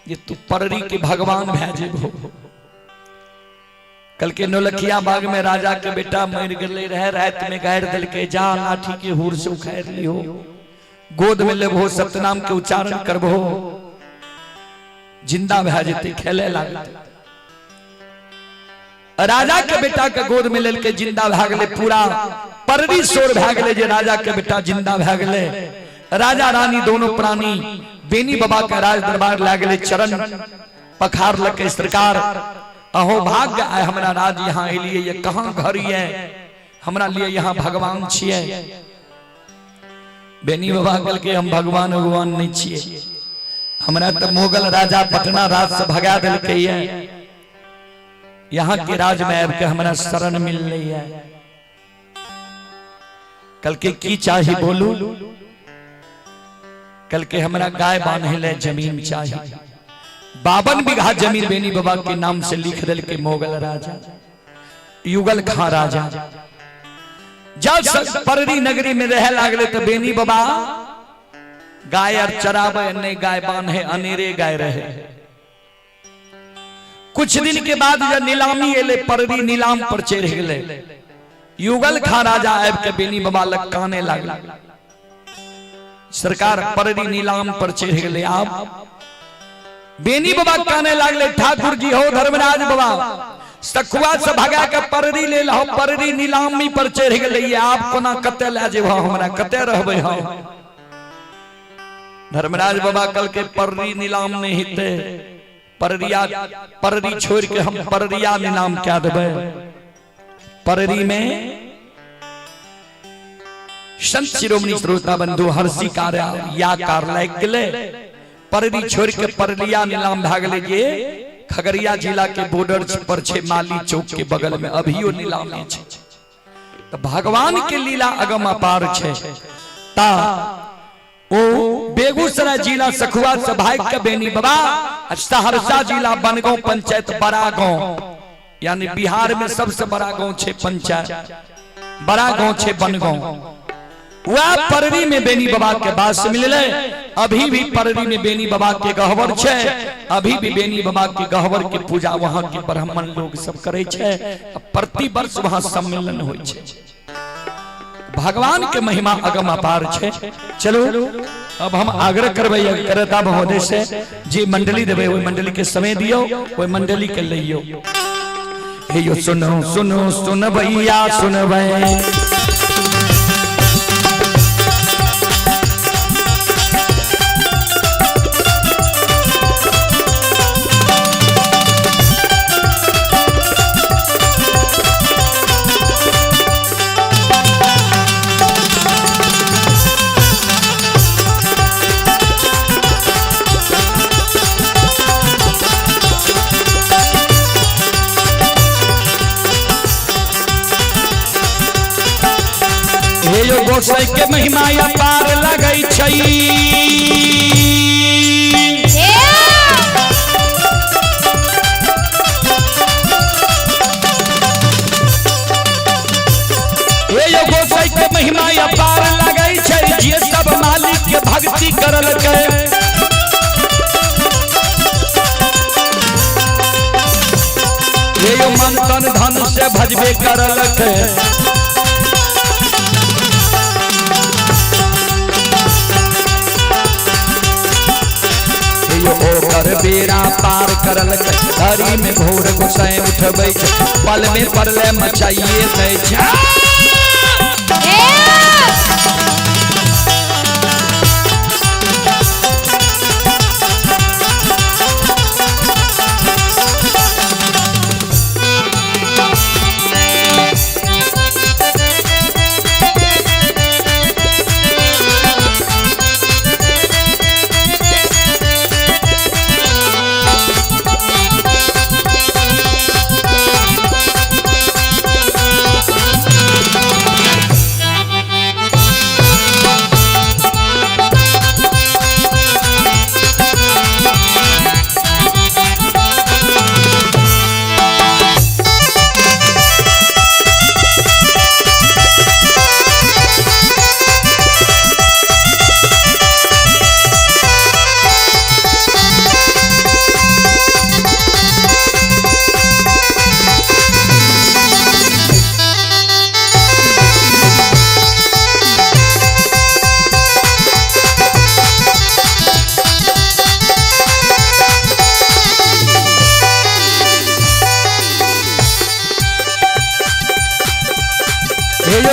जे तू पररी के भगवान भए जेबो। कल के नौलखिया बाग में राजा के बेटा मर गेले रहे, रात में गाड़ देलकै, जा लाठी के हूर से उखाड़ लिहो, गोद में लेबो, सतनाम के उच्चारण करबो, जिंदा भए जेतै, खेले लागतै। राजा के बेटा के गोद में लेलकै, जिंदा भए गेलै। पूरा पररी शोर भए गेलै जे राजा के बेटा जिंदा भए गेलै। राजा रानी दोनों प्राणी बेनी बाबा के राज दरबार लए गेलै, चरण पखार लकै। सरकार अहो भाग्य आय हमरा राज यहाँ एलिए, ये कहाँ घर ये, हमरा लिए यहाँ भगवान छिए। बेनी बाबा कहलकै हम भगवान भगवान नहीं छिए, हमरा तो मुगल राजा पटना राज से भगा देलकै ये, यहाँ के राज में आबि के हमरा शरण मिल रही है। कल के की चाही बोलू? कल के हमरा गाय बांधे ले जमीन चाही। 52 बीघा जमीन बेनी बाबा के नाम से लिख दिल के मुगल राजा युगल खां राजा। जब पररी नगरी में रहे लागले तो बेनी बाबा गाय और चरावे नहीं, गाय बांधे अनेरे गाय रहे। कुछ दिन के बाद जब नीलामी एले, पररी नीलाम पर चढ़ गए। युगल खां राजा आबि के बेनी बाबा लग काने लागल, सरकार पररी नीलाम पर चढ़ गए। आप बेनी बाबा काने लागले, ठाकुर जी हो धर्मराज बाबा, सखुआ से भगा के पररी ले लहो, पररी नीलामी पर चढ़ गए, आप कोना कते लए जेबो, हमरा कते रहबै हम। धर्मराज बाबा कल के पररी नीलाम नहीं हेतै, पररिया पररी छोड़ के हम पररिया नीलाम क्या देबै। पररी में संत शिरोमणि श्रोता बंधु हर्षि कार्य या कार लाग गेलै, पररी छोड़ के पररिया नीलाम भए गेलै जे खगड़िया जिला के बॉर्डर पर छे, माली चौक के बगल में अभियो नीलामे छे। तो भगवान के लीला अगम अपार छे। ता ओ बेगूसराय जिला सखुआ से भाग के बेनी बाबा सहरसा जिला बनगांव पंचायत बड़ा गांव, यानी बिहार में सबसे बड़ा गांव छे पंचायत, बड़ा गांव छे बनगांव। वह पररी में बेनी बाबा के बास मिलले। अभी भी पररी में बेनी बाबा के गहवर छे, अभी भी बेनी बाबा के गहवर के पूजा वहां के ब्राह्मण लोग सब करे छे। प्रति वर्ष वहां सम्मेलन होय छे। भगवान के महिमा अगम अपार छे। चलो अब हम आग्रह करबै करता महोदय से, जे मंडली देबै ओहि मंडली के समय दियो, ओहि मंडली के लइयो। हे यो सुनो सुनो सुन भैया सुनबै, गोसाई के महिमा अपार लगै छै। हे यो गोसाई के महिमा अपार लगै छै, जे सब मालिक के भक्ति करलकै। हे यो मन तन धन से भजबे करलकै। ओकर बेड़ा पार करलकै, हरी में भोर गोसाई उठबै छै, पल में परले मचाइए दै छै।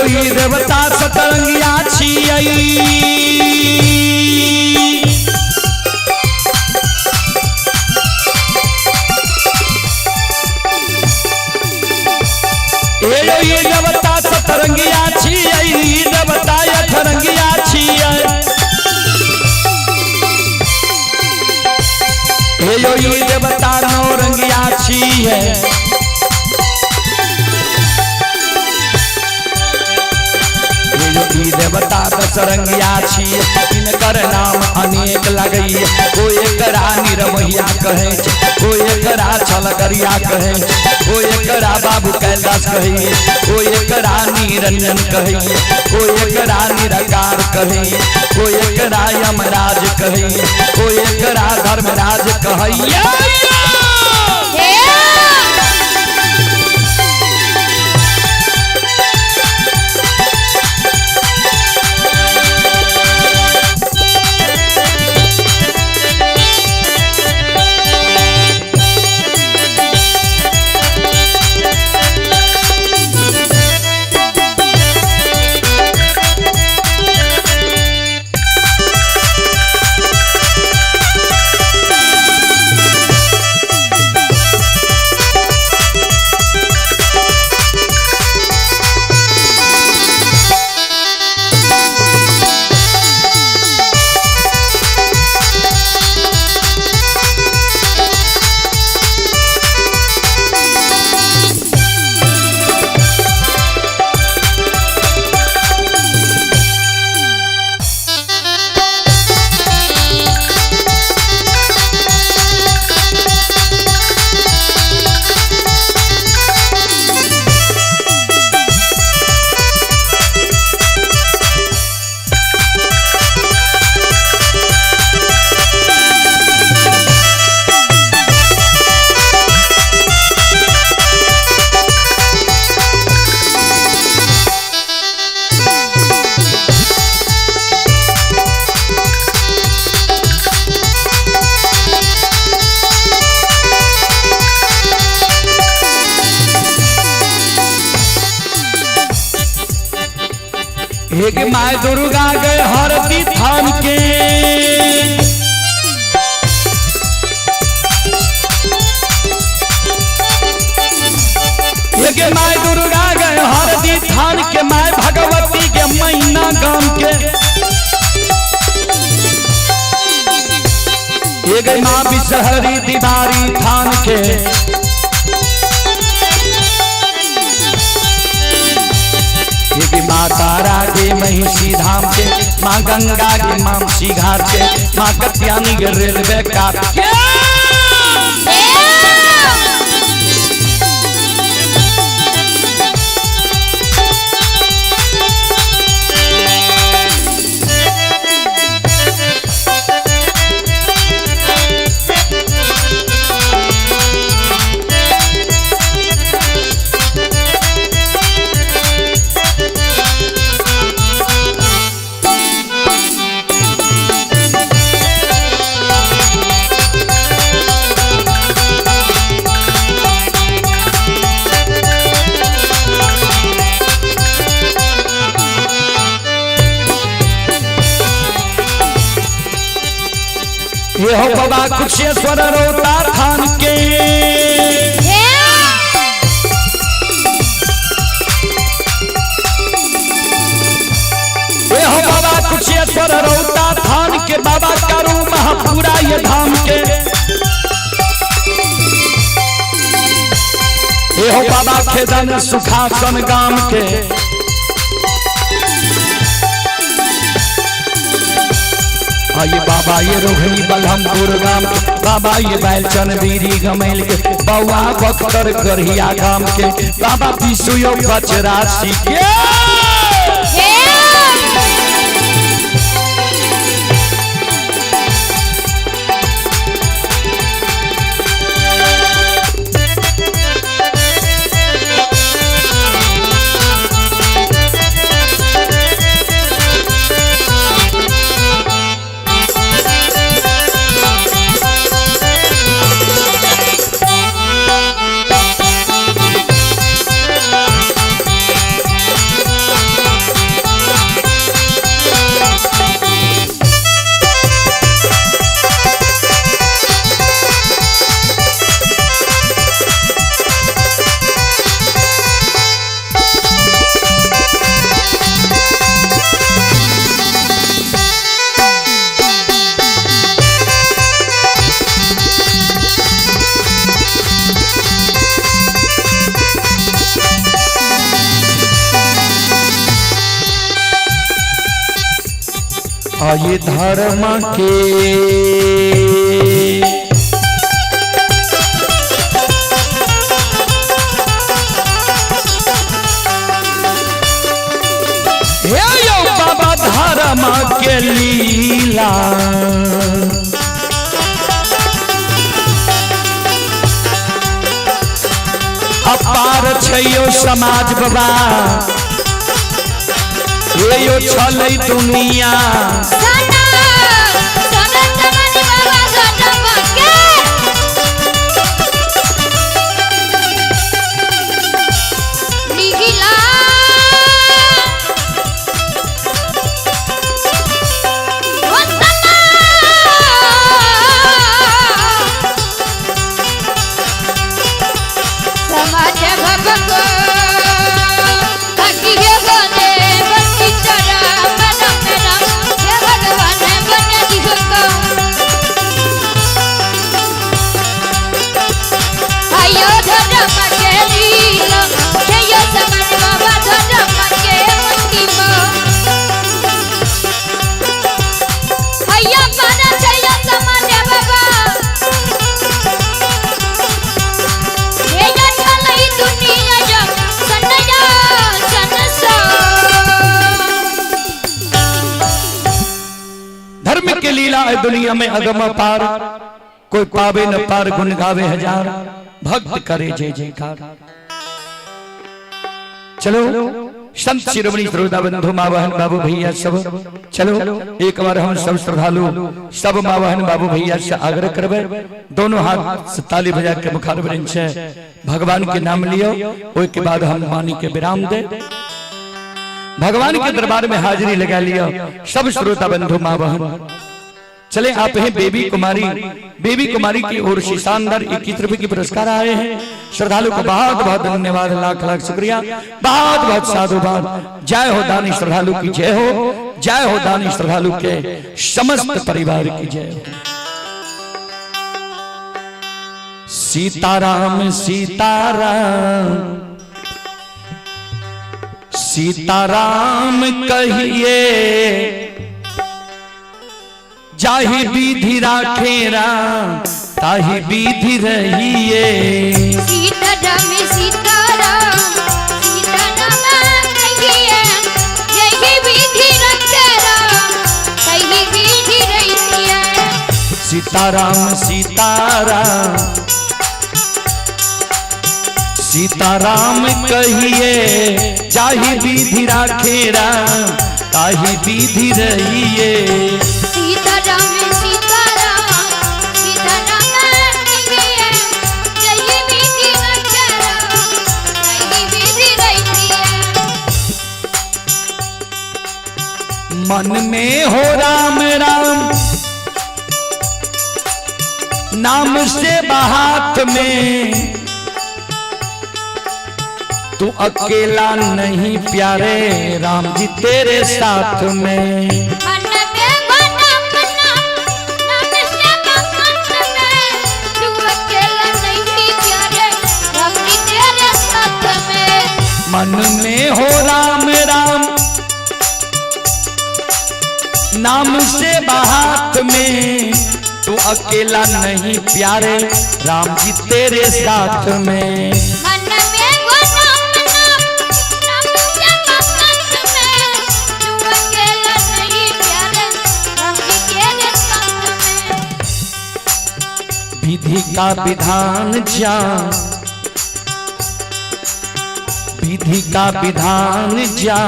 हे देवता सतरंगिया छियै, हे यो देवता सतरंगिया छियै, देवता अठरंगिया छियै। हे यो देवता नौरंगिया छियै। देवता दशरंगिया छियै, हिनकर नाम अनेक लगैया। कोई एकरा निरमहिया कहै छै, कोई एकरा छलकरिया कहै छै, कोई एकरा बाबू कैलाश कहैया, कोई एकरा निरंजन कहैया, कोई एकरा निराकार कहैया, कोई एकरा यमराज कहैया, कोई एकरा धर्मराज कहैया। एक my Durga गए हरती थान के, एक my Durga गए हरती थान के, my Bhagwati के मैना गाम के। एक माँ बिसहरी दीवारी थान के, माता राजे महिषी माँ गंगा के मामसी घाट के, माँ कत्यानी के रेलवे काट के। ये हो बाबा कुशेश्वर रोता थान के, ये हो बाबा कुशेश्वर रोता थान के, बाबा करू महापुरा ये धाम के। ये हो बाबा खेदन सुखासन गाम के, ये बाबा ये रोहिणी बलहमपुर गाम के, बाबा ये बैलचन बीरी गमेल के, बउआ बख्तर करहिया गाम के, बाबा विसुयो बचरासी के। ये धर्म के हे यो बाबा धर्म के लीला, अपार छैयो समाज बाबा, यो छलै दुनिया। धर्म के लीला है दुनिया में अगम पार, कोई पावे न पार गुण गावे हजार, भक्त करे जय जयकार। चलो संत शिरोमणि श्रोता बंधु माँ बहन बाबू भैया सब, चलो एक बार हम सब श्रद्धालु सब माँ बहन बाबू भैया से आग्रह करबे, दोनों हाथ से ताली बजा के मुखारबिंद से भगवान के नाम लियो, ओई के बाद हम वाणी के विराम दे, भगवान के दरबार में हाजिरी लगा लियो सब श्रोता बंधु माँ बहन। चले आप हैं बेबी कुमारी, बेबी कुमारी की ओर से शानदार 21 रुपए की पुरस्कार आए हैं। श्रद्धालु को बहुत बहुत धन्यवाद, लाख लाख शुक्रिया, बहुत बहुत साधुवाद। जय हो दानी श्रद्धालु की जय हो, जय हो दानी श्रद्धालु के समस्त परिवार की जय हो। सीताराम सीताराम सीताराम कहिए जाहि विधि राखे राम ताहि विधि रहिए। सीता राम सीता राम सीता राम कहिए, यही विधि रखे राम ताहि विधि रहिए। सीताराम सीताराम सीताराम कहिए, जाहि विधि राखे राम ताहि विधि रहिए। सीता राम सीता राम सीता राम कहिए, यही विधि रखे राम ताहि विधि रहिए। मन में हो राम राम नाम से हाथ में, तू अकेला नहीं प्यारे राम जी तेरे साथ में। मन में हो राम नाम नाम से हाथ में, तू अकेला नहीं प्यारे राम जी तेरे साथ में। मन में हो राम राम नाम से हाथ में, तू अकेला नहीं प्यारे राम जी तेरे साथ में। मन में हो राम नाम नाम से हाथ में, तू अकेला नहीं प्यारे राम जी तेरे साथ में। विधि का विधान जा, विधि का विधान जा,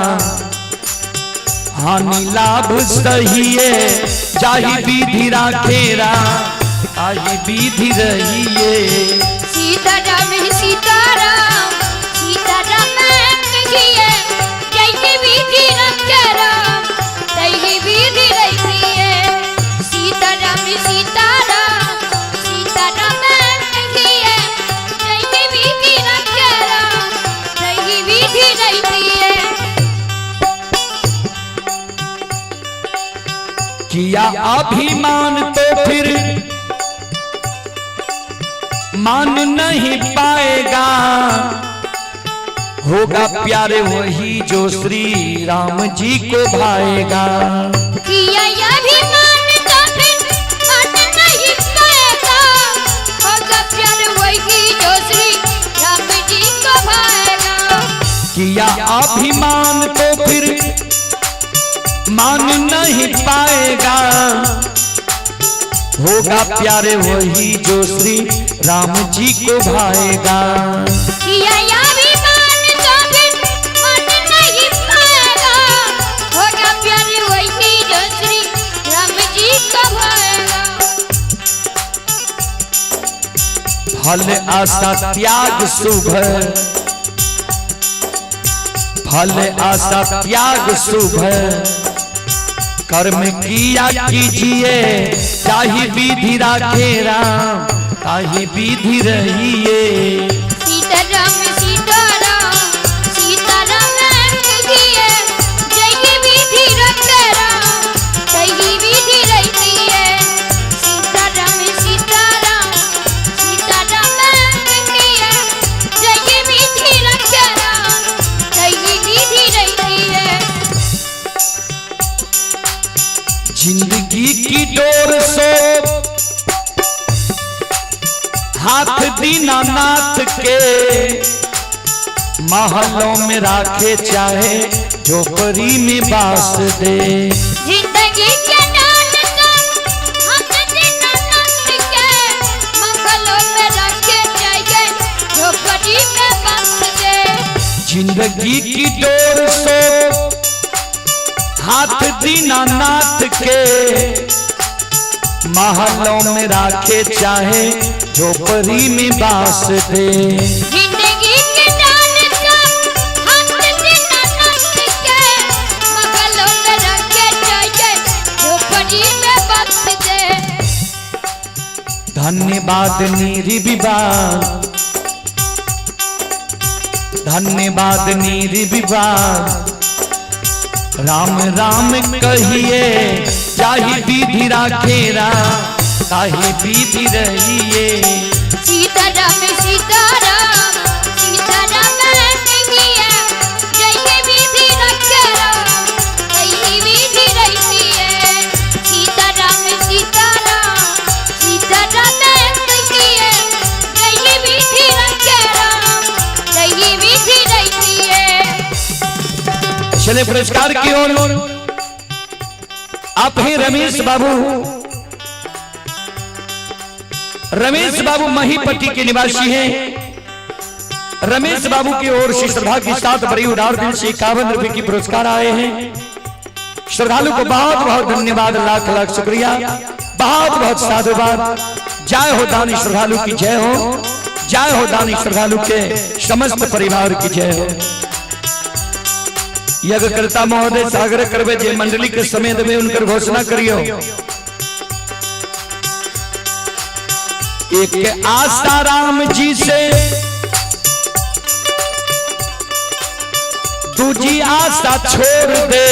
हानि लाभ सहिए, जाहि विधि राखे राम ताहि विधि रहिए। सीता राम सीता राम सीता राम कहिए, यही विधि रखे राम ताहि विधि रहिए। सीता राम सीता राम सीता राम कहिए, यही विधि रखे राम ताहि विधि रहिए। किया अभिमान तो फिर मान नहीं पाएगा, होगा प्यारे वही जो श्री राम जी को भाएगा। किया अभिमान तो फिर मान नहीं पाएगा, होगा प्यार वही जो श्री राम जी को भाएगा। किया अभिमान तो फिर मान नहीं पाएगा, होगा प्यारे वही जो श्री राम जी को भाएगा। किया अभिमान तो फिर मान नहीं पाएगा, होगा प्यार वही जो श्री राम जी को भाएगा। फल आशा त्याग शुभ, फल आशा त्याग शुभ, कर्म किया कीजिए, जाहि विधि राखे राम ताहि विधि रहिए। सीता राम सीता राम सीता राम कहिए, यही विधि रखे राम ताहि विधि रहिए। सीता राम सीता राम सीता राम कहिए, यही विधि रखे राम ताहि विधि रहिए। जिंदगी की डोर सो हाथ दीनानाथ के, महलों में राखे चाहे झोपड़ी में बास दे। जिंदगी के डोर सो हाथ दीनानाथ के, महलों में राखे चाहे झोपड़ी में बास दे। जिंदगी की डोर सो हाथ दीनानाथ के, महलों में राखे चाहे झोपड़ी में बास दे। जिंदगी के डोर सो हाथ दीनानाथ के, महलों में राखे चाहे झोपड़ी में बास दे। धन्यवाद निर्विवाद, धन्यवाद निर्विवाद, राम राम कहिए, जाहि विधि राखे राम ताहि विधि रहिए। सीता राम सीता राम सीता राम कहिए, यही विधि रखे राम ताहि विधि रहिए। सीता राम। चले पुरस्कार की ओर। आप हैं रमेश बाबू, रमेश बाबू महीपट्टी के निवासी हैं। रमेश बाबू की ओर से श्रद्धा के साथ बड़ी उदार दिल से 51 रुपए की पुरस्कार आए हैं। श्रद्धालु को बहुत बहुत धन्यवाद, लाख लाख शुक्रिया, बहुत बहुत साधुवाद। जय हो दानी श्रद्धालु की जय हो, जय हो दानी श्रद्धालु के समस्त परिवार की जय हो। यज्ञकर्ता महोदय सागर करवे जे मंडली के समय देवे उनकर घोषणा करियो। एक आशा राम जी से, दूजी आशा छोड़ दे।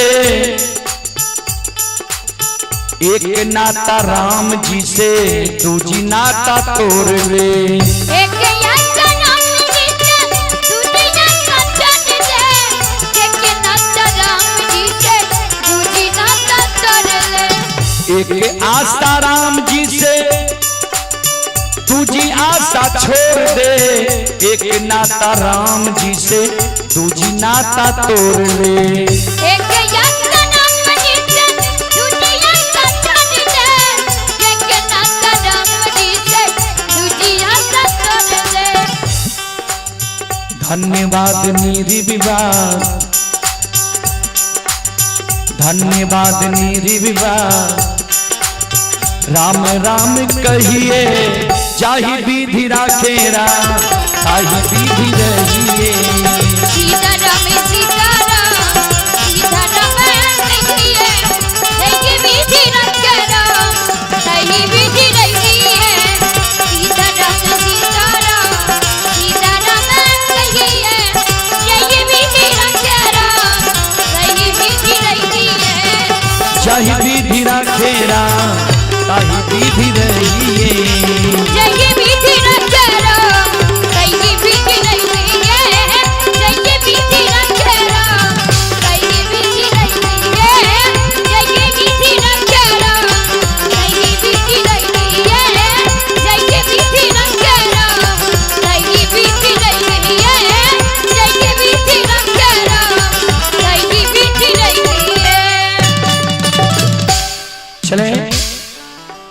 एक नाता राम जी से, दूजी नाता तोड़ ले। एक आशा राम जी से, दूजी नाता छोड़ दे। एक नाता राम जी से, दूजी नाता तोड़ ले। एक आशा राम जी से, दूजी आशा छोड़ दे। एक नाता राम जी से, दूजी नाता तोड़ ले। एक आशा राम जी से, दूजी आशा छोड़ दे। एक नाता राम जी से, दूजी आशा तोड़ दे। धन्यवाद नीरी विवाह, धन्यवाद नीरी विवाह। राम राम कहिए जाहि विधि राखेरा, ताहि विधि रहिए। सीता राम सीता राम सीता राम कहिए, जय विधि रखे राम ताहि विधि रहिए। सीता राम सीता राम सीता राम कहिए, जय विधि रखे राम ताहि विधि रहिए। जाहि विधि राखेरा, ताहि विधि रहिए। जय विधि रखे राम ताहि विधि रहिए। जय विधि रखे राम ताहि विधि रहिए। जय विधि रखे राम ताहि विधि रहिए। जय विधि रखे राम ताहि विधि रहिए। जय विधि रखे राम ताहि विधि रहिए। चले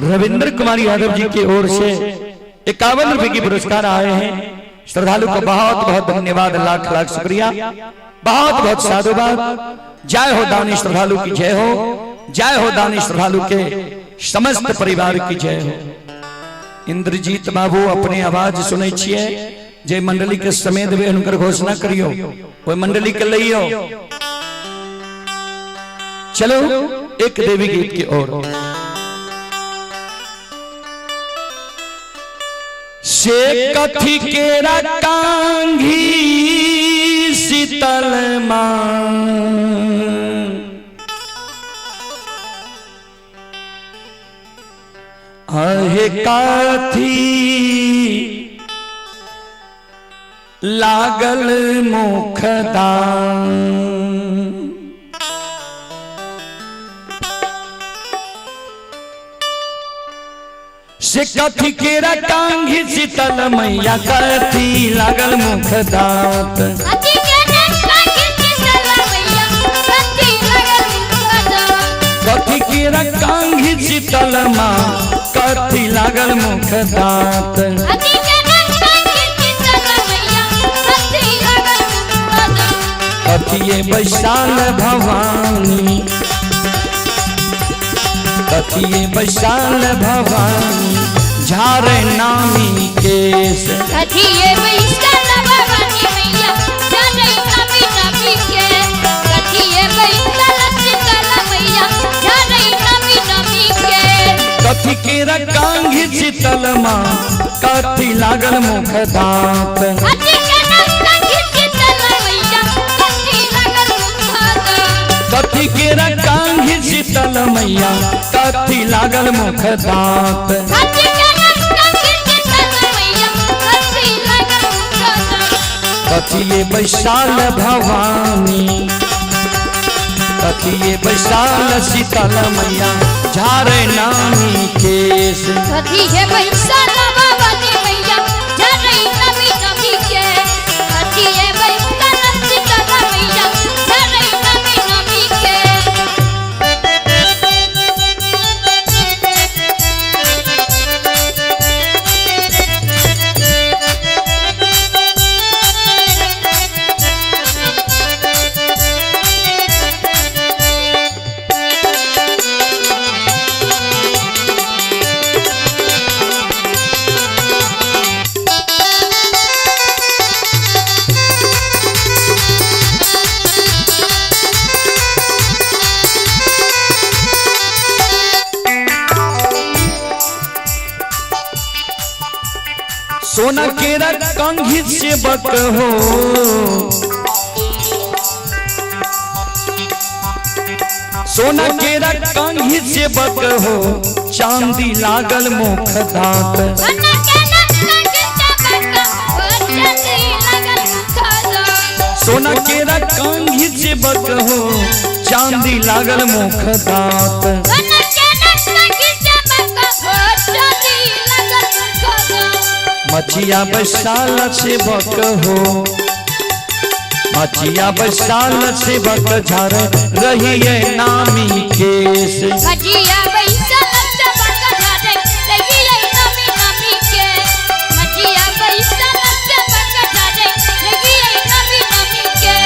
रविंद्र कुमार यादव जी की ओर से 51 रुपए की पुरस्कार आए हैं। श्रद्धालु को बहुत बहुत धन्यवाद, लाख लाख शुक्रिया, बहुत बहुत साधुवाद। जय हो दानी श्रद्धालु की जय हो, जय हो दानी श्रद्धालु के समस्त परिवार की जय हो। इंद्रजीत बाबू अपने आवाज सुनै छियै, जे मंडली के समय देवे हुनकर घोषणा करियो, ओहि मंडली के लइयो। चलो एक देवी गीत की ओर। से कथी केरा कांघी शीतल मां, आहे काथी लागल मुखदान। से कथी केरा कांघी शीतल मैया, कथी लागल मुख दांत। अति केरा कांघी शीतल मैया, कथी लागल मुख दांत। कथी केरा कांघी शीतल माँ, कथी लागल मुख दांत। अति केरा कांघी शीतल मैया, कथी लागल मुख दांत। कथिए बैसाल भवानी, कथिए बैसाल भवानी, झारे नामी केस। कथिए बैसाल भवानी मैया, झारे नामी नामी केस। कथिए बैसाल शीतल मैया, झारे नामी नामी केस। कथी केरा कांघी शीतल माँ, कथी लागल मुख दांत। अति केरा कांघी शीतल मैया, कथी लागल मुख दांत। कथी केरा कांघी शीतल मैया, कथी लागल मुख दांत। अति केरा कांघी शीतल मैया, कथी लागल मुख दांत। कथिए बैसाल भवानी, कथिए बैसाल शीतल मैया, झारे नामी केस। कथिए बैसाल भवानी मैया, झारे नामी नामी केस। कथिए बैसाल शीतल मैया, झारे नामी सोना केरा कंघी सेवक हो, सोना केरा कंघी सेवक हो, चांदी लागल मुख दांत। सोना केरा कंघी सेवक हो, चांदी लागल मुख दांत। सोना केरा कंघी सेवक हो, चांदी लागल मुख दांत। सोना केरा कंघी सेवक हो, चांदी लागल मुख दांत। मचिया बसाल सेवक हो, मचिया बसाल सेवक झर रही है नामी केस। मजिया बैसल सेवक झारे रही है नामी नामी के। मजिया बैसल सेवक झारे रही है नामी नामी के।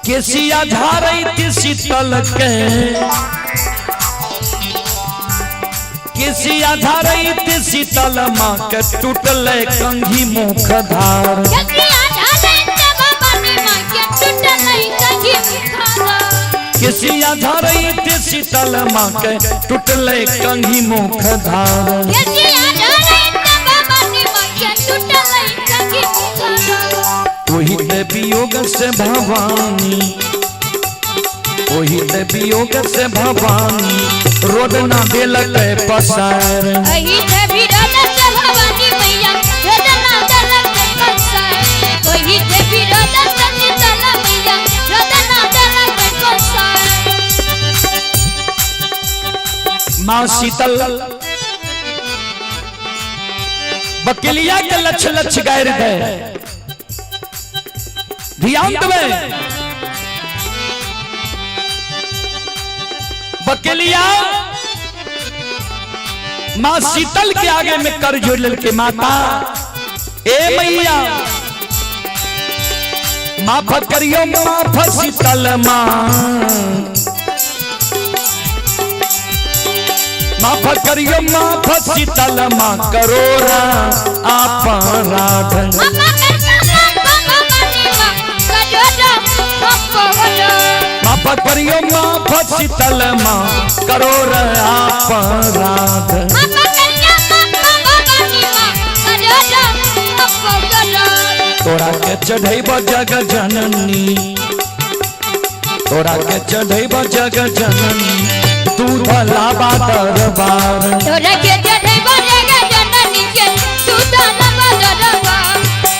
केसिया झारैत शीतल के, केसिया झारैत शीतल माँ के टूटल कंघी मुख धार। केसिया झारे भवानी माँ के टूटल कंघी मुख दांत। केसिया झारैत शीतल माँ के टूटल कंघी मुख धार। केसिया झारे भवानी माँ के टूटल कंघी मुख दांत। ओही ते वियोग से भवानी, ओही ते वियोग से भवानी रोदना देलक पसार। अही ते विरोध से भवानी मैया रोदना देलक पसार। ओही ते विरोध से शीतल मैया रोदना देलक पसार। माँ शीतल बकलिया के लक्ष लक्ष गैर दे, ध्यान देवे। बकलिया माँ शीतल के आगे में कर जोड़ के माता ए मैया माफ करियो माफ शीतल माँ, माफ करियो माफ शीतल माँ करोरा अपराध। माफ करियो माफ शीतल माँ करोरा अपराध। तोरा के चढ़ैब जग जननी, तोरा के चढ़ैब जग जननी दूध लाबा दरबार। तोरा के चढ़ैब जग जननी के दूध लाबा दरबार।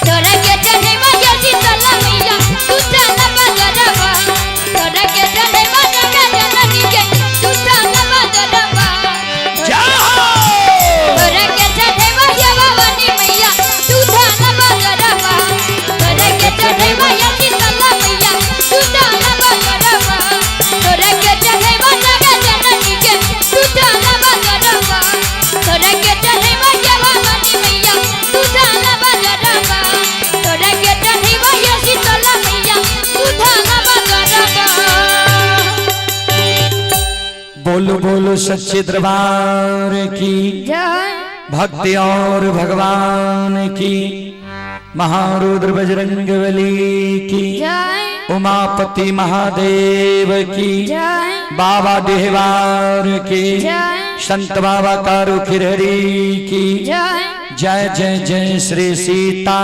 तोरा के चढ़ैब शीतल मैया दूध लाबा दरबार। तोरा के चढ़ैब जग जननी के दूध लाबा दरबार। जय हो। तोरा के चढ़ैब भवानी मैया दूध लाबा दरबार। तोरा के चढ़ैब शीतल मैया दूध लाबा दरबार। तोरा के चढ़ैब जग जननी के दूध लाबा दरबार। तोरा के चढ़ैब भवानी मैया दूध लाबा दरबार। तोरा के चढ़ैब शीतल मैया दूध लाबा दरबार। बोलो बोलो सच्चे दरबार की जय। भक्ति और भगवान की, महारुद्र बजरंग बली की, जय। उमापति महादेव की, जय। बाबा देहवार की, जय। संत बाबा कारू खिरहरी की जय। जय जय जय श्री सीता